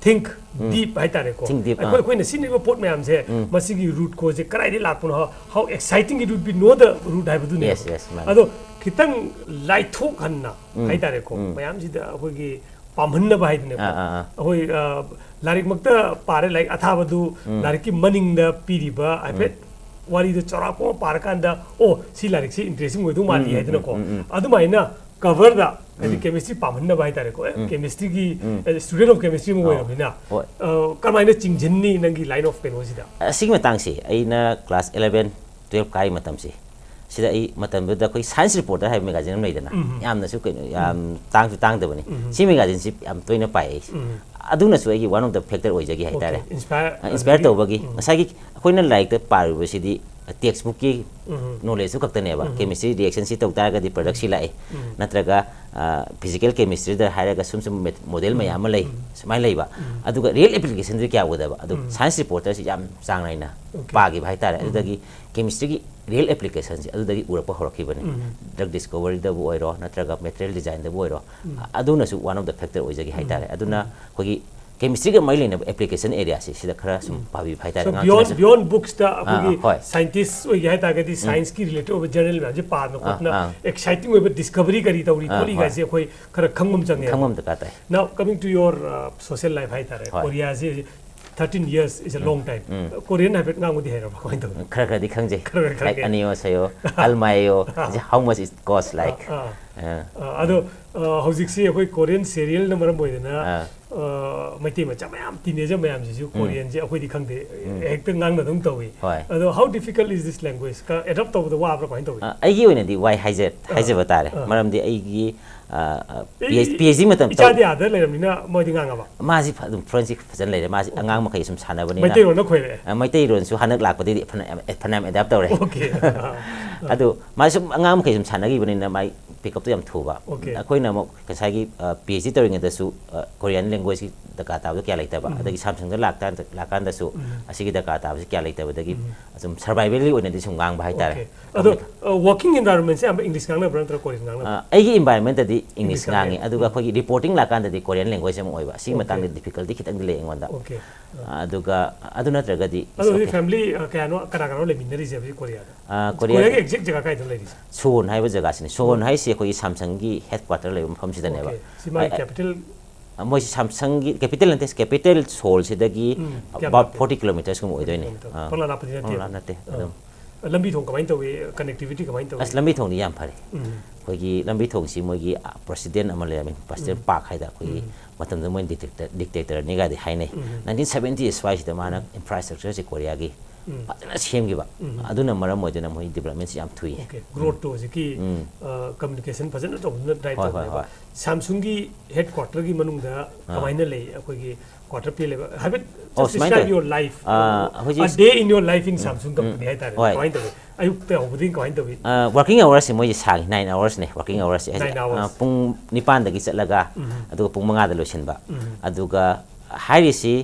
ꯊꯤꯡꯛ ꯗꯤꯞ ꯍꯥꯏꯇꯥꯔꯦꯀꯣ꯫ Think deep, ꯑꯩꯈꯣꯏ ꯑꯥ꯫ ꯑꯩꯈꯣꯏꯅ ꯁꯤꯖꯤꯟꯅꯔꯤꯕ ꯄꯣꯠ ꯃꯌꯥꯝꯁꯦ, ꯃꯁꯤꯒꯤ ꯔꯨꯠ ꯀꯣꯖꯁꯦ ꯀꯗꯥꯏꯗꯒꯤ ꯂꯥꯛꯄꯅꯣ, how exciting it would be know the root ꯍꯥꯏꯕꯗꯨꯅꯦꯕ꯫ Yes, yes, ꯃꯥꯅꯦ꯫ ꯑꯗꯣ ꯈꯤꯇꯪ ꯂꯥꯏꯊꯣꯛꯍꯟꯅ ꯍꯥꯏꯇꯥꯔꯦꯀꯣ, ꯃꯌꯥꯝꯁꯤꯗ ꯑꯩꯈꯣꯏꯒꯤ ꯄꯥꯝꯍꯟꯅꯕ ꯍꯥꯏꯗꯅꯦꯀꯣ꯫ ꯑꯥ, ꯑꯥ, ꯑꯥ꯫ ꯑꯩꯈꯣꯏ ꯑ, ꯂꯥꯏꯔꯤꯛꯃꯛꯇ ꯄꯥꯔꯦ, ꯂꯥꯏꯔꯤꯛ ꯑꯊꯥꯕꯗꯨ ꯂꯥꯏꯔꯤꯛꯀꯤ ꯃꯅꯤꯡꯗ ꯄꯤꯔꯤꯕ ꯍꯥꯏꯐꯦꯠ ꯋꯥꯔꯤꯗꯣ ꯆꯥꯎꯔꯥꯛꯄ ꯑꯃ ꯄꯥꯔꯀꯥꯟꯗ, ꯑꯣ, ꯁꯤ ꯂꯥꯏꯔꯤꯛꯁꯤ ꯏꯟꯇꯔꯦꯁꯇꯤꯡ ꯑꯣꯏꯗꯧ ꯃꯥꯜꯂꯤ ꯍꯥꯏꯗꯅꯀꯣ꯫ ꯑꯗꯨꯃꯥꯏꯅ ꯀꯚꯔꯗ ꯍꯥꯏꯗꯤ ꯀꯦꯃꯤꯁꯇ꯭ꯔꯤ ꯄꯥꯝꯍꯟꯅꯕ ꯍꯥꯏꯇꯥꯔꯦꯀꯣ꯫ ꯑꯦ, ꯀꯦꯃꯤꯁꯇ꯭ꯔꯤꯒꯤ student of chemistry ꯑꯃ ꯑꯣꯏꯔꯕꯅꯤꯅ, ꯍꯣꯏ꯫ ꯑ, ꯀꯔꯝꯍꯥꯏꯅ ꯆꯤꯡꯁꯤꯟꯅꯤ ꯅꯪꯒꯤ line of ꯀꯩꯅꯣꯁꯤꯗ? ꯑꯁꯤꯒꯤ ꯃꯇꯥꯡꯁꯤ ꯑꯩꯅ ꯀ꯭ꯂꯥꯁ ꯏꯂꯚꯦꯟ, ꯇꯨꯌꯦꯜꯐ ꯀꯥꯔꯤ ꯃꯇꯝꯁꯤ, ꯁꯤꯗ ꯑꯩ ꯃꯇꯝꯗꯨꯗ ꯑꯩꯈꯣꯏ ꯁꯥꯏꯟꯁ ꯔꯤꯄꯣꯔꯇꯔ ꯍꯥꯏꯕ ꯃꯦꯒꯥꯖꯤꯟ ꯑꯃ ꯂꯩꯗꯅ, ꯌꯥꯝꯅꯁꯨ ꯀꯩꯅꯣ, ꯌꯥꯝ ꯇꯥꯡꯁꯨ ꯇꯥꯡꯗꯕꯅꯤ꯫ ꯁꯤ ꯃꯦꯒꯥꯖꯤꯟꯁꯤ ꯌꯥꯝ ꯇꯣꯏꯅ ꯄꯥꯏ ꯑꯩꯁꯦ꯫ ꯑꯗꯨꯅꯁꯨ ꯑꯩꯒꯤ one of the factor ꯑꯣꯏꯖꯒꯦ ꯍꯥꯏꯇꯥꯔꯦ꯫ ꯏꯟꯁꯄꯥꯌꯔ ꯏꯟꯁꯄꯥꯌꯔ ꯇꯧꯕꯒꯤ ꯉꯁꯥꯏꯒꯤ ꯑꯩꯈꯣꯏꯅ ꯂꯥꯏꯔꯤꯛꯇ ꯄꯥꯔꯤꯕꯁꯤꯗꯤ ꯇꯦꯛꯁ ꯕꯨꯛꯀꯤ ꯎꯝ. ꯅꯣꯂꯦꯖꯇꯨ ꯈꯛꯇꯅꯦꯕ꯫ ꯎꯝ. ꯀꯦꯃꯤꯁꯇ꯭ꯔꯤ ꯔꯤꯌꯦꯛꯁꯟꯁꯤ ꯇꯧ ꯇꯥꯔꯒꯗꯤ ꯄ꯭ꯔꯗꯛꯁꯤ ꯂꯥꯛꯏ꯫ ꯎꯝ. ꯅꯠꯇ꯭ꯔꯒ ꯐꯤꯖꯤꯀꯦꯜ ꯀꯦꯃꯤꯁꯇ꯭ꯔꯤꯗ ꯍꯥꯏꯔꯒ ꯁꯨꯝ ꯁꯨꯝ ꯃꯣꯗꯦꯜ ꯃꯌꯥꯝ ꯑꯃ ꯂꯩ꯫ ꯎꯝ. ꯁꯨꯃꯥꯏꯅ ꯂꯩꯕ꯫ ꯎꯝ. ꯑꯗꯨꯒ ꯔꯤꯌꯦꯜ ꯑꯦꯄ꯭ꯂꯤꯀꯦꯁꯟꯗꯤ ꯀꯌꯥ ꯎꯗꯕ꯫ ꯑꯗꯨ ꯎꯝ. ꯁꯥꯏꯟꯁ ꯔꯤꯄꯣꯔꯇꯔꯁꯤ ꯌꯥꯝ ꯆꯥꯡ ꯅꯥꯏꯅ Okay. ꯄꯥꯈꯤꯕ ꯍꯥꯏꯇꯥꯔꯦ꯫ ꯎꯝ. ꯑꯗꯨꯗꯒꯤ ꯀꯦꯃꯤꯁꯇ꯭ꯔꯤꯒꯤ ꯔꯤꯌꯦꯜ ꯑꯦꯄ꯭ꯂꯤꯀꯦꯁꯟꯁꯤ ꯑꯗꯨꯗꯒꯤ ꯎꯔꯛꯄ ꯍꯧꯔꯛꯈꯤꯕꯅꯤ꯫ ꯎꯝ. ꯗ꯭ꯔꯒ ꯗꯤꯁꯀꯣꯚꯔꯤꯗꯕꯨ ꯑꯣꯏꯔꯣ, ꯅꯠꯇ꯭ꯔꯒ ꯃꯦꯇꯔꯤꯌꯦꯜ ꯗꯤꯖꯥꯏꯟꯗꯕꯨ ꯑꯣꯏꯔꯣ, ꯎꯝ. ꯑꯗꯨꯅꯁꯨ one of the factor ꯑꯣꯏꯖꯒꯦ ꯍꯥꯏꯇꯥꯔꯦ꯫ ꯎꯝ. ꯑꯗꯨꯅ ꯎꯝ. ꯑꯩꯈꯣꯏꯒꯤ ꯀꯦꯃꯤꯁꯇ꯭ꯔꯤꯒ ꯃꯔꯤ ꯂꯩꯅꯕ ꯑꯦꯄ꯭ꯂꯤꯀꯦꯁꯟ ꯑꯦꯔꯤꯌꯥꯁꯤ ꯁꯤꯗ ꯈꯔ ꯁꯨꯝ ꯄꯥꯕꯤꯕ ꯍꯥꯏꯇꯥꯔꯦ꯫ So ꯑꯉꯥꯡ beyond ꯁꯤꯡꯅꯁꯨ beyond booksꯇ ꯑꯩꯈꯣꯏꯒꯤ ꯍꯣꯏ. ꯁꯥꯏꯟꯇꯤꯁ ꯑꯣꯏꯒꯦ ꯍꯥꯏꯇꯥꯔꯒꯗꯤ ꯁꯥꯏꯟꯁꯀꯤ ꯔꯤꯂꯦꯇꯦꯗ ꯑꯣꯏꯕ ꯖꯔꯅꯦꯜ ꯃꯌꯥꯝꯁꯦ ꯄꯥꯗꯅ ꯑꯥ, ꯈꯣꯠꯇꯅ ꯑꯥ. ꯑꯦꯛꯁꯥꯏꯇꯤꯡ ꯑꯣꯏꯕ ꯗꯤꯁꯀꯚꯔꯤ ꯀꯔꯤ ꯇꯧꯔꯤ ꯑꯥ, ꯈꯣꯠꯂꯤ ꯍꯣꯏ. ꯀꯥꯏꯁꯦ ꯑꯩꯈꯣꯏ ꯈꯔ ꯈꯪꯕ ꯑꯃ ꯆꯪꯉꯦ꯫ ꯈꯪꯕ ꯑꯃ ꯗꯔꯀꯥꯔ ꯇꯥꯏ꯫ Now coming to your social life ꯍꯥꯏꯇꯥꯔꯦ꯫ ꯍꯣꯏ. ꯀꯣꯔꯤꯌꯥꯁꯦ thirteen years is a long time. Um. Korean ꯍꯥꯏꯐꯦꯠ ꯉꯥꯡꯕꯗꯤ ꯍꯩꯔꯕ ꯀꯃꯥꯏꯅ ꯇꯧꯕꯅꯣ? ꯈꯔ ꯈꯔꯗꯤ ꯈꯪꯖꯩ꯫ ꯈꯔ ꯈꯔ ꯂꯥꯏꯛ ꯈꯪꯖꯩ. ꯑꯅꯤꯌꯣ ꯁꯌꯣ, ꯑꯜꯃꯥꯏꯌꯣ, how much it cost, like. ꯑꯥ. ꯑꯥ. ꯑꯥ, ꯑꯗꯣ ꯑꯥ, ꯍꯧꯖꯤꯛꯁꯤ ꯑꯩꯈꯣꯏ ꯀꯣꯔꯤꯌꯟ ꯁꯦꯔꯤꯌꯦꯜꯅ ꯃꯔꯝ ꯑꯣꯏꯗꯅ ꯑꯥ. ꯑꯥ, ꯃꯩꯇꯩ ꯃꯆꯥ ꯃꯌꯥꯝ ꯇꯤꯅꯦꯖꯔ ꯃꯌꯥꯝꯁꯤꯁꯨ ꯎꯝ. ꯀꯣꯔꯤꯌꯟꯁꯦ ꯑꯩꯈꯣꯏꯗꯤ ꯈꯪꯗꯦ ꯎꯝ. ꯍꯦꯛꯇ ꯉꯥꯡꯅꯗꯧ ꯇꯧꯏ꯫ ꯍꯣꯏ. ꯑꯗꯣ how difficult is this language? Adapt ꯇꯧꯕꯗ ꯋꯥꯕ꯭ꯔꯥ ꯀꯃꯥꯏꯅ ꯇꯧꯏ? ꯑ, ꯑꯩꯒꯤ ꯑꯣꯏꯅꯗꯤ ꯋꯥꯏ ꯍꯥꯏꯖ-, ꯑꯥ. ꯍꯥꯏꯖꯕ ꯇꯥꯔꯦ꯫ ꯑꯥ. ꯃꯔꯝꯗꯤ ꯑꯩꯒꯤ, ꯑ, ꯑ, ꯑꯩ P H-, P H D ꯃꯇꯝ ꯇꯧ- ꯏꯆꯥꯗꯤ ꯑꯥꯗ ꯂꯩꯔꯕꯅꯤꯅ ꯃꯣꯏꯗꯤ ꯉꯥꯡꯉꯕ? ꯃꯥꯁꯤ ꯐ-, ꯑꯗꯨꯝ ꯐ꯭ꯂꯨꯑꯦꯟꯁꯤ ꯐꯖꯅ ꯂꯩꯔꯦ꯫ ꯃꯥꯁꯤ ꯑꯉꯥꯡ ꯃꯈꯩ ꯁꯨꯝ ꯁꯥꯟꯅꯕꯅꯤꯅ꯫ ꯃꯩꯇꯩꯂꯣꯟꯅ ꯈꯣꯏꯔꯛꯑꯦ? ꯑ, ꯃꯩꯇꯩꯂꯣꯟꯁꯨ ꯍꯟꯗꯛ ꯂꯥꯛꯄꯗꯩꯗꯤ ꯐꯅꯌꯥꯝ, ꯐꯅꯌꯥꯝ ꯑꯦꯗꯥꯞ ꯇꯧꯔꯦ꯫ Okay. ꯑꯥ. ꯑꯗꯨ ꯃꯥꯁꯤ ꯁꯨꯝ ꯑꯉꯥꯡ ꯃꯈꯩ ꯁꯨꯝ ꯁꯥꯟꯅꯈꯤꯕꯅꯤꯅ ꯃꯥꯏ ꯄꯤꯛꯑꯞꯇꯣ ꯌꯥꯝ ꯊꯨꯕ꯫ Okay. ꯑꯩꯈꯣꯏꯅ ꯑꯃꯨꯛ ꯉꯁꯥꯏꯒꯤ, ꯑ, ꯄꯤ ꯑꯩꯆ ꯗꯤ ꯇꯧꯔꯤꯉꯩꯗꯁꯨ, ꯑ, ꯀꯣꯔꯤꯌꯟ ꯂꯦꯡꯒ꯭ꯋꯦꯖꯀꯤ ꯗꯔꯀꯥꯔ ꯇꯥꯕꯗꯣ ꯀꯌꯥ ꯂꯩꯇꯕ꯫ ꯎꯝ. ꯑꯗꯒꯤ ꯁꯥꯝꯁꯪꯗ ꯂꯥꯛꯇꯥꯟ-, ꯂꯥꯛꯀꯥꯟꯗꯁꯨ ꯎꯝ. ꯑꯁꯤꯒꯤ ꯗꯔꯀꯥꯔ ꯇꯥꯕꯁꯤ ꯀꯌꯥ ꯂꯩꯇꯕꯗꯒꯤ ꯎꯝ. ꯑꯁꯨꯝ ꯁꯔꯚꯥꯏꯕꯦꯜꯒꯤ ꯑꯣꯏꯅꯗꯤ ꯁꯨꯝ ꯉꯥꯡꯕ ꯍꯥꯏꯇꯥꯔꯦ꯫ Okay. ꯑꯗꯣ ꯋꯥꯔꯀꯤꯡ ꯏꯟꯚꯥꯏꯔꯣꯟꯃꯦꯟꯁꯦ ꯑꯌꯥꯝꯕ ꯏꯪꯂꯤꯁ ꯉꯥꯡꯅꯕ꯭ꯔꯥ ꯅꯠꯇ꯭ꯔꯒ ꯀꯣꯔꯤꯌꯟ ꯉꯥꯡꯅꯕ꯭ꯔꯥ? ꯑ, ꯑꯩꯒꯤ ꯏꯟꯚꯥꯏꯔꯣꯟꯃꯦꯟꯇꯗꯤ ꯏꯪꯂꯤꯁ ꯏꯪꯂꯤꯁ ꯉꯥꯡꯉꯤ꯫ ꯉꯥꯡꯉꯤ. ꯑꯗꯨꯒ ꯑꯩꯈꯣꯏꯒꯤ ꯔꯤꯄꯣꯔꯇꯤꯡ ꯂꯥꯛꯀꯥꯟꯗꯗꯤ ꯀꯣꯔꯤꯌꯟ ꯂꯦꯡꯒ꯭ꯋꯦꯖ ꯑꯃ ꯑꯣꯏꯕ꯫ ꯁꯤꯒꯤ Okay. ꯃꯇꯥꯡꯗ ꯗꯤꯐꯤꯀꯜꯇꯤ ꯈꯤꯇꯪꯗꯤ ꯂꯩ ꯑꯩꯉꯣꯟꯗ꯫ Okay. ꯑ, ꯑꯗꯨꯒ ꯑꯗꯨ ꯅꯠꯇ꯭ꯔꯒꯗꯤ it's ꯑꯗꯣ ꯍꯧꯖꯤꯛ okay. ꯐꯦꯃꯤꯂꯤ ꯑ, ꯀꯌꯥꯅꯣ, ꯀꯅꯥ ꯀꯅꯥꯅꯣ ꯂꯩꯃꯤꯟꯅꯔꯤꯁꯦ ꯍꯧꯖꯤꯛ ꯀꯣꯔꯤꯌꯥꯗ? ꯑ, ꯀꯣꯔꯤꯌꯥꯒꯤ ꯀꯣꯔꯤꯌꯥꯒꯤ ꯑꯦꯛꯖꯦꯛ ꯖꯒꯥ ꯀꯥꯏꯗ ꯂꯩꯔꯤꯁꯦ? ꯁꯣꯟ ꯍꯥꯏꯕ ꯖꯒꯥꯁꯤꯅꯤ꯫ ꯁꯣꯟ ꯍꯥꯏꯁꯤ ꯑꯩꯈꯣꯏꯒꯤ ꯁꯥꯝꯁꯪꯒꯤ ꯍꯦꯗ ꯀ꯭ꯋꯥꯇꯔ ꯂꯩꯕ ꯃꯐꯝꯁꯤꯗꯅꯦꯕ꯫ Okay. ꯁꯤ ꯃꯥꯒꯤ ꯑ, ꯀꯦꯄꯤꯇꯦꯜ? ꯑ, ꯃꯣꯏꯁꯤ ꯁꯥꯝꯁꯪꯒꯤ ꯀꯦꯄꯤꯇꯦꯜ ꯅꯠꯇꯦ, ꯀꯦꯄꯤꯇꯦꯜ ꯁꯣꯜꯁꯤꯗꯒꯤ ꯎꯝ, ꯀꯌꯥꯝ about ꯂꯥꯞꯄꯤ? forty kilometersꯀꯨꯝꯕ ꯑꯣꯏꯗꯣꯏꯅꯦ꯫ Kilometer. ꯑ, ꯄꯪꯂꯥꯞ ꯂꯥꯞꯄꯗꯤ ꯅꯠꯇꯦ꯫ ꯄꯪꯂꯥꯞ ꯅꯠꯇꯦ꯫ ꯑ. ꯑꯗꯨꯝ ꯂꯝꯕꯤ ꯊꯣꯡ ꯀꯃꯥꯏꯅ ꯇꯧꯏ? ꯀꯅꯦꯛꯇꯤꯚꯤꯇꯤ ꯀꯃꯥꯏꯅ ꯇꯧꯏ? ꯑꯁ, ꯂꯝꯕꯤ ꯊꯣꯡꯗꯤ ꯌꯥꯝ ꯐꯔꯦ꯫ ꯎꯝ. ꯑꯩꯈꯣꯏꯒꯤ ꯂꯝꯕꯤ ꯊꯣꯡꯁꯤ ꯃꯣꯏꯒꯤ, ꯑ, ꯄ꯭ꯔꯦꯁꯤꯗꯦꯟ ꯑꯃ ꯂꯩꯔꯝꯃꯤ, ꯄ꯭ꯔꯦꯁꯤꯗꯦꯟ ꯎꯝ. ꯄꯥꯔꯛ ꯍꯥꯏꯗꯅ꯫ ꯑꯩꯈꯣꯏꯒꯤ ꯎꯝ. ꯃꯇꯝꯗꯨꯗ ꯃꯣꯏꯅ ꯗꯤꯛꯇꯦꯛꯇꯔ, ꯗꯤꯛꯇꯦꯛꯇꯔꯅꯤꯒꯗꯤ ꯍꯥꯏꯅꯩ꯫ ꯎꯝ. ꯅꯥꯏꯟꯇꯤꯟ ꯁꯕꯦꯟꯇꯤ ꯁ꯭ꯋꯥꯏꯁꯤꯗ ꯃꯥꯅ ꯎꯝ. ꯏꯟꯐ꯭ꯔꯥꯁ꯭ꯇ꯭ꯔꯛꯆꯔꯁꯤ ꯀꯣꯔꯤꯌꯥꯒꯤ ꯐꯖꯅ ꯁꯦꯝꯈꯤꯕ꯫ ꯑꯗꯨꯅ ꯃꯔꯝ ꯑꯣꯏꯗꯨꯅ ꯃꯣꯏ ꯗꯤꯕꯂꯞꯃꯦꯟꯁꯤ ꯌꯥꯝ ꯊꯨꯏ꯫ ꯑꯣꯀꯦ, ꯒ꯭ꯔꯣꯠꯇꯣ ꯍꯧꯖꯤꯛꯀꯤ ꯎꯝ꯫ ꯀꯝꯃꯨꯅꯤꯀꯦꯁꯟ ꯐꯖꯅ ꯇꯧꯕꯗꯨꯅ ꯗ꯭ꯔꯥꯏꯚ ꯍꯣꯏ, ꯍꯣꯏ, ꯇꯧꯕꯅꯦꯕ꯫ ꯍꯣꯏ꯫ ꯁꯥꯝꯁꯨꯡꯒꯤ ꯍꯦꯗ ꯀ꯭ꯋꯥꯇꯔꯒꯤ ꯃꯅꯨꯡꯗ ꯑꯥ꯫ ꯀꯃꯥꯏꯅ ꯂꯩ ꯑꯩꯈꯣꯏꯒꯤ ꯀ꯭ꯋꯥꯇꯔ ꯄ꯭ꯂꯦ ꯂꯩꯕ? ꯍꯥꯏꯐꯦꯠ ꯑꯣ, ꯁꯨꯃꯥꯏꯅ ꯗꯤꯁꯀ꯭ꯔꯥꯏꯕ ꯇꯧꯋꯤ꯫ Your life. ꯑꯥ, ꯍꯧꯖꯤꯛ day in your life in Samsung um, company ꯍꯥꯏꯇꯥꯔꯦ꯫ ꯍꯣꯏ꯫ ꯀꯃꯥꯏꯅ ꯇꯧꯋꯤ? ꯑꯌꯨꯛꯇ ꯍꯧꯕꯗꯒꯤ ꯀꯃꯥꯏꯅ ꯇꯧꯋꯤ? ꯋꯥꯔꯀꯤꯡ ꯑꯋꯥꯔꯁꯁꯦ ꯃꯣꯏꯁꯦ ꯁꯥꯡꯉꯤ, ꯅꯥꯏꯟ ꯑꯋꯥꯔꯁꯅꯦ ꯋꯥꯔꯀꯤꯡ ꯑꯋꯥꯔꯁꯁꯦ꯫ ꯍꯥꯏꯗꯤ, ꯅꯥꯏꯟ ꯑꯋꯥꯔꯁ꯫ ꯑ, ꯄꯨꯡ ꯅꯤꯄꯥꯟꯗꯒꯤ ꯆꯠꯂꯒ ꯎꯝ꯫ ꯑꯗꯨꯒ ꯄꯨꯡ ꯃꯉꯥꯗ ꯂꯣꯏꯁꯤꯟꯕ꯫ ꯎꯝ꯫ ꯑꯗꯨꯒ ꯍꯥꯏꯔꯤꯁꯤ,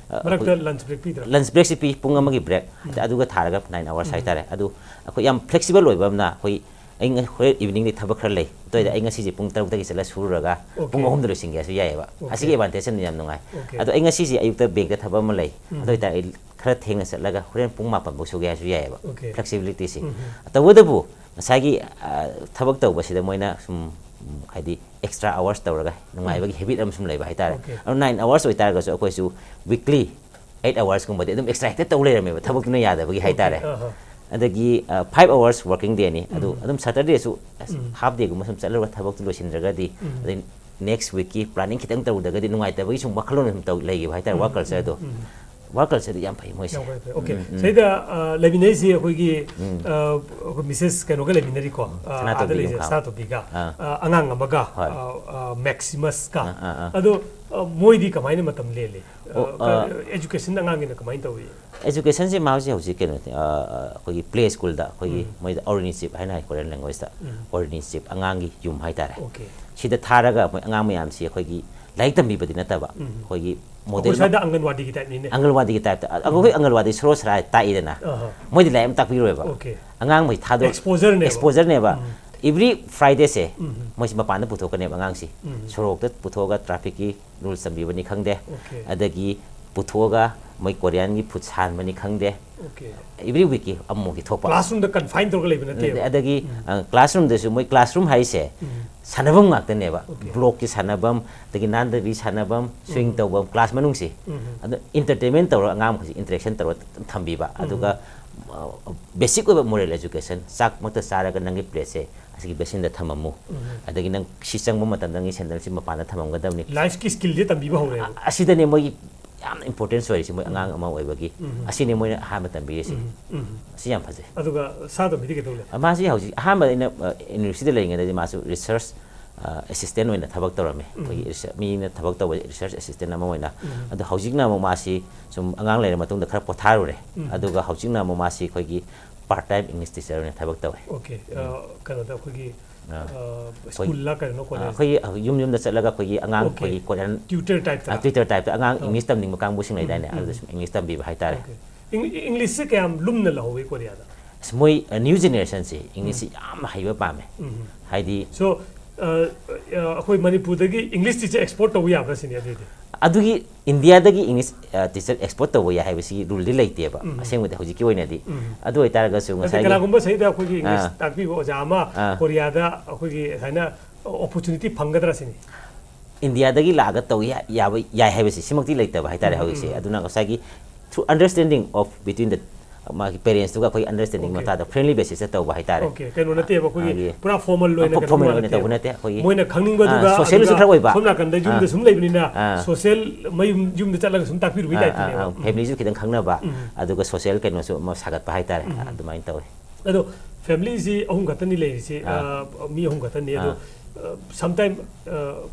ꯑ, ꯃꯔꯛꯇ ꯑꯩꯈꯣꯏ ꯂꯟꯆ ꯕ꯭ꯔꯦꯛ ꯄꯤꯗ꯭ꯔꯥ? ꯂꯟꯆ ꯕ꯭ꯔꯦꯛꯁꯤ ꯄꯤ, ꯄꯨꯡ ꯑꯃꯒꯤ ꯕ꯭ꯔꯦꯛ꯫ ꯎꯝ꯫ ꯑꯗꯨꯒ ꯊꯥꯔꯒ ꯅꯥꯏꯟ ꯑꯋꯥꯔꯁ ꯎꯝ꯫ ꯍꯥꯏꯇꯥꯔꯦ꯫ ꯑꯗꯨ ꯑꯩꯈꯣꯏ ꯌꯥꯝ ꯐ꯭ꯂꯦꯛꯁꯤꯕꯜ ꯑꯣꯏꯕ ꯑꯃꯅ, ꯑꯩꯈꯣꯏ ꯑꯩ ꯉ-, ꯍꯣꯔꯦꯟ ꯏꯚꯤꯅꯤꯡꯗꯤ ꯊꯕꯛ ꯈꯔ ꯂꯩ, ꯑꯗꯨ ꯑꯣꯏꯔꯗꯤ ꯎꯝ꯫ ꯑꯩ ꯉꯁꯤꯁꯦ ꯄꯨꯡ ꯇꯔꯨꯛꯇꯒꯤ ꯆꯠꯂ ꯁꯨꯔꯨꯔꯒ ꯑꯣꯀꯦ꯫ ꯄꯨꯡ ꯑꯍꯨꯝꯗ ꯂꯣꯏꯁꯤꯟꯒꯦ ꯍꯥꯏꯁꯨ ꯌꯥꯏꯑꯕ꯫ ꯑꯣꯀꯦ꯫ ꯑꯁꯤꯒꯤ ꯑꯦꯗꯚꯥꯟꯇꯦꯖ ꯑꯃ ꯌꯥꯝ ꯅꯨꯡꯉꯥꯏ꯫ ꯑꯣꯀꯦ꯫ ꯑꯗꯣ ꯑꯩ ꯉꯁꯤꯁꯦ ꯑꯌꯨꯛꯇ ꯕꯦꯡꯛꯇ ꯊꯕꯛ ꯑꯃ ꯂꯩ, ꯎꯝ꯫ ꯑꯗꯨ ꯑꯣꯏꯇꯥꯔꯗꯤ ꯑꯩ ꯈꯔ ꯊꯦꯡꯅ ꯆꯠꯂꯒ ꯍꯣꯔꯦꯟ ꯄꯨꯡ ꯃꯥꯄꯟꯐꯧ ꯁꯨꯒꯦ ꯍꯥꯏꯁꯨ ꯌꯥꯏꯑꯕ꯫ ꯑꯣꯀꯦ꯫ ꯐ꯭ꯂꯦꯛꯁꯤꯕꯤꯂꯤꯇꯤꯁꯤ꯫ ꯎꯝ꯫ ꯇꯧꯕꯇꯕꯨ ꯉꯁꯥꯏꯒꯤ, ꯑ, ꯊꯕꯛ ꯇꯧꯕꯁꯤꯗ ꯃꯣꯏꯅ ꯁꯨꯝ, ꯎꯝ, ꯍꯥꯏꯗꯤ ꯑꯦꯛꯁꯇ꯭ꯔꯥ ꯑꯋꯥꯔꯁ ꯇꯧꯔꯒ ꯅꯨꯡꯉꯥꯏꯕꯒꯤ ꯍꯦꯕꯤꯠ ꯑꯃ ꯁꯨꯝ ꯂꯩꯕ ꯍꯥꯏꯇꯥꯔꯦ꯫ ꯑꯣꯀꯦ꯫ ꯑꯗꯨ ꯅꯥꯏꯟ ꯑꯋꯥꯔꯁ ꯑꯣꯏꯇꯥꯔꯒꯁꯨ ꯑꯩꯈꯣꯏꯁꯨ ꯋꯤꯛꯂꯤ ꯑꯩꯠ ꯑꯋꯥꯔꯁꯀꯨꯝꯕꯗꯤ ꯑꯗꯨꯝ ꯑꯦꯛꯁꯇ꯭ꯔꯥ ꯍꯦꯛꯇ ꯇꯧ ꯂꯩꯔꯝꯃꯦꯕ, ꯊꯕꯛꯇꯨꯅ ꯌꯥꯗꯕꯒꯤ ꯍꯥꯏꯇꯥꯔꯦ꯫ ꯑꯣꯀꯦ, ꯑꯍꯥ꯫ ꯑꯗꯒꯤ, ꯑ, ꯐꯥꯏꯚ ꯑꯋꯥꯔꯁ ꯋꯥꯔꯀꯤꯡ ꯗꯦꯅꯤ꯫ ꯑꯗꯨ ꯎꯝ꯫ ꯑꯗꯨꯝ ꯁꯇꯔꯗꯦꯁꯨ, ꯑꯁ, ꯎꯝ꯫ ꯍꯥꯐ ꯗꯦꯒꯨꯝꯕ ꯁꯨꯝ ꯆꯠꯂꯨꯔꯒ ꯊꯕꯛꯇꯨ ꯂꯣꯏꯁꯤꯟꯗ꯭ꯔꯒꯗꯤ, ꯎꯝ꯫ ꯑꯗꯩ ꯅꯦꯛꯁ ꯋꯤꯛꯀꯤ ꯄ꯭ꯂꯥꯅꯤꯡ ꯈꯤꯇꯪ ꯇꯧꯗ꯭ꯔꯒꯗꯤ ꯅꯨꯡꯉꯥꯏꯇꯕꯒꯤ ꯁꯨꯝ ꯋꯥꯈꯜꯂꯣꯟ ꯑꯗꯨꯝ ꯇꯧ ꯂꯩꯈꯤꯕ ꯍꯥꯏꯇꯥꯔꯦ, ꯎꯝ, ꯋꯥꯔꯛ ꯀꯜꯆꯔꯗꯣ꯫ ꯎꯝ, ꯎꯝ꯫ ꯋꯥꯔꯛ ꯀꯜꯆꯔꯗꯤ ꯌꯥꯝ ꯐꯩ ꯃꯣꯏꯁꯦ꯫ ꯌꯥꯝ ꯐꯩ, ꯐꯩ꯫ ꯑꯣꯀꯦ꯫ ꯎꯝ, ꯎꯝ꯫ ꯁꯤꯗ, ꯑ, ꯂꯩꯃꯤꯟꯅꯔꯤꯁꯤ ꯑꯩꯈꯣꯏꯒꯤ, ꯎꯝ꯫ ꯑ, ꯑꯩꯈꯣꯏ ꯃꯤꯁꯦꯁ ꯀꯩꯅꯣꯒ ꯂꯩꯃꯤꯟꯅꯔꯤꯀꯣ, ꯑ, ꯁꯅꯥꯇꯣꯝꯕꯤ ꯑꯥꯗ ꯂꯩꯖꯩ, ꯌꯨꯝꯈꯥꯝ꯫ ꯁꯅꯥꯇꯣꯝꯕꯤꯒ꯫ ꯑꯥ꯫ ꯑ, ꯑꯉꯥꯡ ꯑꯃꯒ, ꯍꯣꯏ꯫ ꯑ, ꯑ, ꯃꯦꯛꯁꯤꯃꯁꯀ꯫ ꯑꯥ, ꯑꯥ, ꯑꯥ꯫ ꯑꯗꯣ, ꯑ, ꯃꯣꯏꯗꯤ ꯀꯃꯥꯏꯅ ꯃꯇꯝ ꯂꯦꯜꯂꯤ? ꯑ, ꯑꯣ, ꯀ-, ꯑ꯫ ꯑꯦꯖꯨꯀꯦꯁꯟ ꯑꯉꯥꯡꯒꯤꯅ ꯀꯃꯥꯏꯅ ꯇꯧꯏ? ꯑꯦꯖꯨꯀꯦꯁꯟꯁꯤ ꯃꯥꯁꯦ ꯍꯧꯖꯤꯛ ꯀꯩꯅꯣ, ꯑ, ꯑꯩꯈꯣꯏꯒꯤ ꯄ꯭ꯂꯦ ꯁ꯭ꯀꯨꯜꯗ, ꯑꯩꯈꯣꯏꯒꯤ ꯎꯝ꯫ ꯃꯣꯏꯗ ꯑꯣꯔꯤꯅꯤꯆꯤꯞ ꯍꯥꯏꯅ ꯍꯥꯏ ꯀꯣꯔꯤꯌꯟ ꯂꯦꯡꯒ꯭ꯋꯦꯖꯇ꯫ ꯎꯝ꯫ ꯑꯣꯔꯤꯅꯤꯆꯤꯞ ꯑꯉꯥꯡꯒꯤ ꯌꯨꯝ ꯍꯥꯏꯇꯥꯔꯦ꯫ ꯑꯣꯀꯦ꯫ ꯁꯤꯗ ꯊꯥꯔꯒ ꯃꯣꯏ ꯑꯉꯥꯡ ꯃꯌꯥꯝꯁꯤ ꯑꯩꯈꯣꯏꯒꯤ ꯂꯥꯏꯔꯤꯛ ꯇꯝꯕꯤꯕꯗꯤ ꯅꯠꯇꯕ, ꯎꯝ꯫ ꯑꯩꯈꯣꯏꯒꯤ ꯑꯩꯈꯣꯏ ꯃꯣꯗꯦꯜ ꯁ꯭ꯋꯥꯏꯗ ꯑꯪꯒꯟꯋꯥꯗꯤꯒꯤ ꯇꯥꯏꯞꯅꯤꯅꯦ꯫ ꯑꯪꯒꯜꯋꯥꯗꯤꯒꯤ ꯇꯥꯏꯞꯇ꯫ ꯑ-, ꯑꯩꯈꯣꯏ ꯑꯪꯒꯜꯋꯥꯗꯤ ꯁꯣꯔꯣ ꯁꯔꯥꯏ ꯇꯥꯛꯏꯗꯅ꯫ ꯑꯍꯥ꯫ ꯃꯣꯏꯗꯤ ꯂꯥꯏꯔꯤꯛ ꯑꯃ ꯇꯥꯛꯄꯤꯔꯣꯏꯕ꯫ ꯑꯣꯀꯦ꯫ ꯑꯉꯥꯡ ꯃꯩ ꯊꯥꯗꯣꯛ-, Exposure ꯅꯦꯕ꯫ Exposure ꯅꯦꯕ꯫ ꯎꯝ꯫ Every Fridayꯁꯦ ꯎꯝ꯫ ꯃꯣꯏꯁꯤ ꯃꯄꯥꯟꯗ ꯄꯨꯊꯣꯛꯀꯅꯦꯕ ꯑꯉꯥꯡꯁꯤ꯫ ꯎꯝ꯫ ꯁꯣꯔꯣꯛꯇ ꯄꯨꯊꯣꯛꯑꯒ ꯇ꯭ꯔꯥꯐꯤꯛꯀꯤ ꯔꯨꯜꯁ ꯇꯝꯕꯤꯕꯅꯤ ꯈꯪꯗꯦ, ꯑꯣꯀꯦ꯫ ꯑꯗꯒꯤ ꯄꯨꯊꯣꯛꯑꯒ ꯃꯣꯏ ꯀꯣꯔꯤꯌꯥꯟꯒꯤ ꯐꯨꯗ ꯁꯥꯟꯕꯅꯤ ꯈꯪꯗꯦ, ꯑꯣꯀꯦ꯫ ꯑꯦꯕ꯭ꯔꯤ ꯋꯤꯛꯀꯤ ꯑꯃꯨꯛꯃꯨꯛꯀꯤ ꯊꯣꯛꯄ꯫ ꯀ꯭ꯂꯥꯁꯔꯨꯝꯗ ꯀꯟꯐꯥꯏꯟ ꯇꯧꯔꯒ ꯂꯩꯕ ꯅꯠꯇꯦꯕ꯫ ꯑꯗꯒꯤ, ꯎꯝ꯫ ꯑ, ꯀ꯭ꯂꯥꯁꯔꯨꯝꯗꯁꯨ ꯃꯣꯏ ꯀ꯭ꯂꯥꯁꯔꯨꯝ ꯍꯥꯏꯁꯦ ꯎꯝ꯫ ꯁꯥꯟꯅꯐꯝ ꯉꯥꯛꯇꯅꯦꯕ꯫ ꯑꯣꯀꯦ꯫ ꯕ꯭ꯂꯣꯛꯀꯤ ꯁꯥꯟꯅꯐꯝ, ꯑꯗꯒꯤ ꯅꯥꯟꯗꯕꯤ ꯁꯥꯟꯅꯐꯝ, ꯁ꯭ꯋꯤꯡ ꯎꯝ꯫ ꯇꯧꯐꯝ, ꯀ꯭ꯂꯥꯁ ꯃꯅꯨꯡꯁꯤ꯫ ꯎꯝ꯫ ꯑꯗꯣ ꯏꯟꯇꯔꯇꯦꯟꯃꯦꯟ ꯇꯧꯔꯒ ꯑꯉꯥꯡ ꯃꯈꯩꯁꯤ ꯏꯟꯇꯔꯦꯛꯁꯟ ꯇꯧꯔꯒ ꯊꯝꯕꯤꯕ꯫ ꯎꯝ꯫ ꯑꯗꯨꯒ, ꯑ, ꯕꯦꯁꯤꯛ ꯑꯣꯏꯕ ꯃꯣꯔꯦꯜ ꯑꯦꯖꯨꯀꯦꯁꯟ, ꯆꯥꯛꯃꯛꯇ ꯆꯥꯔꯒ ꯅꯪꯒꯤ ꯄ꯭ꯂꯦꯠꯁꯦ ꯑꯁꯤꯒꯤ ꯕꯦꯁꯤꯟꯗ ꯊꯝꯃꯝꯃꯨ꯫ ꯎꯝ꯫ ꯑꯗꯒꯤ ꯅꯪ ꯁꯤ ꯆꯪꯕ ꯃꯇꯝꯗ ꯅꯪꯒꯤ ꯁꯦꯟꯗꯜꯁꯤ ꯃꯄꯥꯟꯗ ꯊꯝꯃꯝꯒꯗꯕꯅꯤ꯫ ꯂꯥꯏꯐꯀꯤ ꯁ꯭ꯀꯤꯜꯁꯦ ꯇꯝꯕꯤꯕ ꯍꯧꯔꯦꯕ꯫ ꯑ-, ꯑꯁꯤꯗꯅꯦ ꯃꯣꯏꯒꯤ ꯌꯥꯝꯅ ꯏꯝꯄꯣꯔꯇꯦꯟꯁ ꯑꯣꯏꯔꯤꯁꯦ ꯃꯣꯏ ꯑꯉꯥꯡ ꯑꯃ ꯑꯣꯏꯕꯒꯤ꯫ ꯎꯝ꯫ ꯑꯁꯤꯅꯤ ꯃꯣꯏꯅ ꯑꯍꯥꯟꯕ ꯇꯝꯕꯤꯔꯤꯁꯦ꯫ ꯎꯝ, ꯎꯝ꯫ ꯑꯁꯤ ꯌꯥꯝ ꯐꯖꯩ꯫ ꯑꯗꯨꯒ ꯁꯥ ꯇꯣꯝꯕꯤꯗꯤ ꯀꯩꯗꯧ ꯂꯩ? ꯃꯥꯁꯤ ꯍꯧꯖꯤꯛ ꯑꯍꯥꯟꯕꯗ ꯑꯩꯅ ꯌꯨꯅꯤꯚꯔꯁꯤꯇꯤꯗ ꯂꯩꯔꯤꯉꯩꯗꯗꯤ ꯃꯥꯁꯨ ꯔꯤꯁꯔꯁ ꯑꯦꯁꯤꯁꯇꯦꯟ ꯑꯣꯏꯅ ꯊꯕꯛ ꯇꯧꯔꯝꯃꯦ꯫ ꯑꯩꯈꯣꯏꯒꯤ ꯔꯤꯁꯔ- ꯃꯤꯅ ꯊꯕꯛ ꯇꯧꯕ ꯔꯤꯁꯔꯁ ꯑꯦꯁꯤꯁꯇꯦꯟ ꯑꯃ ꯑꯣꯏꯅ꯫ ꯎꯝ꯫ ꯑꯗꯣ ꯍꯧꯖꯤꯛꯅ ꯑꯃꯨꯛ ꯃꯥꯁꯤ ꯁꯨꯝ ꯑꯉꯥꯡ ꯂꯩꯔ ꯃꯇꯨꯡꯗ ꯈꯔ ꯄꯣꯊꯥꯔꯨꯔꯦ꯫ ꯎꯝ꯫ ꯑꯗꯨꯒ ꯍꯧꯖꯤꯛꯅ ꯑꯃꯨꯛ ꯃꯥꯁꯤ ꯑꯩꯈꯣꯏꯒꯤ ꯄꯥꯔꯠ ꯇꯥꯏꯝ ꯏꯪꯂꯤꯁ ꯇꯤꯆꯔ ꯑꯣꯏꯅ ꯊꯕꯛ ꯇꯧꯋꯦ꯫ ꯑꯣꯀꯦ꯫ ꯑ, ꯀꯩꯅꯣꯗ ꯑꯩꯈꯣꯏꯒꯤ ꯑꯥ꯫ ꯑ, ꯁ꯭ꯀꯨꯜꯂ ꯀꯩꯅꯣ, ꯑ, ꯀꯣꯂꯦꯖ? ꯑꯩꯈꯣꯏꯒꯤ ꯌꯨꯝ ꯌꯨꯝꯗ ꯆꯠꯂꯒ ꯑꯩꯈꯣꯏꯒꯤ ꯑꯉꯥꯡ ꯑꯣꯀꯦ꯫ ꯑꯩꯈꯣꯏꯒꯤ ꯀꯣꯔꯤꯌꯟ ꯇ꯭ꯌꯨꯇꯔ ꯇꯥꯏꯞꯇ? ꯇ꯭ꯋꯤꯇꯔ ꯇꯥꯏꯞꯇ ꯑꯉꯥꯡ ꯑꯥ꯫ ꯏꯪꯂꯤꯁ ꯇꯝꯅꯤꯡꯕ ꯀꯥꯡꯕꯨꯁꯤꯡ ꯂꯩꯗꯥꯏꯅꯦ, ꯎꯝ, ꯑꯗꯨꯗ ꯎꯝ꯫ ꯁꯨꯝ ꯏꯪꯂꯤꯁ ꯇꯝꯕꯤꯕ ꯍꯥꯏꯇꯥꯔꯦ꯫ ꯑꯣꯀꯦ꯫ ꯏꯪ- ꯏꯪꯂꯤꯁꯁꯦ ꯀꯌꯥꯝ ꯂꯨꯝꯅ ꯂꯧꯍꯧꯋꯤ ꯀꯣꯔꯤꯌꯥꯗ? ꯑꯁ, ꯃꯣꯏ ꯅ꯭ꯌꯨ ꯖꯦꯅꯦꯔꯦꯁꯟꯁꯦ ꯏꯪꯂꯤꯁꯁꯤ ꯌꯥꯝ ꯍꯩꯕ ꯄꯥꯝꯃꯦ꯫ ꯎꯝ꯫ ꯍꯥꯏꯗꯤ So, ꯑ, ꯑ, ꯑꯩꯈꯣꯏ ꯃꯅꯤꯄꯨꯔꯗꯒꯤ ꯏꯪꯂꯤꯁ ꯇꯤꯆꯔ ꯑꯦꯛꯁꯄꯣꯔꯠ ꯇꯧꯕ ꯌꯥꯕ꯭ꯔꯥ ꯁꯤꯅꯤ ꯑꯗꯨꯏꯗꯤ? ꯑꯗꯨꯒꯤ ꯏꯟꯗꯤꯌꯥꯗꯒꯤ ꯏꯪꯂꯤꯁ ꯇꯤꯆꯔ ꯑꯦꯛꯁꯄꯣꯔꯠ ꯇꯧꯕ ꯌꯥꯏ ꯍꯥꯏꯕꯁꯤ ꯔꯨꯜꯗꯤ ꯂꯩꯇꯦꯕ꯫ ꯎꯝ꯫ ꯑꯁꯦꯡꯕꯗꯤ ꯍꯧꯖꯤꯛꯀꯤ ꯑꯣꯏꯅꯗꯤ꯫ ꯎꯝ꯫ ꯑꯗꯨ ꯑꯣꯏꯇꯥꯔꯒꯁꯨ ꯅꯠꯇꯦ, ꯉꯁꯥꯏꯒꯤ ꯀꯅꯥꯒꯨꯝꯕ ꯁꯤꯗ ꯑꯩꯈꯣꯏꯒꯤ ꯏꯪꯂꯤꯁ ꯑꯥ꯫ ꯇꯥꯛꯄꯤꯕ ꯑꯣꯖꯥ ꯑꯃ ꯑꯥ꯫ ꯀꯣꯔꯤꯌꯥꯗ ꯑꯩꯈꯣꯏꯒꯤ ꯁꯨꯃꯥꯏꯅ ꯑꯣꯄꯣꯔꯆꯨꯅꯤꯇꯤ ꯐꯪꯒꯗ꯭ꯔꯥ ꯁꯤꯅꯤ? ꯏꯟꯗꯤꯌꯥꯗꯒꯤ ꯂꯥꯛꯑꯒ ꯇꯧ ꯌꯥ- ꯌꯥꯕ ꯌꯥꯏ ꯍꯥꯏꯕꯁꯤ ꯁꯤꯃꯛꯇꯤ ꯂꯩꯇꯕ ꯍꯥꯏꯇꯥꯔꯦ ꯎꯝ, ꯍꯧꯖꯤꯛꯁꯦ꯫ ꯎꯝ꯫ ꯑꯗꯨꯅ ꯉꯁꯥꯏꯒꯤ through understanding of between the ꯃꯥꯒꯤ ꯄꯦꯔꯦꯟꯁꯇꯨꯒ ꯑꯩꯈꯣꯏ ꯑꯟꯗꯔꯁꯇꯦꯟꯗꯤꯡ ꯑꯣꯀꯦ꯫ ꯃꯇꯥꯗ ꯐ꯭ꯔꯦꯟꯂꯤ ꯕꯦꯁꯤꯁꯇ ꯇꯧꯕ ꯍꯥꯏꯇꯥꯔꯦ꯫ ꯑꯣꯀꯦ, ꯀꯩꯅꯣ ꯅꯠꯇꯦꯕ, ꯑꯩꯈꯣꯏꯒꯤ ꯃꯥꯒꯤ ꯄꯨꯔꯥ ꯐꯣꯔꯃꯦꯜ ꯑꯣꯏꯅ ꯐꯣ- ꯀꯩꯅꯣ ꯐꯣꯔꯃꯦꯜ ꯇꯧꯕ ꯑꯣꯏꯅ ꯇꯧꯕ ꯅꯠꯇꯦꯕ꯫ ꯅꯠꯇꯦ, ꯑꯩꯈꯣꯏꯒꯤ ꯃꯣꯏꯅ ꯈꯪꯅꯤꯡꯕꯗꯨꯒ ꯑꯥ, ꯁꯣꯁꯤꯌꯦꯜꯁꯨ ꯑꯗꯨꯒ ꯈꯔ ꯑꯣꯏꯕ꯫ ꯁꯣꯝ ꯅꯥꯀꯟꯗ ꯌꯨꯝꯗ ꯑꯥ꯫ ꯁꯨꯝ ꯂꯩꯕꯅꯤꯅ ꯑꯥ꯫ ꯁꯣꯁꯤꯌꯦꯜ ꯃꯌꯨꯝ ꯌꯨꯝꯗ ꯆꯠꯂꯒ ꯁꯨꯝ ꯇꯥꯛꯄꯤꯔꯨꯕꯒꯤ ꯑꯥ, ꯇꯥꯏꯞꯇꯅꯦꯕ꯫ ꯑꯥ, ꯑꯥ, ꯐꯦꯃꯤꯂꯤꯁꯨ ꯈꯤꯇꯪ ꯈꯪꯅꯕ, ꯎꯝ꯫ ꯑꯗꯨꯒ ꯁꯣꯁꯤꯌꯦꯜ ꯀꯩꯅꯣꯁꯨ ꯑꯃ ꯁꯥꯒꯠꯄ ꯍꯥꯏꯇꯥꯔꯦ꯫ ꯎꯝ꯫ ꯑꯗꯨꯃꯥꯏꯅ ꯇꯧꯋꯦ꯫ ꯑꯗꯣ ꯐꯦꯃꯤꯂꯤꯁꯤ ꯑꯍꯨꯝ ꯈꯛꯇꯅꯤ ꯂꯩꯔꯤꯁꯤ, ꯑꯥ꯫ ꯑ, ꯃꯤ ꯑꯍꯨꯝ ꯈꯛꯇꯅꯤ꯫ ꯑꯗꯣ ꯑꯥ꯫ ꯑ, ꯁꯝꯇꯥꯏꯝ, ꯑ,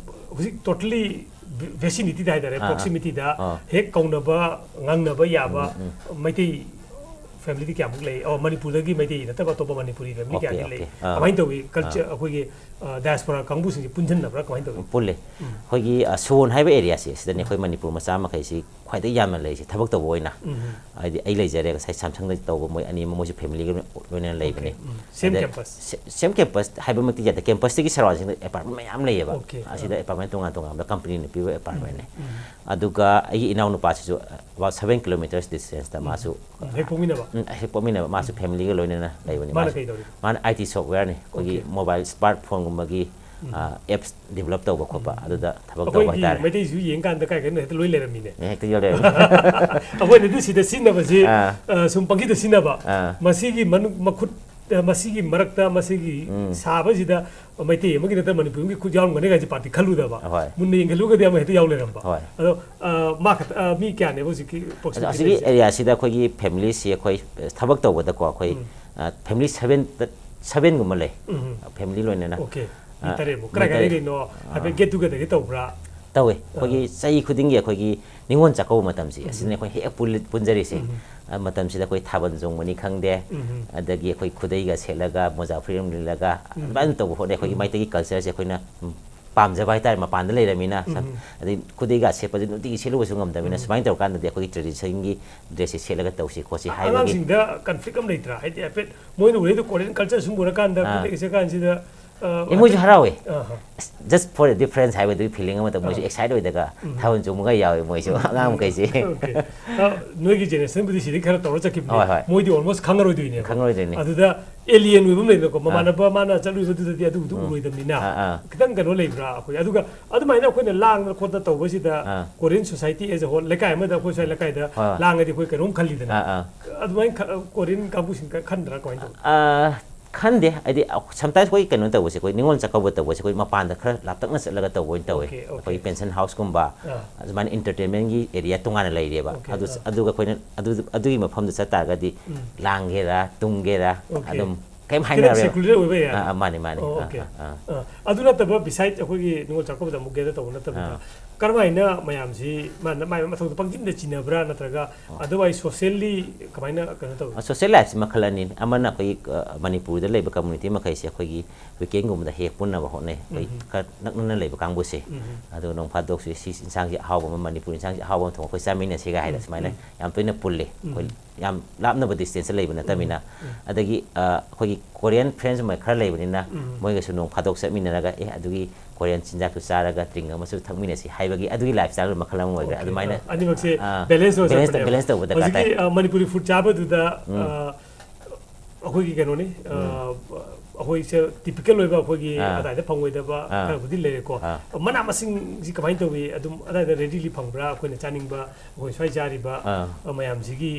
ꯍꯧꯖꯤꯛ ꯇꯣꯇꯂꯤ ꯚꯦꯁꯤꯅꯤꯇꯤꯗ ꯍꯥꯏꯇꯥꯔꯦ, ꯑꯥ, ꯑꯥ꯫ ꯄ꯭ꯔꯣꯛꯁꯤꯃꯤꯇꯤꯗ ꯑꯥ꯫ ꯍꯦꯛ ꯀꯧꯅꯕ ꯉꯥꯡꯅꯕ ꯌꯥꯕ ꯎꯝ, ꯃꯩꯇꯩ ꯐꯦꯃꯤꯂꯤꯗꯤ ꯀꯌꯥꯃꯨꯛ ꯂꯩ? ꯑꯣ, ꯃꯅꯤꯄꯨꯔꯗꯒꯤ ꯃꯩꯇꯩ ꯅꯠꯇꯕ ꯑꯇꯣꯞꯄ ꯃꯅꯤꯄꯨꯔꯤ ꯐꯦꯃꯤꯂꯤ ꯑꯣꯀꯦ, ꯀꯌꯥꯗꯤ ꯂꯩ? ꯑꯣꯀꯦ꯫ ꯑꯥ꯫ ꯀꯃꯥꯏꯅ ꯇꯧꯏ? ꯀꯜꯆꯔ, ꯑꯥ꯫ ꯑꯩꯈꯣꯏꯒꯤ, ꯑ, ꯗꯥꯏꯁꯄꯣꯔꯥ ꯀꯥꯡꯕꯨꯁꯤꯡꯁꯦ ꯄꯨꯟꯁꯤꯟꯅꯕ꯭ꯔꯥ? ꯀꯃꯥꯏꯅ ꯇꯧꯏ? ꯄꯨꯜꯂꯦ꯫ ꯎꯝ꯫ ꯑꯩꯈꯣꯏꯒꯤ, ꯑ, ꯁꯨꯋꯣꯟ ꯍꯥꯏꯕ ꯑꯦꯔꯤꯌꯥꯁꯦ, ꯁꯤꯗꯅꯦ ꯑꯩꯈꯣꯏ ꯃꯅꯤꯄꯨꯔ ꯃꯆꯥ ꯃꯈꯩꯁꯤ ꯈ꯭ꯋꯥꯏꯗꯒꯤ ꯌꯥꯝꯅ ꯂꯩꯔꯤꯁꯦ ꯊꯕꯛ ꯇꯧꯕ ꯑꯣꯏꯅ꯫ ꯎꯝ꯫ ꯍꯥꯏꯗꯤ ꯑꯩ ꯂꯩꯖꯔꯦ, ꯉꯁꯥꯏ ꯁꯥꯝꯁꯪꯗ ꯇꯧꯕ, ꯃꯣꯏ ꯑꯅꯤ ꯑꯃ ꯃꯣꯏꯁꯨ ꯐꯦꯃꯤꯂꯤꯒ ꯂꯣꯏꯅꯅ ꯂꯩꯕꯅꯦ꯫ ꯑꯣꯀꯦ꯫ ꯎꯝ꯫ ꯁꯦꯝ ꯑꯗ ꯀꯦꯝꯄꯁ? ꯁꯦ-, ꯁꯦꯝ ꯀꯦꯝꯄꯁ ꯍꯥꯏꯕꯃꯛꯇꯤ ꯌꯥꯗꯦ, ꯀꯦꯝꯄꯁꯇꯒꯤ ꯁꯔꯥꯎꯟꯗꯤꯡꯗ ꯑꯦꯄꯥꯔꯠꯃꯦꯟ ꯃꯌꯥꯝ ꯂꯩꯌꯦꯕ꯫ ꯑꯣꯀꯦ꯫ ꯑꯁꯤꯗ ꯑꯦꯄꯥꯔꯠꯃꯦꯟ ꯇꯣꯉꯥꯟ ꯇꯣꯉꯥꯟꯕ ꯀꯝꯄꯅꯤꯅ ꯄꯤꯕ ꯑꯦꯄꯥꯔꯠꯃꯦꯟꯅꯦ꯫ ꯎꯝ꯫ ꯑꯗꯨꯒ ꯑꯩꯒꯤ ꯏꯅꯥꯎꯅꯨꯄꯥꯁꯤꯁꯨ about seven kilometers distance ꯇ ꯃꯥꯁꯨ ꯎꯝ, ꯍꯦꯛ ꯄꯣꯛꯃꯤꯟꯅꯕ? ꯎꯝ, ꯍꯦꯛ ꯄꯣꯛꯃꯤꯟꯅꯕ, ꯃꯥꯁꯨ ꯐꯦꯃꯤꯂꯤꯒ ꯂꯣꯏꯅꯅ ꯂꯩꯕꯅꯤ꯫ ꯃꯥꯅ ꯃꯥꯁꯨ ꯀꯩ ꯇꯧꯔꯤꯕ? ꯃꯥꯅ ꯑꯥꯏ ꯇꯤ ꯁꯣꯐꯋꯦꯌꯔꯅꯤ, ꯑꯩꯈꯣꯏꯒꯤ ꯑꯣꯀꯦ꯫ ꯃꯣꯕꯥꯏꯜ ꯁ꯭ꯃꯥꯔꯠ ꯐꯣꯟꯒꯨꯝꯕꯒꯤ, ꯎꯝ꯫ ꯑ, ꯑꯦꯞꯁ ꯗꯤꯕꯦꯂꯞ ꯇꯧꯕ ꯈꯣꯠꯄ, ꯑꯗꯨꯗ ꯊꯕꯛ ꯇꯧꯕ ꯑꯩꯈꯣꯏꯒꯤ ꯍꯥꯏꯇꯥꯔꯦ꯫ ꯃꯩꯇꯩꯁꯨ ꯌꯦꯡꯀꯥꯟꯗ ꯀꯥꯏ ꯀꯩꯅꯣ ꯍꯦꯛꯇ ꯂꯣꯏ ꯂꯩꯔꯝꯃꯤꯅꯦ꯫ ꯑꯦ, ꯍꯦꯛꯇ ꯌꯧꯔꯦ꯫ ꯑꯩꯈꯣꯏꯅꯗꯤ ꯁꯤꯗ ꯁꯤꯖꯤꯟꯅꯕꯁꯤ, ꯑꯥ꯫ ꯑ, ꯁꯨꯝ ꯄꯪꯁꯤꯗ ꯁꯤꯖꯤꯟꯅꯕ꯫ ꯑꯥ꯫ ꯃꯁꯤꯒꯤ ꯃꯅꯨꯡ-, ꯃꯈꯨꯠ ꯃꯁꯤꯒꯤ ꯃꯔꯛꯇ ꯃꯁꯤꯒꯤ ꯎꯝ. ꯁꯥꯕꯁꯤꯗ ꯃꯩꯇꯩ ꯑꯃꯒꯤ ꯅꯠꯇ꯭ꯔ ꯃꯅꯤꯄꯨꯔ ꯑꯃꯒꯤ ꯈꯨꯠ ꯌꯥꯎꯔꯝꯒꯅꯤ ꯀꯥꯏꯁꯦ ꯄꯥꯔꯇꯤ ꯈꯜꯂꯨꯗꯕ꯫ ꯍꯣꯏ. ꯃꯨꯟꯅ ꯌꯦꯡꯁꯤꯜꯂꯨꯔꯒꯗꯤ ꯑꯃ ꯍꯦꯛꯇ ꯌꯥꯎ ꯂꯩꯔꯝꯕ꯫ ꯍꯣꯏ. ꯑꯗꯣ ꯑ, ꯃꯥ ꯈꯛꯇ ꯑ, ꯃꯤ ꯀꯌꯥꯅꯦꯕ ꯍꯧꯖꯤꯛꯀꯤ ꯑꯗꯣ approximately ꯑꯁꯤꯒꯤ ꯂꯩꯔꯤꯁꯦ? ꯑꯦꯔꯤꯌꯥꯁꯤꯗ ꯑꯩꯈꯣꯏꯒꯤ ꯐꯦꯃꯤꯂꯤꯁꯤ ꯑꯩꯈꯣꯏ ꯑ, ꯊꯕꯛ ꯇꯧꯕꯗꯀꯣ ꯑꯩꯈꯣꯏ ꯎꯝ. ꯑ, ꯐꯦꯃꯤꯂꯤ ꯁꯚꯦꯟ ꯁꯚꯦꯟꯒꯨꯝꯕ ꯂꯩ꯫ ꯎꯝ. ꯐꯦꯃꯤꯂꯤ ꯂꯣꯏꯅꯅ. ꯑꯣꯀꯦ. ꯃꯤ ꯑ, ꯇꯔꯦꯠꯃꯨꯛ ꯃꯤ ꯀꯔꯥꯏ ꯀꯔꯥꯏ ꯇꯔꯦꯠ. ꯂꯩꯔꯤꯅꯣ ꯍꯥꯏꯐꯦꯠ get togetherꯗꯤ ꯇꯧꯕ꯭ꯔꯥ? ꯇꯧꯋꯦ꯫ ꯑꯩꯈꯣꯏꯒꯤ ꯑ. ꯆꯍꯤ ꯈꯨꯗꯤꯡꯒꯤ ꯑꯩꯈꯣꯏꯒꯤ ꯅꯤꯉꯣꯜ ꯆꯥꯛꯀꯧꯕ ꯃꯇꯝꯁꯤ ꯎꯝ. ꯑꯁꯤꯅ ꯑꯩꯈꯣꯏ ꯍꯦꯛ ꯄꯨꯜꯂꯤ- ꯄꯨꯟꯖꯔꯤꯁꯦ꯫ ꯎꯝ. ꯑ, ꯃꯇꯝꯁꯤꯗ ꯑꯩꯈꯣꯏ ꯊꯥꯕꯜ ꯆꯣꯡꯕꯅꯤ ꯈꯪꯗꯦ, ꯎꯝ. ꯑꯗꯒꯤ ꯑꯩꯈꯣꯏ ꯈꯨꯗꯩꯒ ꯁꯦꯠꯂꯒ ꯃꯣꯖꯥ ꯐꯨꯔꯤꯠ ꯑꯃ ꯂꯤꯠꯂꯒ ꯎꯝ. ꯑꯗꯨꯃꯥꯏꯅ ꯇꯧꯕ ꯍꯣꯠꯅꯩ꯫ ꯑꯩꯈꯣꯏꯒꯤ ꯎꯝ. ꯃꯩꯇꯩꯒꯤ ꯀꯜꯆꯔꯁꯦ ꯑꯩꯈꯣꯏꯅ ꯎꯝ, ꯄꯥꯝꯖꯕ ꯍꯥꯏꯇꯥꯔꯦ, ꯃꯄꯥꯟꯗ ꯂꯩꯔꯃꯤꯅ ꯁꯝ- ꯎꯝ. ꯑꯗꯩ ꯈꯨꯗꯩꯒ ꯁꯦꯠꯄꯁꯦ ꯅꯨꯡꯇꯤꯒꯤ ꯁꯦꯠꯂꯨꯕꯁꯨ ꯉꯝꯗꯕꯅꯤꯅ ꯎꯝ. ꯁꯨꯃꯥꯏꯅ ꯇꯧꯔꯀꯥꯟꯗꯗꯤ ꯑꯩꯈꯣꯏꯒꯤ ꯇ꯭ꯔꯦꯗꯤꯁꯟꯒꯤ ꯗ꯭ꯔꯦꯁꯁꯦ ꯁꯦꯠꯂꯒ ꯇꯧꯁꯤ ꯈꯣꯠꯁꯤ ꯍꯥꯏꯕꯒꯤ. ꯑꯉꯥꯡꯁꯤꯡꯗ ꯀꯟꯐ꯭ꯂꯤꯛ ꯑꯃ ꯂꯩꯇ꯭ꯔꯥ? ꯍꯥꯏꯗꯤ ꯍꯥꯏꯐꯦꯠ ꯃꯣꯏꯅ ꯎꯔꯤꯗꯣ ꯀꯣꯔꯤꯌꯟ ꯀꯜꯆꯔ ꯁꯨꯝ ꯎꯔꯀꯥꯟꯗ ꯑꯥ. ꯈꯨꯗꯩ ꯁꯦꯠꯀꯥꯟꯁꯤꯗ ꯑ, ꯑꯦ, ꯃꯣꯏꯁꯨ ꯍꯔꯥꯎꯋꯦ꯫ ꯑꯍ. Just for the difference ꯍꯥꯏꯕꯗꯨꯒꯤ ꯐꯤꯂꯤꯡ ꯑꯃꯗ ꯃꯣꯏꯁꯨ ꯑꯥ. ꯑꯦꯛꯁꯥꯏꯠ ꯑꯣꯏꯗꯒ ꯎꯝ. ꯊꯥꯕꯜ ꯆꯣꯡꯕꯒ ꯌꯥꯎꯋꯦ ꯃꯣꯏꯁꯨ ꯑꯉꯥꯡ ꯃꯈꯩꯁꯦ꯫ ꯑꯣꯀꯦ. ꯑ, ꯅꯣꯏꯒꯤ ꯖꯦꯅꯦꯔꯦꯁꯟꯕꯨꯗꯤ ꯁꯤꯗꯤ ꯈꯔ ꯇꯧꯔ ꯆꯠꯈꯤꯕꯅꯦ꯫ ꯍꯣꯏ, ꯍꯣꯏ. ꯃꯣꯏꯗꯤ ꯑꯣꯜꯃꯣꯁ ꯈꯪꯉꯔꯣꯏꯗꯣꯏꯅꯦꯕ. ꯈꯪꯉꯔꯣꯏꯗꯣꯏꯅꯦ. ꯑꯗꯨꯗ ꯑꯦꯂꯤꯌꯟ ꯑꯣꯏꯕ ꯑꯃ ꯂꯩꯗꯅꯀꯣ, ꯑꯥ. ꯃꯃꯥꯟꯅꯕ ꯃꯥꯅ ꯆꯠꯂꯨꯕꯗꯨꯗꯗꯤ ꯑꯗꯨꯗꯨ ꯎꯝ. ꯎꯔꯣꯏꯗꯕꯅꯤꯅ ꯑꯥ, ꯑꯥ. ꯈꯤꯇꯪ ꯀꯩꯅꯣ ꯂꯩꯕ꯭ꯔꯥ? ꯑꯩꯈꯣꯏ ꯑꯗꯨꯒ ꯑꯗꯨꯃꯥꯏꯅ ꯑꯩꯈꯣꯏꯅ ꯂꯥꯡꯗꯅ ꯈꯣꯠꯇꯅ ꯇꯧꯕꯁꯤꯗ ꯑꯥ. ꯀꯣꯔꯤꯌꯟ ꯁꯣꯁꯥꯏꯇꯤ ꯑꯦꯖ ꯑ ꯍꯣꯜ, ꯂꯩꯀꯥꯏ ꯑꯃꯗ ꯑꯩꯈꯣꯏ ꯁ꯭ꯋꯥꯏ ꯂꯩꯀꯥꯏꯗ ꯍꯣꯏ, ꯍꯣꯏ. ꯂꯥꯡꯉꯗꯤ ꯑꯩꯈꯣꯏ ꯀꯩꯅꯣꯝ ꯈꯜꯂꯤꯗꯅ. ꯑꯥ, ꯑꯥ. ꯑꯗꯨꯃꯥꯏꯅ ꯈ-, ꯀꯣꯔꯤꯌꯟ ꯀꯥꯡꯕꯨꯁꯤꯡ ꯈ-, ꯈꯟꯗ꯭ꯔꯥ ꯀꯃꯥꯏꯅ ꯇꯧꯏ? ꯑꯥ, ꯈꯟꯗꯦ꯫ ꯍꯥꯏꯗꯤ, ꯁꯝꯇꯥꯏꯝꯁ ꯑꯩꯈꯣꯏ ꯀꯩꯅꯣ ꯇꯧꯕꯁꯦ, ꯑꯩꯈꯣꯏ ꯅꯤꯉꯣꯜ ꯆꯥꯛꯀꯧꯕ ꯇꯧꯕꯁꯦ ꯑꯩꯈꯣꯏ ꯃꯄꯥꯟꯗ ꯈꯔ ꯂꯥꯞꯇꯛꯅ ꯆꯠꯂꯒ ꯇꯧꯕ ꯑꯣꯏꯅ ꯇꯧꯋꯦ꯫ Okay, okay. ꯑꯩꯈꯣꯏꯒꯤ ꯄꯦꯟꯁꯟ ꯍꯥꯎꯁꯀꯨꯝꯕ, ꯑꯥ. ꯑꯗꯨꯃꯥꯏꯅ ꯏꯟꯇꯔꯇꯦꯟꯃꯦꯟꯒꯤ ꯑꯦꯔꯤꯌꯥ ꯇꯣꯉꯥꯟꯅ ꯂꯩꯔꯦꯕ꯫ ꯑꯣꯀꯦ, ꯑꯗꯨ, ꯑꯥ. ꯑꯗꯨꯒ ꯑꯩꯈꯣꯏꯅ ꯑꯗꯨ, ꯑꯗꯨꯒꯤ ꯃꯐꯝꯗ ꯆꯠ ꯇꯥꯔꯒꯗꯤ ꯎꯝ. ꯂꯥꯡꯒꯦꯔꯥ, ꯇꯨꯝꯒꯦꯔꯥ, ꯑꯣꯀꯦ. ꯑꯗꯨꯝ ꯀꯩꯝ ꯈꯤꯇꯪ ꯍꯥꯏꯅꯔꯣꯏ꯫ ꯁꯦꯀꯨꯂꯔ ꯑꯣꯏꯕ ꯌꯥꯏ꯫ ꯑꯥ, ꯑꯥ, ꯃꯥꯅꯦ, ꯃꯥꯅꯦ꯫ ꯑꯣ, ꯑꯥ, ꯑꯣꯀꯦ. ꯑꯥ, ꯑꯥ. ꯑꯥ, ꯑꯗꯨ ꯅꯠꯇꯕ, ꯕꯤꯁꯥꯏꯠ ꯑꯩꯈꯣꯏꯒꯤ ꯅꯤꯉꯣꯜ ꯆꯥꯛꯀꯧꯕꯗ ꯑꯃꯨꯛ ꯒꯦꯗꯔ ꯇꯧꯕ ꯅꯠꯇꯕꯗ, ꯑꯥ. ꯀꯔꯝꯍꯥꯏꯅ ꯃꯌꯥꯝꯁꯤ ꯃꯥꯅ ꯃꯥꯏ ꯃꯊꯧꯗ ꯄꯪꯆꯤꯟꯗ ꯆꯤꯟꯅꯕ꯭ꯔꯥ, ꯅꯠꯇ꯭ꯔꯒ ꯑꯣ. ꯑꯗꯔꯋꯥꯏꯁ ꯁꯣꯁꯤꯌꯦꯜꯂꯤ ꯀꯃꯥꯏꯅ ꯀꯩꯅꯣ ꯇꯧꯏ? ꯁꯣꯁꯤꯌꯦꯜ ꯂꯥꯏꯐꯁꯤ ꯃꯈꯜ ꯑꯅꯤꯅꯤ꯫ ꯑꯃꯅ ꯑꯩꯈꯣꯏꯒꯤ, ꯑ, ꯃꯅꯤꯄꯨꯔꯗ ꯂꯩꯕ ꯀꯝꯃꯨꯅꯤꯇꯤ ꯃꯈꯩꯁꯦ ꯑꯩꯈꯣꯏꯒꯤ ꯋꯤꯀꯦꯟꯒꯨꯝꯕꯗ ꯍꯦꯛ ꯄꯨꯟꯅꯕ ꯍꯣꯠꯅꯩ꯫ ꯑꯩꯈꯣꯏ ꯎꯝ. ꯈꯔ ꯅꯛꯅꯅ ꯂꯩꯕ ꯀꯥꯡꯕꯨꯁꯦ꯫ ꯎꯝ. ꯑꯗꯨꯒ ꯅꯣꯡ ꯐꯥꯗꯣꯛꯁꯨ ꯁꯤ ꯏꯟꯁꯥꯡꯁꯦ ꯑꯍꯥꯎꯕ ꯑꯃ, ꯃꯅꯤꯄꯨꯔ ꯏꯟꯁꯥꯡꯁꯦ ꯑꯍꯥꯎꯕ ꯑꯃ ꯊꯣꯡꯉꯒ ꯑꯩꯈꯣꯏ ꯆꯥꯃꯤꯟꯅꯁꯤꯒ ꯍꯥꯏꯗꯅ ꯎꯝ. ꯁꯨꯃꯥꯏꯅ ꯎꯝ. ꯌꯥꯝ ꯇꯣꯏꯅ ꯄꯨꯜꯂꯤ꯫ ꯑꯩꯈꯣꯏ ꯎꯝ. ꯌꯥꯝ ꯂꯥꯞꯅꯕ ꯗꯤꯁꯇꯦꯟꯁꯇ ꯂꯩꯕ ꯅꯠꯇꯕꯅꯤꯅ꯫ ꯎꯝ. ꯑꯗꯒꯤ, ꯑ, ꯑꯩꯈꯣꯏꯒꯤ ꯀꯣꯔꯤꯌꯟ ꯐ꯭ꯔꯦꯟꯁ ꯃꯈꯩ ꯈꯔ ꯂꯩꯕꯅꯤꯅ ꯎꯝ. ꯃꯣꯏꯒꯁꯨ ꯅꯣꯡ ꯐꯥꯗꯣꯛ ꯆꯠꯃꯤꯟꯅꯔꯒ, "ꯑꯦ, ꯑꯗꯨꯒꯤ ꯀꯣꯔꯤꯌꯟ ꯆꯤꯟꯖꯥꯛꯇꯨ ꯆꯥꯔꯒ ꯗ꯭ꯔꯤꯡ ꯑꯃꯁꯨ ꯊꯛꯃꯤꯟꯅꯁꯤ" ꯍꯥꯏꯕꯒꯤ ꯑꯗꯨꯒꯤ ꯂꯥꯏꯐ ꯁ꯭ꯇꯥꯏꯜ ꯃꯈꯜ ꯑꯃ ꯑꯣꯏꯈ꯭ꯔꯦ꯫ ꯑꯣꯀꯦ. ꯑꯗꯨꯃꯥꯏꯅ, ꯑ, ꯑꯅꯤꯃꯛꯁꯦ ꯑ, ꯕꯦꯂꯦꯟꯁ ꯑꯣꯏꯔꯛꯄꯅꯦꯕ꯫ ꯕꯦꯂꯦꯟꯁ ꯇꯧꯕ ꯗꯔꯀꯥꯔ ꯇꯥꯏ꯫ ꯍꯧꯖꯤꯛꯀꯤ, ꯑ, ꯃꯅꯤꯄꯨꯔꯤ ꯐꯨꯗ ꯆꯥꯕꯗꯨꯗ, ꯎꯝ. ꯑ, ꯑꯩꯈꯣꯏꯒꯤ ꯀꯩꯅꯣꯅꯤ, ꯑ, ꯎꯝ. ꯑꯩꯈꯣꯏꯁꯦ ꯇꯤꯄꯤꯀꯦꯜ ꯑꯣꯏꯕ ꯑꯩꯈꯣꯏꯒꯤ ꯑꯥ. ꯑꯗꯥꯏꯗ ꯐꯪꯉꯣꯏꯗꯕ ꯑꯥ. ꯈꯔꯕꯨꯗꯤ ꯂꯩꯔꯦꯀꯣ꯫ ꯑꯥ. ꯃꯅꯥ ꯃꯁꯤꯡꯁꯤ ꯀꯃꯥꯏꯅ ꯇꯧꯏ? ꯑꯗꯨꯝ ꯑꯗꯥꯏꯗ ꯔꯦꯗꯤꯂꯤ ꯐꯪꯕ꯭ꯔꯥ? ꯑꯩꯈꯣꯏꯅ ꯆꯥꯅꯤꯡꯕ, ꯑꯩꯈꯣꯏ ꯁ꯭ꯋꯥꯏ ꯆꯥꯔꯤꯕ, ꯑꯥ. ꯑ, ꯃꯌꯥꯝꯁꯤꯒꯤ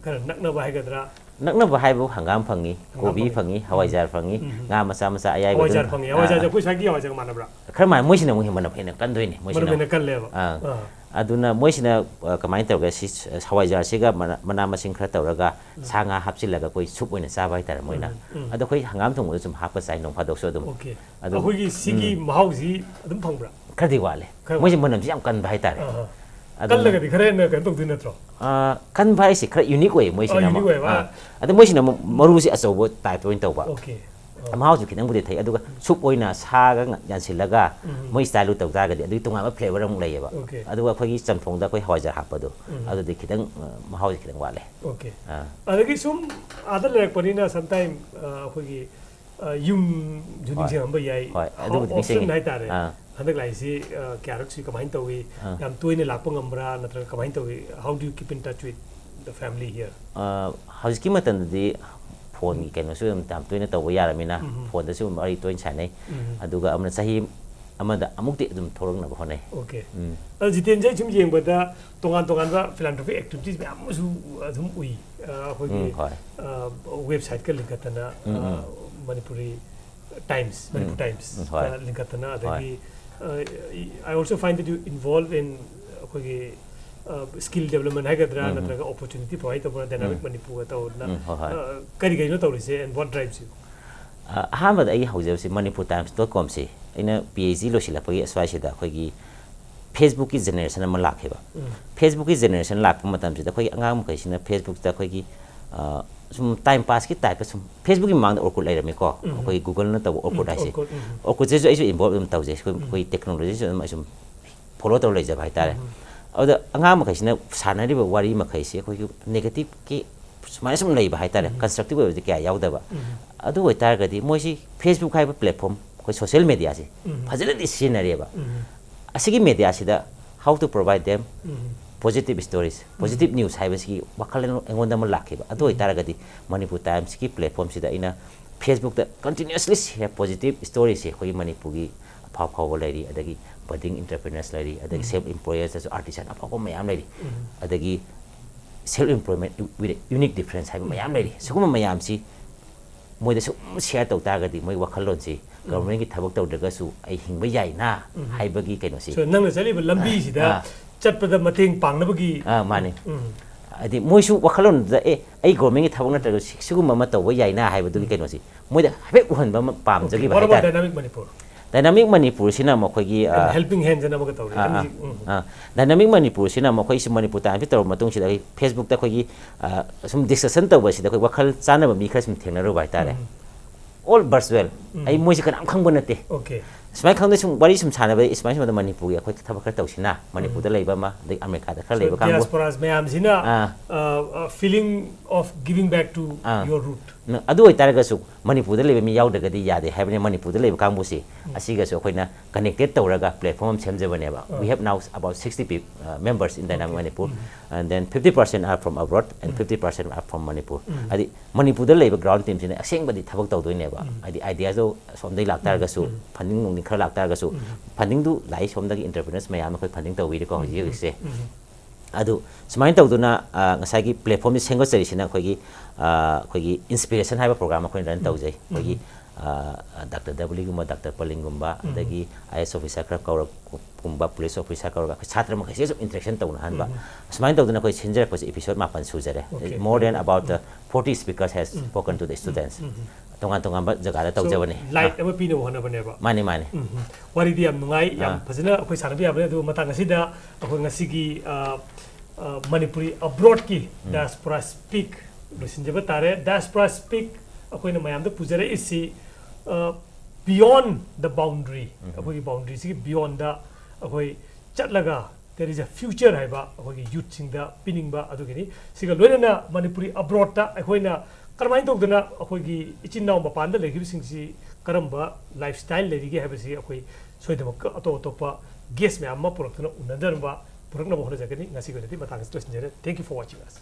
ꯈꯔ ꯅꯛꯅꯕ ꯍꯥꯏꯒꯗ꯭ꯔꯥ? ꯅꯛꯅꯕ ꯍꯥꯏꯕꯨ ꯍꯪꯒꯥꯝ ꯐꯪꯉꯤ, ꯍꯪꯒꯥꯝ ꯀꯣꯕꯤ ꯐꯪꯉꯤ꯫ ꯐꯪꯉꯤ, ꯍꯋꯥꯏꯖꯥꯔ ꯐꯪꯉꯤ, ꯎꯝ꯫ ꯉꯥ ꯃꯆꯥ ꯃꯆꯥ ꯑꯌꯥꯏꯕ ꯍꯋꯥꯏꯖꯥꯔ ꯑꯗꯨꯝ, ꯐꯪꯉꯤ꯫ ꯑꯥ, ꯍꯋꯥꯏꯖꯥꯔꯁꯦ ꯑꯩꯈꯣꯏ ꯁ꯭ꯋꯥꯏꯒꯤ ꯍꯋꯥꯏꯖꯥꯔꯒ ꯃꯥꯟꯅꯕ꯭ꯔꯥ? ꯈꯔ ꯃꯥꯟꯅ, ꯃꯣꯏꯁꯤꯅ ꯑꯃꯨꯛ ꯍꯦꯟꯅ ꯃꯅꯝ ꯍꯦꯟꯅ ꯀꯟꯗꯣꯏꯅꯦ, ꯃꯣꯏꯁꯤꯅ ꯃꯅꯝ ꯑꯃꯨꯛ꯫ ꯍꯦꯟꯅ ꯀꯜꯂꯦꯕ꯫ ꯑꯥ꯫ ꯑꯥ꯫ ꯑꯗꯨꯅ ꯃꯣꯏꯁꯤꯅ, ꯑ, ꯀꯃꯥꯏꯅ ꯇꯧꯒꯦ, ꯁꯤ, ꯑ, ꯍꯋꯥꯏꯖꯥꯔꯁꯤꯒ ꯃꯅꯥ, ꯃꯅꯥ ꯃꯁꯤꯡ ꯈꯔ ꯇꯧꯔꯒ ꯁꯥ ꯉꯥ ꯍꯥꯞꯆꯤꯜꯂꯒ ꯑꯩꯈꯣꯏ ꯁꯨꯞ ꯑꯣꯏꯅ ꯆꯥꯕ ꯍꯥꯏꯇꯥꯔꯦ ꯃꯣꯏꯅ꯫ ꯎꯝ, ꯎꯝ꯫ ꯑꯗꯣ ꯑꯩꯈꯣꯏ ꯍꯪꯒꯥꯝ ꯊꯣꯡꯕꯗ ꯁꯨꯝ ꯍꯥꯞꯄ ꯆꯥꯏ ꯅꯣꯡ ꯐꯥꯗꯣꯛꯁꯨ ꯑꯗꯨꯝ꯫ Okay꯫ ꯑꯗꯨꯝ, ꯑꯩꯈꯣꯏꯒꯤ ꯁꯤꯒꯤ ꯃꯍꯥꯎꯁꯤ ꯑꯗꯨꯝ ꯐꯪꯕ꯭ꯔꯥ? ꯈꯔꯗꯤ ꯋꯥꯠꯂꯦ꯫ ꯈꯔ ꯃꯣꯏꯁꯦ ꯋꯥꯠꯂꯦ꯫ ꯃꯅꯝꯁꯤ ꯌꯥꯝ ꯀꯟꯕ ꯍꯥꯏꯇꯥꯔꯦ꯫ ꯑꯥ꯫ ꯑꯗꯨꯅ ꯀꯜꯂꯒꯗꯤ ꯈꯔ ꯍꯦꯟꯅ ꯀꯩꯅꯣ ꯇꯧꯗꯣꯏ ꯅꯠꯇ꯭ꯔꯣ? ꯑ, ꯀꯟꯕ ꯍꯥꯏꯁꯦ ꯈꯔ ꯌꯨꯅꯤꯛ ꯑꯣꯏꯌꯦ ꯃꯣꯏꯁꯤꯅ ꯑ, ꯑꯃꯨꯛ꯫ ꯌꯨꯅꯤꯛ ꯑꯣꯏꯕ꯫ ꯑꯥ꯫ ꯑꯗ ꯃꯣꯏꯁꯤꯅ ꯑꯃꯨꯛ ꯃꯔꯨꯁꯤ ꯑꯆꯧꯕ ꯇꯥꯏꯞꯇ ꯑꯣꯏꯅ ꯇꯧꯕ꯫ Okay꯫ ꯑꯥ꯫ ꯃꯍꯥꯎꯁꯨ ꯈꯤꯇꯪꯕꯨꯗꯤ ꯊꯩ, ꯑꯗꯨꯒ ꯁꯨꯞ ꯑꯣꯏꯅ ꯁꯥꯒ ꯉ-, ꯌꯥꯟꯁꯤꯜꯂꯒ ꯎꯝ꯫ ꯃꯣꯏ ꯁ꯭ꯇꯥꯏꯜꯗꯨ ꯇꯧ ꯇꯥꯔꯒꯗꯤ ꯑꯗꯨꯒꯤ ꯇꯣꯉꯥꯟꯕ ꯐ꯭ꯂꯦꯕꯔ ꯑꯃꯨꯛ ꯂꯩꯌꯦꯕ꯫ Okay꯫ ꯑꯗꯨꯒ ꯑꯩꯈꯣꯏꯒꯤ ꯆꯝꯊꯣꯡꯗ ꯑꯩꯈꯣꯏ ꯍꯋꯥꯏꯖꯥꯔ ꯍꯥꯞꯄꯗꯣ, ꯎꯝ꯫ ꯑꯗꯨꯗꯤ ꯈꯤꯇꯪ, ꯑ, ꯃꯍꯥꯎꯁꯦ ꯈꯤꯇꯪ ꯋꯥꯠꯂꯦ꯫ Okay꯫ ꯑꯥ꯫ ꯑꯗꯒꯤ ꯁꯨꯝ ꯑꯥꯗ ꯂꯩꯔꯛꯄꯅꯤꯅ sometime, ꯑ, ꯑꯩꯈꯣꯏꯒꯤ, ꯑ, ꯌꯨꯝꯁꯨ ꯍꯣꯏ꯫ ꯅꯤꯡꯁꯤꯡꯉꯝꯕ ꯌꯥꯏ꯫ ꯍꯣꯏ, How ꯑꯗꯨꯕꯨꯗꯤ often ꯅꯤꯡꯁꯤꯡꯉꯤ꯫ ꯍꯥꯏꯇꯥꯔꯦ꯫ ꯑꯥ꯫ ꯍꯟꯗꯛ ꯂꯥꯛꯏꯁꯤ, ꯑ, ꯀꯌꯥꯔꯛꯁꯤ ꯀꯃꯥꯏꯅ ꯇꯧꯏ? ꯑꯥ꯫ ꯌꯥꯝ ꯇꯣꯏꯅ ꯂꯥꯛꯄ ꯉꯝꯕ꯭ꯔꯥ? ꯅꯠꯇ꯭ꯔꯒ ꯀꯃꯥꯏꯅ ꯇꯧꯏ? How do you keep in touch with the family here? ꯑ, ꯍꯧꯖꯤꯛꯀꯤ ꯃꯇꯝꯗꯗꯤ ꯐꯣꯟꯒꯤ ꯀꯩꯅꯣꯁꯨ ꯑꯗꯨꯝ ꯌꯥꯝ ꯇꯣꯏꯅ ꯇꯧꯕ ꯌꯥꯔꯕꯅꯤꯅ, ꯎꯝ꯫ ꯐꯣꯟꯗꯁꯨ ꯑꯗꯨꯝ ꯋꯥꯔꯤ ꯇꯣꯏꯅ ꯁꯥꯟꯅꯩ꯫ ꯎꯝ꯫ ꯑꯗꯨꯒ ꯑꯃꯅ ꯆꯍꯤ ꯑꯃꯗ ꯑꯃꯨꯛꯇꯤ ꯑꯗꯨꯝ ꯊꯣꯛꯂꯛꯅꯕ ꯍꯣꯠꯅꯩ꯫ Okay꯫ ꯎꯝ꯫ ꯑꯗꯣ ꯖꯤꯇꯦꯟꯁꯦ ꯑꯩ ꯁꯨꯝ ꯌꯦꯡꯕꯗ ꯇꯣꯉꯥꯟ ꯇꯣꯉꯥꯟꯕ philanthropic activities ꯃꯌꯥꯝ ꯑꯃꯁꯨ ꯑꯗꯨꯝ ꯎꯏ꯫ ꯑ, ꯑꯩꯈꯣꯏꯒꯤ, ꯎꯝ, ꯍꯣꯏ꯫ ꯑ, website-ꯀ ꯂꯤꯡꯈꯠꯇꯅ, ꯎꯝ, ꯑ, ꯎꯝ꯫ Manipuri Times, Manipur ꯎꯝ꯫ Times ꯎꯝ, ꯍꯣꯏ꯫ ꯇ ꯂꯤꯡꯈꯠꯇꯅ, ꯍꯣꯏ꯫ ꯑꯗꯒꯤ, ꯑ, I also find that you involve in ꯑꯩꯈꯣꯏꯒꯤ, ꯑ, skill development ꯍꯥꯏꯒꯗ꯭ꯔꯥ, ꯎꯝ, ꯎꯝ꯫ ꯅꯠꯇ꯭ꯔꯒ opportunity provide ꯇꯧꯕ Dynamic ꯎꯝ꯫ Manipur-ꯒ ꯇꯧꯗꯅ, ꯎꯝ, ꯍꯣꯏ, ꯍꯣꯏ꯫ ꯑ, ꯀꯔꯤ ꯀꯔꯤꯅꯣ ꯇꯧꯔꯤꯁꯦ and what drives you? ꯑ, ꯑꯍꯥꯟꯕꯗ ꯑꯩ ꯍꯧꯖꯕꯁꯤ Manipur Times dot com-ꯁꯤ ꯑꯩꯅ PhD ꯂꯣꯏꯁꯤꯜꯂꯛꯄꯒꯤ ꯑꯁ꯭ꯋꯥꯏꯁꯤꯗ ꯑꯩꯈꯣꯏꯒꯤ Facebook-ꯀꯤ generation ꯑꯃ ꯂꯥꯛꯈꯤꯕ꯫ ꯎꯝ꯫ Facebook-ꯀꯤ generation ꯂꯥꯛꯄ ꯃꯇꯝꯁꯤꯗ ꯑꯩꯈꯣꯏꯒꯤ ꯑꯉꯥꯡ ꯃꯈꯩꯁꯤꯅ Facebook-ꯇ ꯑꯩꯈꯣꯏꯒꯤ, ꯑ, ꯁꯨꯝ time pass-ꯀꯤ type-ꯇ ꯁꯨꯝ, Facebook-ꯀꯤ ꯃꯃꯥꯡꯗ Orkut ꯂꯩꯔꯝꯃꯤꯀꯣ, ꯎꯝ꯫ ꯑꯩꯈꯣꯏꯒꯤ Google-ꯅ ꯇꯧꯕ Orkut ꯎꯝ, ꯍꯥꯏꯁꯦ꯫ Orkut, ꯎꯝ꯫ Orkut-ꯁꯤꯁꯨ ꯑꯩꯁꯨ involve ꯑꯗꯨꯝ ꯇꯧꯖꯩ꯫ ꯑꯩꯈꯣꯏ, ꯎꯝ꯫ ꯑꯩꯈꯣꯏ technology-ꯁꯨ ꯑꯗꯨꯝ ꯑꯩ ꯁꯨꯝ follow ꯇꯧꯔ ꯂꯩꯖꯕ ꯍꯥꯏꯇꯥꯔꯦ꯫ ꯎꯝ꯫ ꯑꯗꯨꯗ ꯑꯉꯥꯡ ꯃꯈꯩꯁꯤꯅ ꯁꯥꯟꯅꯔꯤꯕ ꯋꯥꯔꯤ ꯃꯈꯩꯁꯤ ꯑꯩꯈꯣꯏꯒꯤ negative-ꯀꯤ ꯁꯨꯃꯥꯏꯅ ꯁꯨꯝ ꯂꯩꯕ ꯍꯥꯏꯇꯥꯔꯦ, ꯎꯝ꯫ constructive ꯑꯣꯏꯕꯗꯤ ꯀꯌꯥ ꯌꯥꯎꯗꯕ꯫ ꯎꯝ꯫ ꯑꯗꯨ ꯑꯣꯏꯇꯥꯔꯒꯗꯤ ꯃꯣꯏꯁꯤ Facebook ꯍꯥꯏꯕ platform, ꯑꯩꯈꯣꯏ social media-ꯁꯤ ꯎꯝ꯫ ꯐꯖꯅꯗꯤ ꯁꯤꯖꯤꯟꯅꯔꯦꯕ꯫ ꯎꯝ꯫ ꯑꯁꯤꯒꯤ media-ꯁꯤꯗ how to provide them um. positive stories, positive news ꯍꯥꯏꯕꯁꯤꯒꯤ ꯋꯥꯈꯜ ꯑꯩꯉꯣꯟꯗ ꯑꯃ ꯂꯥꯛꯈꯤꯕ꯫ ꯑꯗꯨ ꯑꯣꯏꯇꯥꯔꯒꯗꯤ Manipur Times-ꯀꯤ platform-ꯁꯤꯗ ꯑꯩꯅ Facebook-ꯇ continuously share positive story-ꯁꯦ, ꯑꯩꯈꯣꯏꯒꯤ ꯃꯅꯤꯄꯨꯔꯒꯤ ꯑꯐꯥꯎ ꯑꯐꯥꯎꯕ ꯂꯩꯔꯤ, ꯑꯗꯒꯤ budding entrepreneurs ꯂꯩꯔꯤ, ꯑꯗꯒꯤ ꯎꯝ꯫ self employers-ꯇꯁꯨ artisan ꯑꯐꯥꯎꯕ ꯃꯌꯥꯝ ꯂꯩꯔꯤ꯫ ꯎꯝ꯫ ꯑꯗꯒꯤ self employment with a unique difference ꯍꯥꯏꯕ ꯃꯌꯥꯝ ꯂꯩꯔꯤ꯫ ꯁꯤꯒꯨꯝꯕ ꯃꯌꯥꯝꯁꯤ ꯃꯣꯏꯗ ꯁꯨꯝ ꯁꯤꯌꯔ ꯇꯧ ꯇꯥꯔꯒꯗꯤ ꯃꯣꯏ ꯋꯥꯈꯜꯂꯣꯟꯁꯤ ꯒꯚꯔꯟꯃꯦꯟꯒꯤ ꯊꯕꯛ ꯇꯧꯗ꯭ꯔꯒꯁꯨ ꯑꯩ ꯍꯤꯡꯕ ꯌꯥꯏꯅ ꯍꯥꯏꯕꯒꯤ ꯀꯩꯅꯣꯁꯤ꯫ So, ꯅꯪꯅ ꯆꯠꯂꯤꯕ ꯂꯝꯕꯤꯁꯤꯗ ꯑꯥ꯫ ꯆꯠꯄꯗ ꯃꯇꯦꯡ ꯄꯥꯡꯅꯕꯒꯤ ꯑꯥ, ꯃꯥꯅꯤ꯫ ꯍꯥꯏꯗꯤ ꯃꯣꯏꯁꯨ ꯋꯥꯈꯜꯂꯣꯟꯗꯨꯗ ꯑꯦ ꯑꯩ ꯒꯣꯔꯃꯦꯟꯒꯤ ꯊꯕꯛ ꯅꯠꯇ꯭ꯔꯒꯁꯨ ꯁꯤ- ꯁꯤꯒꯨꯝꯕ ꯑꯃ ꯇꯧꯕ ꯌꯥꯏꯅ ꯍꯥꯏꯕꯗꯨꯒꯤ ꯀꯩꯅꯣꯁꯤ ꯃꯣꯏꯗ ꯍꯥꯏꯐꯦꯠ ꯎꯍꯟꯕ ꯑꯃ ꯄꯥꯝꯖꯈꯤꯕ What about ꯍꯥꯏꯇꯥꯔꯦ꯫ Dynamic Manipur? ꯗꯥꯏꯅꯥꯃꯤꯛ ꯃꯅꯤꯄꯨꯔꯁꯤꯅ ꯑꯃꯨꯛ ꯑꯩꯈꯣꯏꯒꯤ ꯑꯥ, Helping Hands ꯑꯅ ꯑꯃꯒ ꯇꯧꯔꯤ꯫ ꯑꯥ, ꯑꯥ, ꯑꯅꯤꯁꯤ, ꯎꯝ꯫ ꯑꯥ, ꯗꯥꯏꯅꯥꯃꯤꯛ ꯃꯅꯤꯄꯨꯔꯁꯤꯅ ꯑꯃꯨꯛ ꯑꯩꯈꯣꯏ ꯁꯤ ꯃꯅꯤꯄꯨꯔ ꯇꯥꯏꯝꯁꯤ ꯇꯧꯔꯕ ꯃꯇꯨꯡꯁꯤꯗ ꯑꯩꯈꯣꯏ ꯐꯦꯁꯕꯨꯛꯇ ꯑꯩꯈꯣꯏꯒꯤ ꯑꯥ, ꯁꯨꯝ ꯗꯤꯁꯀꯁꯟ ꯇꯧꯕꯁꯤꯗ ꯑꯩꯈꯣꯏ ꯋꯥꯈꯜ ꯆꯥꯟꯅꯕ ꯃꯤ ꯈꯔ ꯁꯨꯝ ꯊꯦꯡꯅꯔꯨꯕ ꯍꯥꯏꯇꯥꯔꯦ꯫ All virtual꯫ ꯑꯩ ꯃꯣꯏꯁꯦ ꯀꯅꯥꯝ ꯈꯪꯕ ꯅꯠꯇꯦ꯫ Okay. ꯁꯨꯃꯥꯏꯅ ꯈꯪꯗꯦ ꯁꯨꯝ ꯋꯥꯔꯤ ꯁꯨꯝ ꯁꯥꯟꯅꯕꯗ ꯁꯨꯃꯥꯏꯅ ꯁꯨꯝꯕꯗ ꯃꯅꯤꯄꯨꯔꯒꯤ ꯑꯩꯈꯣꯏ ꯊꯕꯛ ꯈꯔ ꯇꯧꯁꯤꯅ ꯃꯅꯤꯄꯨꯔꯗ ꯂꯩꯕ ꯑꯃ ꯑꯗꯩ ꯑꯃꯦꯔꯤꯀꯥꯗ ꯈꯔ So, ꯂꯩꯕ ꯀꯥꯡꯕꯨ diasporas ꯃꯌꯥꯝꯁꯤꯅ ꯑꯥ꯫ uh, uh, feeling of giving back to ah. your root. ꯎꯝ, ꯑꯗꯨ ꯑꯣꯏꯇꯥꯔꯒꯁꯨ ꯃꯅꯤꯄꯨꯔꯗ ꯂꯩꯕ ꯃꯤ ꯌꯥꯎꯗ꯭ꯔꯒꯗꯤ ꯌꯥꯗꯦ ꯍꯥꯏꯕꯅꯤ꯫ ꯃꯅꯤꯄꯨꯔꯗ ꯂꯩꯕ ꯀꯥꯡꯕꯨꯁꯤ ꯑꯁꯤꯒꯁꯨ ꯑꯩꯈꯣꯏꯅ connected ꯇꯧꯔꯒ platform ꯑꯃ ꯁꯦꯝꯖꯕꯅꯦꯕ꯫ We have now about sixty peop- uh, members in Dynamic Manipur, and then fifty percent are from abroad and fifty percent are from Manipur. ꯍꯥꯏꯗꯤ ꯃꯅꯤꯄꯨꯔꯗ ꯂꯩꯕ ꯒ꯭ꯔꯥꯎꯟ ꯇꯤꯝꯁꯤꯅ ꯑꯁꯦꯡꯕꯗꯤ ꯊꯕꯛ ꯇꯧꯗꯣꯏꯅꯦꯕ꯫ ꯍꯥꯏꯗꯤ ideaꯗꯣ ꯁꯣꯝꯗꯒꯤ ꯂꯥꯛꯇꯥꯔꯒꯁꯨ, funding ꯅꯨꯡꯗꯤꯡ ꯈꯔ ꯂꯥꯛꯇꯥꯔꯒꯁꯨ, fundingꯗꯨ ꯂꯥꯛꯏ ꯁꯣꯝꯗꯒꯤ entrepreneurs ꯃꯌꯥꯝꯅ ꯑꯩꯈꯣꯏ funding ꯇꯧꯕꯤꯔꯤꯀꯣ ꯍꯧꯖꯤꯛ ꯍꯧꯖꯤꯛꯁꯦ꯫ ꯑꯗꯨ ꯁꯨꯃꯥꯏꯅ ꯇꯧꯗꯨꯅ ꯑ, ꯉꯁꯥꯏꯒꯤ platformꯁꯤ ꯁꯦꯝꯒꯠꯆꯔꯤꯁꯤꯅ ꯑꯩꯈꯣꯏꯒꯤ ꯑ, ꯑꯩꯈꯣꯏꯒꯤ Inspiration ꯍꯥꯏꯕ program ꯑꯩꯈꯣꯏꯅ run ꯇꯧꯖꯩ꯫ ꯑꯩꯈꯣꯏꯒꯤ ꯗꯥꯛꯇꯔ ꯗꯕꯂꯤꯒꯨꯝꯕ, ꯗꯥꯛꯇꯔ ꯄꯂꯤꯡꯒꯨꯝꯕ, ꯑꯗꯒꯤ IAS officer ꯈꯔ ꯀꯧꯔꯛꯄꯒꯨꯝꯕ, police officer ꯀꯧꯔꯒ ꯑꯩꯈꯣꯏ ꯁꯥꯇ꯭ꯔ ꯃꯈꯩꯁꯤꯒ ꯁꯨꯝ interaction ꯇꯧꯅꯍꯟꯕ꯫ ꯑꯁꯨꯃꯥꯏꯅ ꯇꯧꯗꯅ ꯑꯩꯈꯣꯏ ꯁꯤꯟꯖꯔꯛꯄꯁꯦ episode ꯃꯥꯄꯟ ꯁꯨꯖꯔꯦ꯫ Okay. More than about uh, forty speakers has spoken to the students. ꯇꯣꯉꯥꯟ ꯇꯣꯉꯥꯟꯕ ꯖꯒꯥꯗ ꯇꯧꯖꯕꯅꯤ꯫ Light ꯑꯃ ꯄꯤꯅꯕ ꯍꯣꯠꯅꯕꯅꯦꯕ꯫ ꯃꯥꯅꯤ ꯃꯥꯅꯤ꯫ ꯎꯝ꯫ ꯋꯥꯔꯤꯗꯤ ꯌꯥꯝ ꯅꯨꯡꯉꯥꯏ, ꯌꯥꯝ ꯑꯥ꯫ ꯐꯖꯅ ꯑꯩꯈꯣꯏ ꯁꯥꯟꯅꯕ ꯌꯥꯕꯅꯦ꯫ ꯑꯗꯨꯕꯨ ꯃꯇꯥꯡ ꯑꯁꯤꯗ ꯑꯩꯈꯣꯏ ꯉꯁꯤꯒꯤ ꯑ, ꯑ, ꯃꯅꯤꯄꯨꯔꯤ abroadꯀꯤ Diaspora Speak ꯂꯣꯏꯁꯤꯟꯖꯕ ꯇꯥꯔꯦ꯫ Diaspora Speak ꯑꯩꯈꯣꯏꯅ ꯃꯌꯥꯝꯗ ꯄꯨꯖꯔꯛꯏꯁꯤ ꯑ, beyond the boundary, ꯑꯩꯈꯣꯏꯒꯤ boundaryꯁꯤꯒꯤ beyondꯗ ꯑꯩꯈꯣꯏ ꯆꯠꯂꯒ there is a future ꯍꯥꯏꯕ ꯑꯩꯈꯣꯏꯒꯤ youthꯁꯤꯡꯗ ꯄꯤꯅꯤꯡꯕ ꯑꯗꯨꯒꯤꯅꯤ꯫ ꯁꯤꯒ ꯂꯣꯏꯅꯅ ꯃꯅꯤꯄꯨꯔꯤ abroadꯇ ꯑꯩꯈꯣꯏꯅ ꯀꯔꯝꯍꯥꯏꯅ ꯇꯧꯗꯅ ꯑꯩꯈꯣꯏꯒꯤ ꯏꯆꯤꯟ ꯏꯅꯥꯎ ꯃꯄꯥꯟꯗ ꯂꯩꯈꯤꯕꯁꯤꯡꯁꯤ ꯀꯔꯝꯕ lifestyle ꯂꯩꯔꯤꯒꯦ ꯍꯥꯏꯕꯁꯤ ꯑꯩꯈꯣꯏ ꯁꯣꯏꯗꯅꯃꯛꯀ ꯑꯇꯣꯞ ꯑꯇꯣꯞꯄ guest ꯃꯌꯥꯝ ꯑꯃ ꯄꯨꯔꯛꯇꯨꯅ ꯎꯅꯗꯅꯕ ꯄꯨꯔꯛꯅꯕ ꯍꯣꯠꯅꯖꯒꯅꯤ꯫ ꯉꯁꯤꯒꯤ ꯑꯣꯏꯅꯗꯤ ꯃꯇꯥꯡ ꯑꯁꯤꯗ ꯂꯣꯏꯁꯤꯟꯖꯔꯦ꯫ Thank you for watching us.